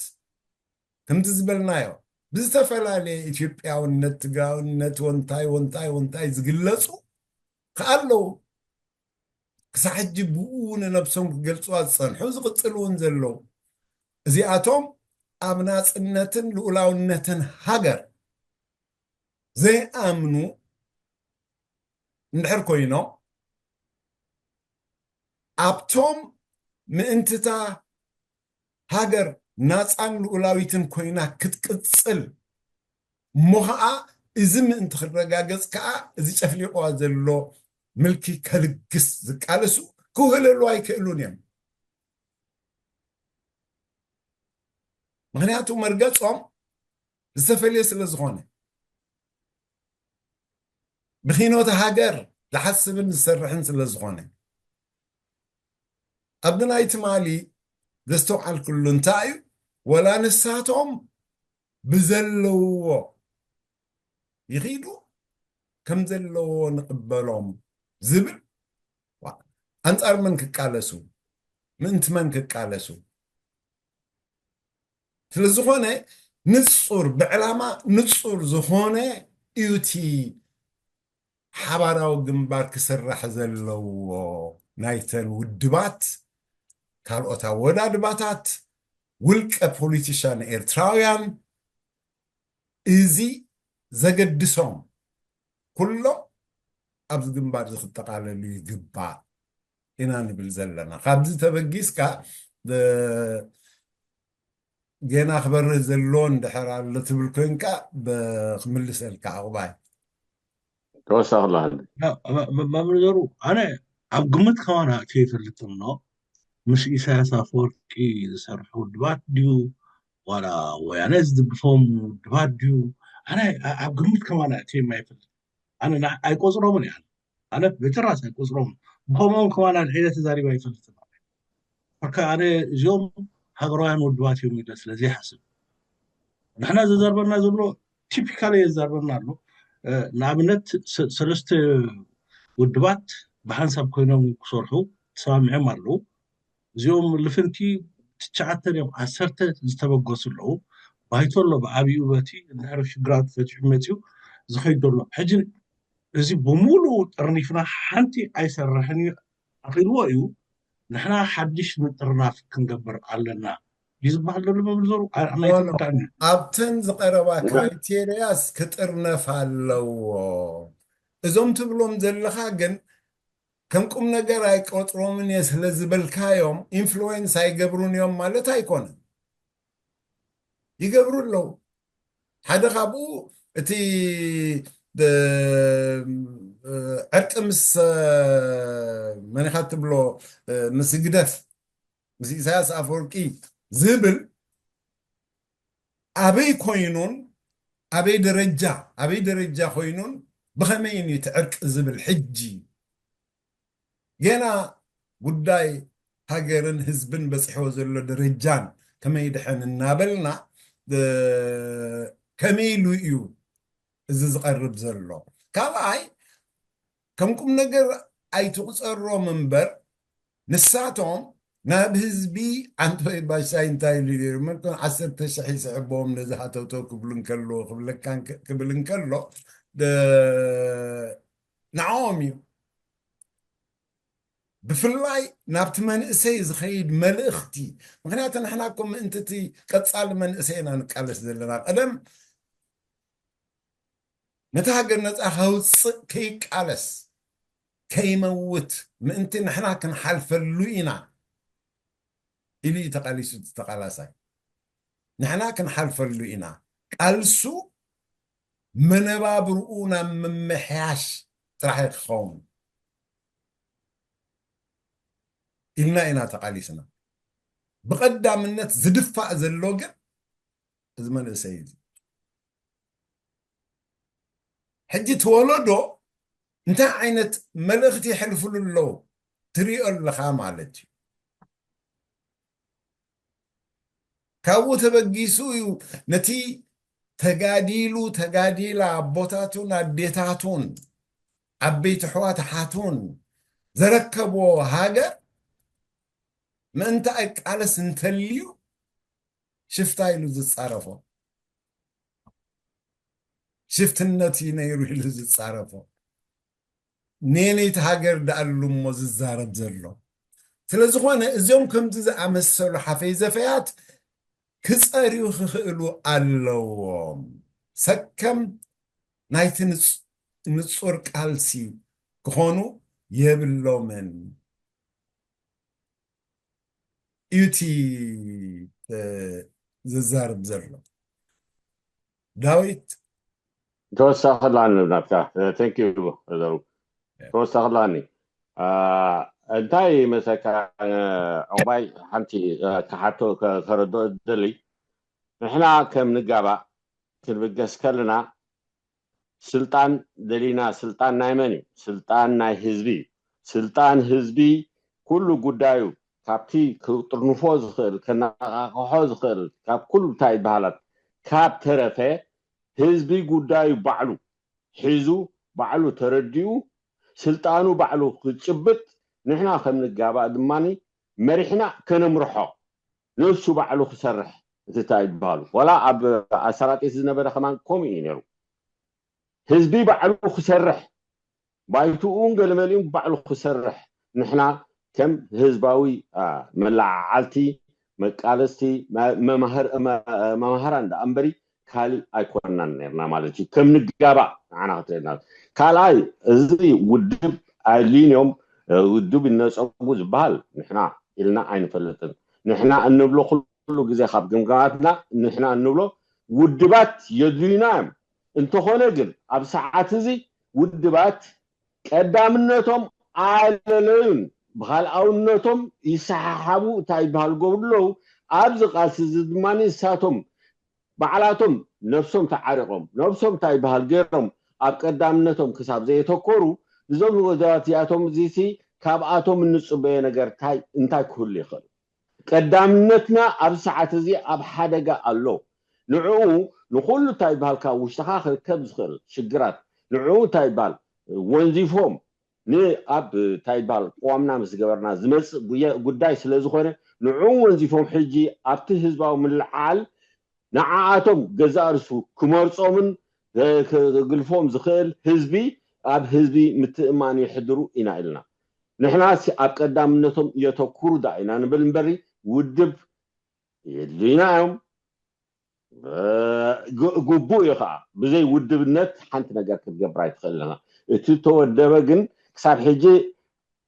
ከምቲ ዝበልናዮ ብዝተፈላለየ ኢትዮጵያውነት ትግራውነት ወንታይ ወንታይ ወንታይ ዝግለፁ ከኣለዉ ክሳብ ሕጂ ብኡ ንነብሶም ክገልፅዋ ዝፀንሑ ዝቕፅሉ እውን ዘለዉ እዚኣቶም ኣብ ናፅነትን ልኡላውነትን ሃገር ዘይኣምኑ እንድሕር ኮይኖም ኣብቶም ምእንትታ ሃገር ናፃን ልኡላዊትን ኮይና ክትቅፅል እሞ ከዓ እዚ ምእንቲ ክረጋገፅ ከዓ እዚ ጨፍሊቕዋ ዘሎ ምልኪ ከልግስ ዝቃለሱ ክውህለሉ ኣይክእሉን እዮም። ምክንያቱ መርገፆም ዝተፈለየ ስለ ዝኾነ ብኪኖት ሃገር ዝሓስብን ዝሰርሕን ስለ ዝኾነ ኣብዚ ናይ ትማሊ ዘስተውዓልክሉ እንታይ እዩ ወላ ንሳቶም ብዘለውዎ ይኺዱ ከም ዘለዎ ንቕበሎም ዝብል ኣንጻር መን ክቃለሱ ምእንቲ መን ክቃለሱ ስለ ዝኾነ ንጹር ብዕላማ ንጹር ዝኾነ እዩ እቲ ሓባራዊ ግንባር ክስራሕ ዘለዎ ናይተን ውድባት ካልኦት ኣወዳድባታት ውልቀ ፖሊቲሻን ኤርትራውያን እዚ ዘገድሶም ኩሎም ኣብዚ ግንባር እዚ ክጠቓለሉ ይግባእ ኢና ንብል ዘለና። ካብዚ ተበጊስካ ጌና ክበርህ ዘለዎ እንድሕር ኣሎ ትብል ኮይንካ ክምልሰልካ ዕቑባይ ተወሳኺ ኣሎ መምህር ዘሩ ኣነ ኣብ ግምት ከማን ኣእትየ ይፈልጥን ኖ ምስ ኢሳያስ ኣፈወርቂ ዝሰርሑ ውድባት ድዩ ዋላ ወያነ ዝድግፎም ውድባት ድዩ ኣነ ኣብ ግምት ከማን ኣእትየ የማይፈልጥ ኣነ ኣይቆፅሮምን እያ ኣነ በጭራሽ ኣይቆፅሮምን ብኸምኦም ከማን ኣልዒለ ተዛሪባ ኣይፈልጥን ኣነ እዚኦም ሃገራውያን ውድባት እዮም ኢለ ስለዘይሓስብ ንሕና ዘዛርበና ዘሎ ቲፒካል የዛርበና ኣሎ ንኣብነት ሰለስተ ውድባት ብሓንሳብ ኮይኖም ክሰርሑ ተሰማሚዖም ኣለዉ እዚኦም ልፍንቲ ትሽዓተ ድዮም ዓሰርተ ዝተበገሱ ኣለዉ ባይቶ ኣሎ ብዓብዩ በቲ እንድሕር ሽግራት ፈትሑ መፅዩ ዝኸይድ ዘሎ ሕጂ እዚ ብሙሉኡ ጠርኒፍና ሓንቲ ኣይሰርሕን እዩ ኣኺልዎ እዩ ንሕና ሓድሽ ምጥርናፍ ክንገብር ኣለና እዩ ዝበሃል ዘሎ መብል ዘሩ ኣብተን ዝቀረባ ክራይቴርያስ ክጥርነፍ ኣለዎ እዞም ትብሎም ዘለካ ግን ከም ቁም ነገር ኣይቆፅሮምን እየ ስለ ዝበልካዮም ኢንፍሉዌንስ ኣይገብሩን እዮም ማለት ኣይኮነን ይገብሩ ኣለዉ ሓደ ካብኡ እቲ ዕርቂ ምስ መኒኻ ትብሎ ምስ ግደፍ ምስ ኢሳያስ ኣፈወርቂ ዝብል ኣበይ ኮይኑን ኣበይ ደረጃ ኣበይ ደረጃ ኮይኑን ብኸመይን እዩ እቲ ዕርቂ ዝብል ሕጂ ገና ጉዳይ ሃገርን ህዝብን በፂሕዎ ዘሎ ደረጃን ከመይ ድሐን እናበልና ከመይ ኢሉ እዩ እዚ ዝቐርብ ዘሎ ካልኣይ ከም ቁም ነገር ኣይትቑፀሮም እምበር ንሳቶም ናብ ህዝቢ ዓንቶይ ባሻይ እንታይ ኢሉ ነይሩ መርቶም ዓሰርተ ሽሕ ይስዕቦም ነዚ ሃተውተው ክብሉ እንከሎ ክብለካ ክብል እንከሎ ንዓኦም እዩ ብፍላይ ናብቲ መንእሰይ ዝኸይድ መልእኽቲ ምክንያቱ ንሕና እኮ ምእንቲ እቲ ቀፃሊ መንእሰይ ኢና ንቃለስ ዘለና ቀደም ነቲ ሃገር ነፃ ከውፅእ ከይቃለስ ከይመውት ምእንቲ ንሕና ክንሓልፈሉ ኢና ኢሉ እዩ ተቓሊሱ። እቲ ተቓላሳይ ንሕና ክንሓልፈሉ ኢና፣ ቃልሱ መነባብርኡ ናብ ምምሕያሽ ጥራሕ ክኸውን ኢልና ኢና ተቓሊስና። ብቐዳምነት ዝድፋእ ዘሎ ግን እዚ መንእሰይ እዩ። ሕጂ እቲ ወለዶ እንታይ ዓይነት መልእኽቲ የሕልፍሉ ኣለዉ ትሪኦ ኣለኻ ማለት እዩ። ካብኡ ተበጊሱ እዩ ነቲ ተጋዲሉ ተጋዲላ ኣቦታቱን ኣዴታቱን ዓበይቲ ኣሕዋት ኣሓቱን ዘረከብዎ ሃገር ምእንቲ ኣይቃለስ እንተልዩ ሽፍታ ኢሉ ዝጻረፎ ሽፍትነት እዩ ነይሩ ኢሉ ዝጻረፎ ነነይቲ ሃገር ደኣሉ እሞ ዝዛረብ ዘሎ። ስለ ዝኾነ እዚኦም ከምዚ ዝኣመሰሉ ሓፈይ ዘፈያት ክጸርዩ ክኽእሉ ኣለዎም። ሰከም ናይቲ ንጹር ቃልሲ ክኾኑ የብሎምን። እዩ እቲ ዝዛረብ ዘሎ። ዳዊት ተወሳኺ ላኒ ናትካ። Thank you ዘሩ። ተወሳኺ ላኒ እንታይ መሰካ ዕቑባይ ሓንቲ ክሓቶ ከረድኦ ደሊ ንሕና ከም ንጋባእ ክንብገስ ከለና ስልጣን ደሊና ስልጣን ናይ መን እዩ? ስልጣን ናይ ህዝቢ እዩ። ስልጣን ህዝቢ ኩሉ ጉዳዩ ካብቲ ክጥርንፎ ዝኽእል ከነቓቕሖ ዝኽእል ካብ ኩሉ እንታይ ይበሃላት ካብ ተረፈ ህዝቢ ጉዳዩ ባዕሉ ሒዙ ባዕሉ ተረዲኡ ስልጣኑ ባዕሉ ክጭብጥ ንሕና ከም ንጋባእ ድማ መሪሕና ከነምርሖ ነሱ ባዕሉ ክሰርሕ እቲ እንታይ ይበሃሉ ዋላ ኣብ ኣሰራጢት ዝነበረ ከማን ከምኡ እዩ ነይሩ ህዝቢ ባዕሉ ክሰርሕ ባይትኡን ገለመሊኡን ባዕሉ ክሰርሕ ንሕና ከም ህዝባዊ መለዓዓልቲ መቃለስቲ መማህራን ደኣ እምበሪ ካሊእ ኣይኮናን ነርና ማለት እዩ ከም ንጋባእ ንዓና ክትርእና ካልኣይ እዚ ውድብ ኣድልዩን እዮም ውድብ ይነፀጉ ዝበሃል ንሕና ኢልና ኣይንፈልጥን ንሕና እንብሎ ኩሉ ግዜ ካብ ግምጋማትና ንሕና እንብሎ ውድባት የድልዩና እዮም እንተኾነ ግን ኣብ ሰዓት እዚ ውድባት ቀዳምነቶም ኣለለዩን ብካልኣውነቶም ይሰሓሓቡ እንታይ ይበሃል ገብሩ ኣለዉ ኣብዚ ቃልሲ እዚ ድማ ንሳቶም ባዕላቶም ነብሶም ተዓሪቖም ነብሶም እንታይ ይበሃል ገይሮም ኣብ ቀዳምነቶም ክሳብ ዘየተኮሩ እዞም ውድባት እዚኣቶም እዚሲ ካብኣቶም እንፅበዮ ነገር እንታይ እንታይ ክህሉ ይኽእል ቀዳምነትና ኣብ ሰዓት እዚ ኣብ ሓደጋ ኣሎ ንዕኡ ንኩሉ እንታይ ይበሃል ካብ ውሽጥኻ ክርከብ ዝኽእል ሽግራት ንዕኡ እንታይ ይበሃል ወንዚፎም ንኣብ እንታይ ይበሃል ቅዋምና ምስ ገበርና ዝመፅእ ጉዳይ ስለ ዝኾነ ንዕኡ ወንዚፎም ሕጂ ኣብቲ ህዝባዊ ምልዓል ንዓኣቶም ገዛእ ርሱ ክመርፆምን ክግልፎም ዝኽእል ህዝቢ ኣብ ህዝቢ ምትእማን የሕድሩ ኢና ኢልና ንሕና ኣብ ቀዳምነቶም የተኩሩ ዳ ኢና ንብል እምበሪ ውድብ የድልዩና እዮም ግቡእ እዩ ከዓ ብዘይ ውድብነት ሓንቲ ነገር ክትገብር ኣይትኽእል ኣለና እቲ ተወደበ ግን ክሳብ ሕጂ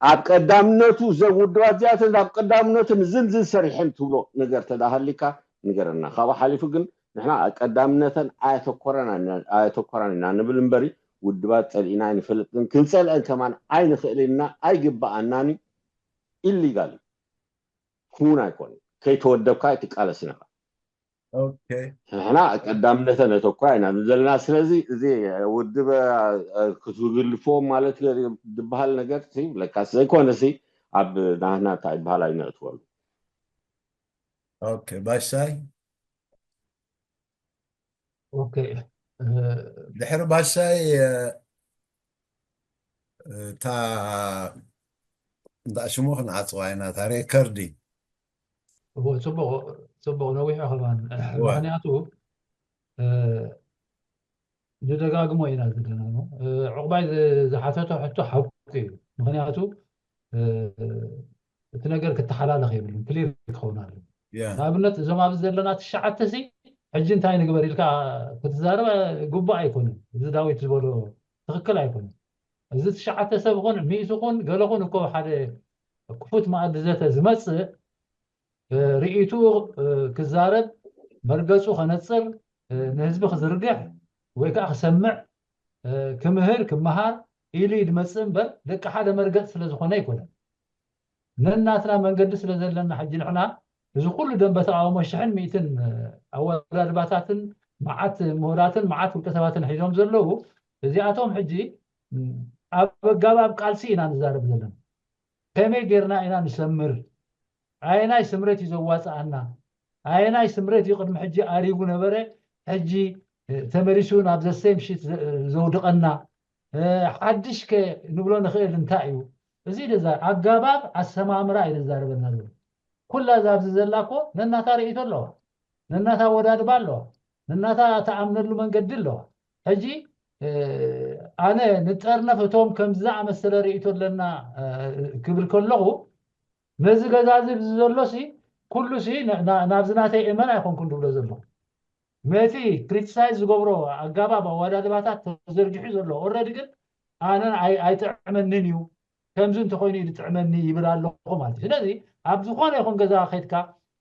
ኣብ ቀዳምነቱ እዘን ውድባት እዚኣተን ኣብ ቀዳምነቱ ንዝን ዝን ሰሪሐን ትብሎ ነገር ተዳሃሊካ ንገረና ካብኡ ሓሊፉ ግን ንሕና ኣብ ቀዳምነተን ኣየተኮረን ኣየተኮራን ኢና ንብል እምበሪ ውድባት ፀሊእና ኣይንፈልጥን ክንፀልአን ከማን ኣይንኽእልን ኢና ኣይግበኣናን እዩ ኢሊጋል እዩ ክውን ኣይኮነ ከይተወደብካ ኣይትቃለስን ኢኻ ንሕና ቀዳምነተ ነተኳ ኢና ዘለና ስለዚ እዚ ውድብ ክትግልፎ ማለት ዝበሃል ነገር ለካስ ዘይኮነ ሲ ኣብ ናህና እንታይ ይበሃል ኣይነእትወሉ ኦኬ ባሻይ ኦኬ ድሕሪ ባሻይ እታ እንዳ ሽሙ ክንዓፅዋ ኢና እታ ሬከርዲ እዎ፣ ጽቡቕ ጽቡቕ ነዊሑ ከማን ምኽንያቱ ንደጋግሞ ኢና ዘለና። ዕቑባይ ዝሓተቶ ሕቶ ሓቂ እዩ። ምኽንያቱ እቲ ነገር ክተሓላለኽ የብሉን፣ ክሊር ክኸውን ኣለዎ። ንኣብነት እዞም ኣብዚ ዘለና ትሽዓተ ሲ ሕጂ እንታይ ንግበር ኢልካ ክትዛረብ ግቡእ ኣይኮነን። እዚ ዳዊት ዝበሎ ትኽክል ኣይኮነን። እዚ ትሽዓተ ሰብ ኹን ሚእቲ ኹን ገለ ኹን እኮ ሓደ ክፉት መኣዲ ዘተ ዝመጽእ ርእይቱ ክዛረብ፣ መርገጹ ከነጽር፣ ንህዝቢ ክዝርግሕ ወይ ከዓ ክሰምዕ፣ ክምህር ክመሃር ኢሉ እዩ ዝመጽእ እምበር ደቂ ሓደ መርገጽ ስለ ዝኾነ ኣይኮነን። ነናትና መንገዲ ስለ ዘለና ሕጂ ንሕና እዚ ኩሉ ደንበ ተቃውሞ ሽሕን ሚእትን ኣወዳድባታትን መዓት ምሁራትን መዓት ውልቀ ሰባትን ሒዞም ዘለዉ እዚኣቶም ሕጂ ኣብ ኣጋባብ ቃልሲ ኢና ንዛረብ ዘለና። ከመይ ጌርና ኢና ንሰምር? ኣየናይ ስምረት እዩ ዘዋፅኣና? ኣየናይ ስምረት እዩ ቅድሚ ሕጂ ኣሪጉ ነበረ ሕጂ ተመሊሱ ናብ ዘሰይም ሽት ዘውድቐና? ሓድሽ ከ ንብሎ ንኽእል እንታይ እዩ? እዚ ኣጋባብ ኣሰማምራ እዩ ዘዛርበና ዘሎ። ኩላ እዛ ኣብዚ ዘላ እኮ ነናታ ርእይቶ ኣለዋ፣ ነናታ ኣወዳድባ ኣለዋ፣ ነናታ ተኣምነሉ መንገዲ ኣለዋ። ሕጂ ኣነ ንጠርነፍ እቶም ከምዚ ዝኣመሰለ ርእይቶ ኣለና ክብል ከለኹ ነዚ ገዛ እዚ ብዚ ዘሎ ሲ ኩሉ ሲ ናብዚ ናተይ እመን ኣይኮንኩን ድብሎ ዘለኹ። ነቲ ክሪቲሳይዝ ዝገብሮ ኣጋባብ ኣወዳድባታት ተዘርጊሑ ዘሎ ኦረዲ ግን ኣነ ኣይጥዕመንን እዩ፣ ከምዚ እንተኮይኑ እዩ ዝጥዕመኒ ይብል ኣለኹ ማለት እዩ። ስለዚ ኣብ ዝኾነ ይኹን ገዛ ከድካ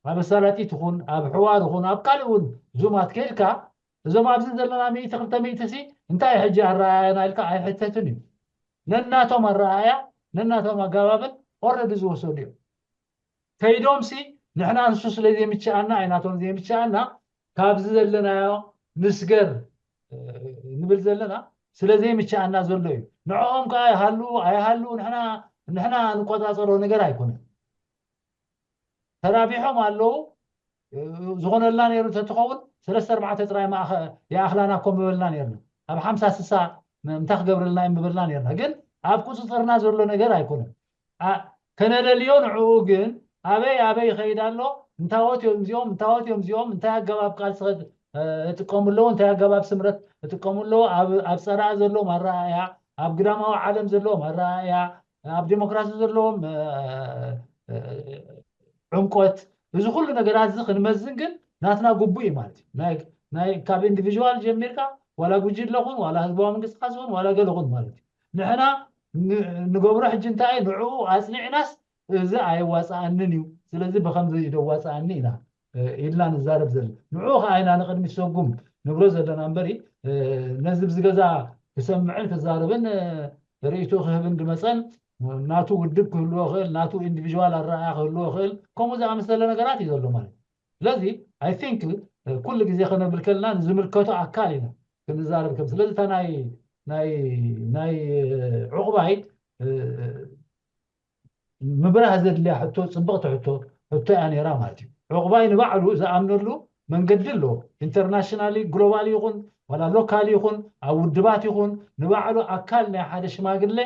ኣብ ኣሳላጢ ትኹን ኣብ ሕዋር ይኹን ኣብ ካልእ እውን ዙማት ከድካ እዞም ኣብዚ ዘለና ሚእቲ ክልተ ሚእቲ ሲ እንታይ ሕጂ ኣረኣያና ኢልካ ኣይሕተትን እዩ። ነናቶም ኣረኣያ ነናቶም ኣጋባብን ኦረዲ ዝወሰዱ እዮም። ከይዶም ሲ ንሕና ንሱ ስለ ዘይምችኣና ኣይናቶም ዘይምችኣና ካብዚ ዘለናዮ ንስገር ንብል ዘለና ስለ ዘይምችኣና ዘሎ እዩ። ንዕኦም ከዓ ይሃሉ ኣይሃሉ ንሕና ንቆፃፀሮ ነገር ኣይኮነን። ተራቢሖም ኣለዉ። ዝኾነልና ነይሩ እንተትኸውን ሰለስተ ኣርባዕተ ጥራይ ይኣኽላና እኮ ምበልና ነርና። ኣብ ሓምሳ ስሳ እንታይ ክገብረልና እዩ ምበልና ነርና። ግን ኣብ ቁፅፅርና ዘሎ ነገር ኣይኮነን። ከነለልዮ ንዕኡ ግን ኣበይ ኣበይ ይኸይድ ኣሎ፣ እንታወት እዮም እዚኦም፣ እንታወት እዮም እዚኦም፣ እንታይ ኣገባብ ቃልሲ እጥቀሙ ኣለዉ፣ እንታይ ኣገባብ ስምረት እጥቀሙ ኣለዉ፣ ኣብ ፀራኢ ዘለዎም ኣረኣእያ፣ ኣብ ግዳማዊ ዓለም ዘለዎም ኣረኣእያ፣ ኣብ ዴሞክራሲ ዘለዎም ዕምቆት፣ እዚ ኩሉ ነገራት እዚ ክንመዝን ግን ናትና ግቡእ እዩ ማለት እዩ። ናይ ካብ ኢንዲቪዥዋል ጀሚርካ ዋላ ጉጅለ ኹን ዋላ ህዝባዊ ምንቅስቃስ ኹን ዋላ ገለ ኹን ማለት እዩ። ንሕና ንገብሮ ሕጂ እንታይ ንዕኡ ኣፅኒዕናስ እዚ ኣየዋፅኣንን እዩ፣ ስለዚ ብከምዚ እዩ ደዋፅኣኒ ኢና ኢልና ንዛረብ ዘለና። ንዕኡ ከዓ ኢና ንቅድሚት ሰጉም ንብሎ ዘለና እምበሪ ነዚ ብዚ ገዛ ክሰምዕን ክዛረብን ርእይቶ ክህብን ዝመፀን ናቱ ውድብ ክህልዎ ይኽእል፣ ናቱ ኢንዲቪዥዋል ኣረኣያ ክህልዎ ይኽእል፣ ከምኡ ዝኣመሰለ ነገራት እዩ ዘሎ ማለት እዩ። ስለዚ ኣይ ቲንክ ኩሉ ግዜ ከነብል ከለና ንዝምልከቶ ኣካል ኢና ክንዛረብ ከም ስለዚ እታ ናይ ናይ ናይ ዕቑባይ ምብራህ ዘድልያ ሕቶ ፅብቕቲ ሕቶ ሕቶ እያ ነይራ ማለት እዩ። ዕቑባይ ንባዕሉ ዝኣምነሉ መንገዲ ኣለዎ። ኢንተርናሽናሊ ግሎባል ይኹን ዋላ ሎካል ይኹን ኣብ ውድባት ይኹን ንባዕሉ ኣካል ናይ ሓደ ሽማግለ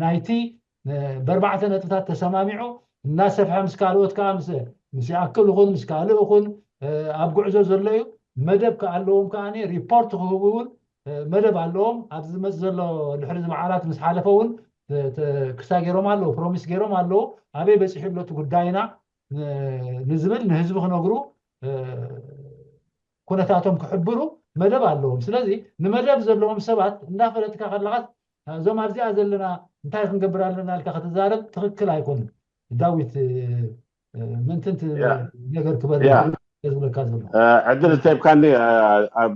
ናይቲ በርባዕተ ነጥብታት ተሰማሚዑ እናሰፍሐ ምስ ካልኦት ከዓ ምስ ይኣክል ይኹን ምስ ካልእ ይኹን ኣብ ጉዕዞ ዘሎ እዩ። መደብ ከኣለዎም ከዓ ሪፖርት ክህቡ እውን መደብ ኣለዎም። ኣብዚ ዝመፅ ዘሎ ድሕሪ እዚ መዓላት ምስ ሓለፈ እውን ክሳ ገይሮም ኣለዉ፣ ፕሮሚስ ገይሮም ኣለዉ። ኣበይ በፂሑ ኣሎ እቲ ጉዳይና ንዝብል ንህዝቢ ክነግሩ ኩነታቶም ክሕብሩ መደብ ኣለዎም። ስለዚ ንመደብ ዘለዎም ሰባት እንዳፈለጥካ ከለኻስ እዞም ኣብዚኣ ዘለና እንታይ ክንገብር ኣለና ኢልካ ክትዛረብ ትኽክል ኣይኮኑን። ዳዊት ምንትንት ነገር ክበርዝብለካ ዘሎ ዕድል እንተብካኒ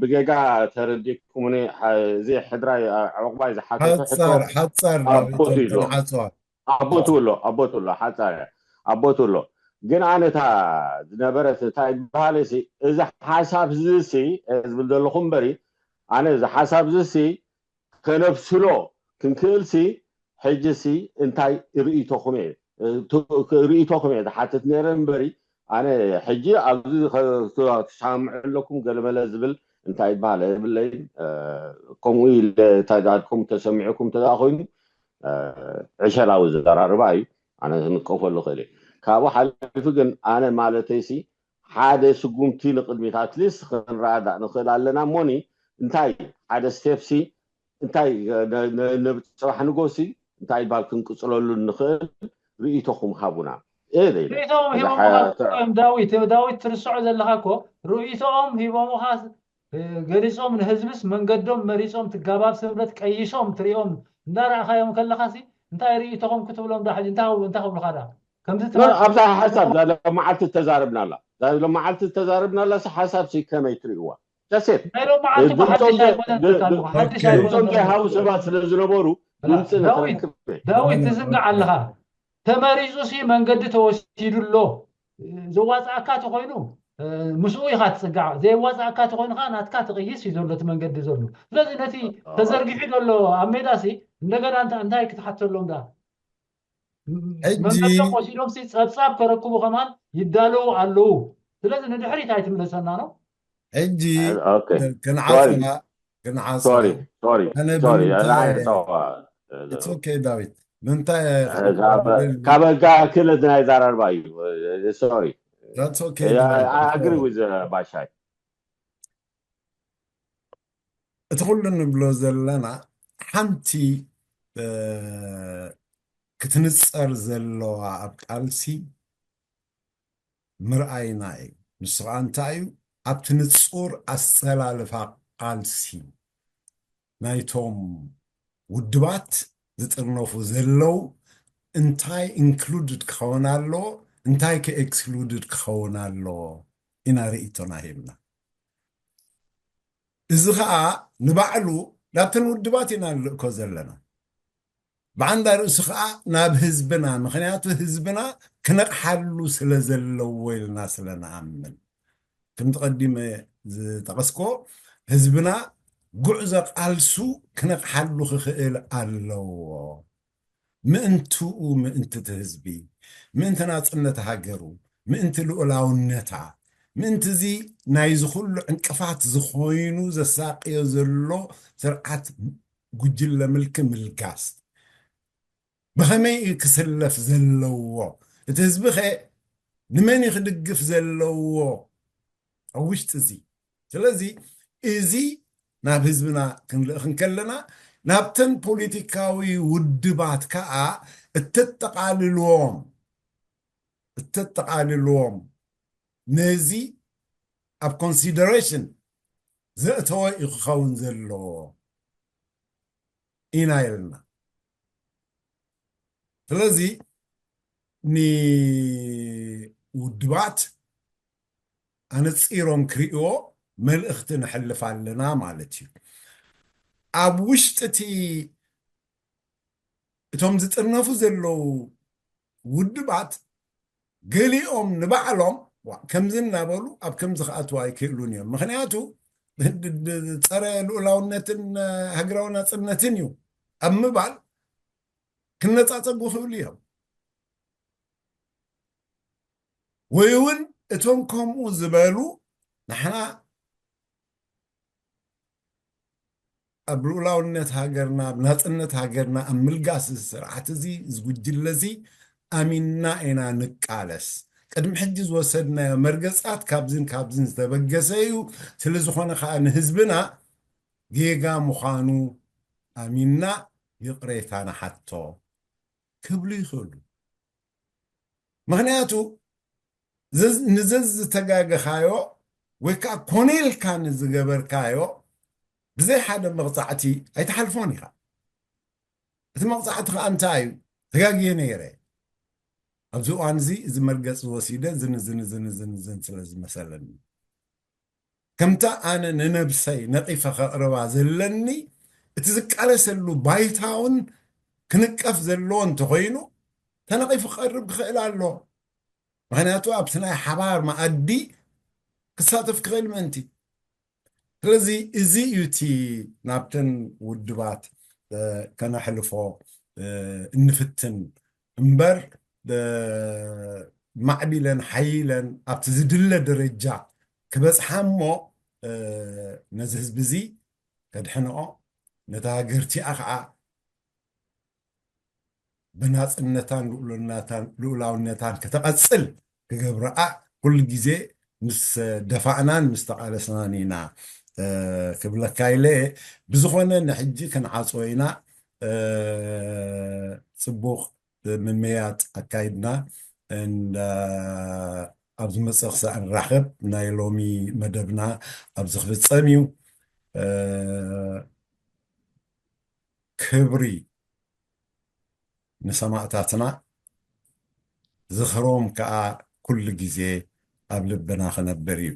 ብጌጋ ተረዲኩምኒ። እዚ ሕድራይ ዕቑባይ ዝሓተተ ሕቶ ሓፃር ኣቦ ትብሎ ኣቦ ትብሎ ሓፃር ኣቦ ትብሎ። ግን ኣነታ ዝነበረት እንታይ በሃለ እዚ ሓሳብ ዝሲ ዝብል ዘለኹ እምበሪ ኣነ እዚ ሓሳብ ዝሲ ከነብስሎ ክንክእልሲ ሕጂሲ እንታይ ርእይቶኹም እየ ርእይቶኹም እየ ዝሓትት ነይረ እምበሪ ኣነ ሕጂ ኣብዚ ትሰማምዑ ኣለኩም ገለመለ ዝብል እንታይ ይበሃል የብለይን። ከምኡ ኢለ ተዛድኩም ተሰሚዕኩም ተዛ ኮይኑ ዕሸላዊ ዘራርባ እዩ። ኣነ ክንቀፈሉ ክእል እየ። ካብኡ ሓሊፉ ግን ኣነ ማለተይሲ ሓደ ስጉምቲ ንቅድሚት ኣትሊስት ክንረዳእ ንክእል ኣለና እሞኒ እንታይ ሓደ ስቴፕሲ እንታይ ጽባሕ ንጎሲ እንታይ ባል ክንቅፅለሉ ንኽእል ርእይቶኹም ሃቡና። ርእይቶም ሂቦምኻ እዮም ዳዊት ዳዊት ትርስዖ ዘለኻ እኮ ርእይቶኦም ሂቦምኻ ገሊፆም ንህዝብስ መንገዶም መሪፆም ትጋባብ ስምረት ቀይሶም ትሪኦም እንዳረኣኻዮም ከለኻሲ እንታይ ርእይቶኹም ክትብሎም ዳ ሕጂ እንታይ ክብሉ እንታይ ክብሉኻ ዳ ከምዚ ኣብዛ ሓሳብ እዛ ሎመዓልቲ ተዛርብናላ እዛ ሎመዓልቲ ተዛርብናላ ሓሳብ ሲ ከመይ ትርእዋ ዳሴት ናይ ሎመዓልቲ ሓድሽ ኣይኮነን ትካልኻ ሓድሽ ኣይኮነን ድምፆም ዘይሃቡ ሰባት ስለ ዝነበሩ ድምፂ ዳዊት ነተረክብ ዳዊት ትዝንጋዕ ኣለኻ ተመሪፁ ሲ መንገዲ ተወሲዱ ኣሎ ዘዋፅኣካ ተኮይኑ ምስኡ ኢኻ ትፅጋዕ ዘየዋፅኣካ ተኮይኑ ከዓ ናትካ ትቕይስ እዩ ዘሎ እቲ መንገዲ ዘሎ ስለዚ ነቲ ተዘርጊሑ ዘሎ ኣብ ሜዳ ሲ እንደገና እንታይ ክትሓተሎም ዳ ሕጂ መንገዶም ወሲዶም ሲ ፀብፃብ ከረክቡ ከማን ይዳለዉ ኣለዉ ስለዚ ንድሕሪት ኣይትምለሰና ነው ሕጂ Okay. ክንዓፅና ክንዓፅና Sorry, sorry, ኣነ sorry. ብምንታይ I- I- It's okay ዳዊት ምንታይ ካብ ጋ ክለት ናይ ዛራርባ እዩ sorry That's okay I agree with ባሻይ እቲ ኩሉ ንብሎ ዘለና ሓንቲ ክትንፀር ዘለዋ ኣብ ቃልሲ ምርኣይና እዩ ንሱ ከዓ እንታይ እዩ ኣብቲ ንፁር ኣሰላልፋ ቃልሲ ናይቶም ውድባት ዝጥርነፉ ዘለዉ እንታይ included ክኸውን ኣለዎ እንታይ ከ excluded ክኸውን ኣለዎ ኢና ርእይቶና ሂብና እዚ ከዓ ንባዕሉ ናብተን ውድባት ኢና ንልእኮ ዘለና ብዓንዳ ርእሱ ከዓ ናብ ህዝብና ምክንያቱ ህዝብና ክነቕሓሉ ስለ ዘለዎ ኢልና ስለ ንኣምን ከምቲ ቀዲመ ዝጠቐስኮ ህዝብና ጉዕዞ ቃልሱ ክነቕሓሉ ክኽእል ኣለዎ ምእንትኡ ምእንቲ እቲ ህዝቢ ምእንቲ ናፅነት ሃገሩ ምእንቲ ልኡላውነታ ምእንቲ እዚ ናይዚ ኩሉ ዕንቅፋት ዝኾይኑ ዘሳቅዮ ዘሎ ስርዓት ጉጅለ ምልኪ ምልጋስ ብኸመይ እዩ ክስለፍ ዘለዎ እቲ ህዝቢ ኸ ንመን እዩ ክድግፍ ዘለዎ ኣብ ውሽጢ እዚ ስለዚ እዚ ናብ ህዝብና ክንልእኽ እንከለና ናብተን ፖለቲካዊ ውድባት ከዓ እተጠቃልልዎም እተጠቃልልዎም ነዚ ኣብ consideration ዘእተወ እዩ ክኸውን ዘለዎ ኢና ኢልና ስለዚ ንውድባት ኣነፂሮም ክርእይዎ መልእኽቲ ነሕልፍ ኣለና ማለት እዩ ኣብ ውሽጢ እቲ እቶም ዝጥርነፉ ዘለዉ ውድባት ገሊኦም ንባዕሎም ከምዚ እናበሉ ኣብ ከምዚ ክኣትዉ ኣይክእሉን እዮም ምክንያቱ ፀረ ልኡላውነትን ሃገራዊ ናፅነትን እዩ ኣብ ምባል ክነፃፀጉ ክብሉ እዮም ወይ እውን እቶም ከምኡ ዝበሉ ንሕና ኣብ ልኡላውነት ሃገርና ኣብ ናፅነት ሃገርና ኣብ ምልጋስ እዚ ስርዓት እዚ ዝጉጅለ እዚ ኣሚንና ኢና ንቃለስ ቅድሚ ሕጂ ዝወሰድናዮ መርገፃት ካብዝን ካብዝን ዝተበገሰ እዩ ስለ ዝኾነ ከዓ ንህዝብና ጌጋ ምዃኑ ኣሚንና ይቕሬታ ንሓቶ ክብሉ ይኽእሉ ምኽንያቱ ንዘዝተጋገኻዮ ወይ ከዓ ኮነ ኢልካ ንዝገበርካዮ ብዘይ ሓደ መቕፃዕቲ ኣይትሓልፎን ኢኻ እቲ መቕፃዕቲ ከዓ እንታይ እዩ ተጋግየ ነይረ ኣብዚ እዋን እዚ እዚ መርገፂ ወሲደ ዝንዝንዝንዝንዝን ስለ ዝመሰለኒ ከምታ ኣነ ንነብሰይ ነቒፈ ከቕርባ ዘለኒ እቲ ዝቃለሰሉ ባይታውን ክንቀፍ ዘለዎ እንተኾይኑ ተነቒፉ ክቐርብ ክኽእል ኣሎ ምክንያቱ ኣብቲ ናይ ሓባር መኣዲ ክሳተፍ ክኽእል ምእንቲ ስለዚ እዚ እዩ እቲ ናብተን ውድባት ከነሕልፎ እንፍትን እምበር ማዕቢለን ሓይለን ኣብቲ ዝድለ ደረጃ ክበፅሓ እሞ ነዚ ህዝቢ እዚ ከድሕንኦ ነታ ሃገር እቲኣ ከዓ ብናፅነታን ልኡላውነታን ከተቐፅል ክገብረኣ ኩሉ ግዜ ምስ ደፋእናን ምስ ተቓለስናን ኢና ክብለካ ኢለ ብዝኾነ ንሕጂ ክንዓፅዎ ኢና ፅቡቕ ምምያጥ ኣካይድና ኣብ ዝመፅእ ክሳዕ ንራኸብ ናይ ሎሚ መደብና ኣብዚ ክፍፀም እዩ ክብሪ ንሰማእታትና ዝኽሮም ከኣ ኩሉ ግዜ ኣብ ልብና ክነብር እዩ።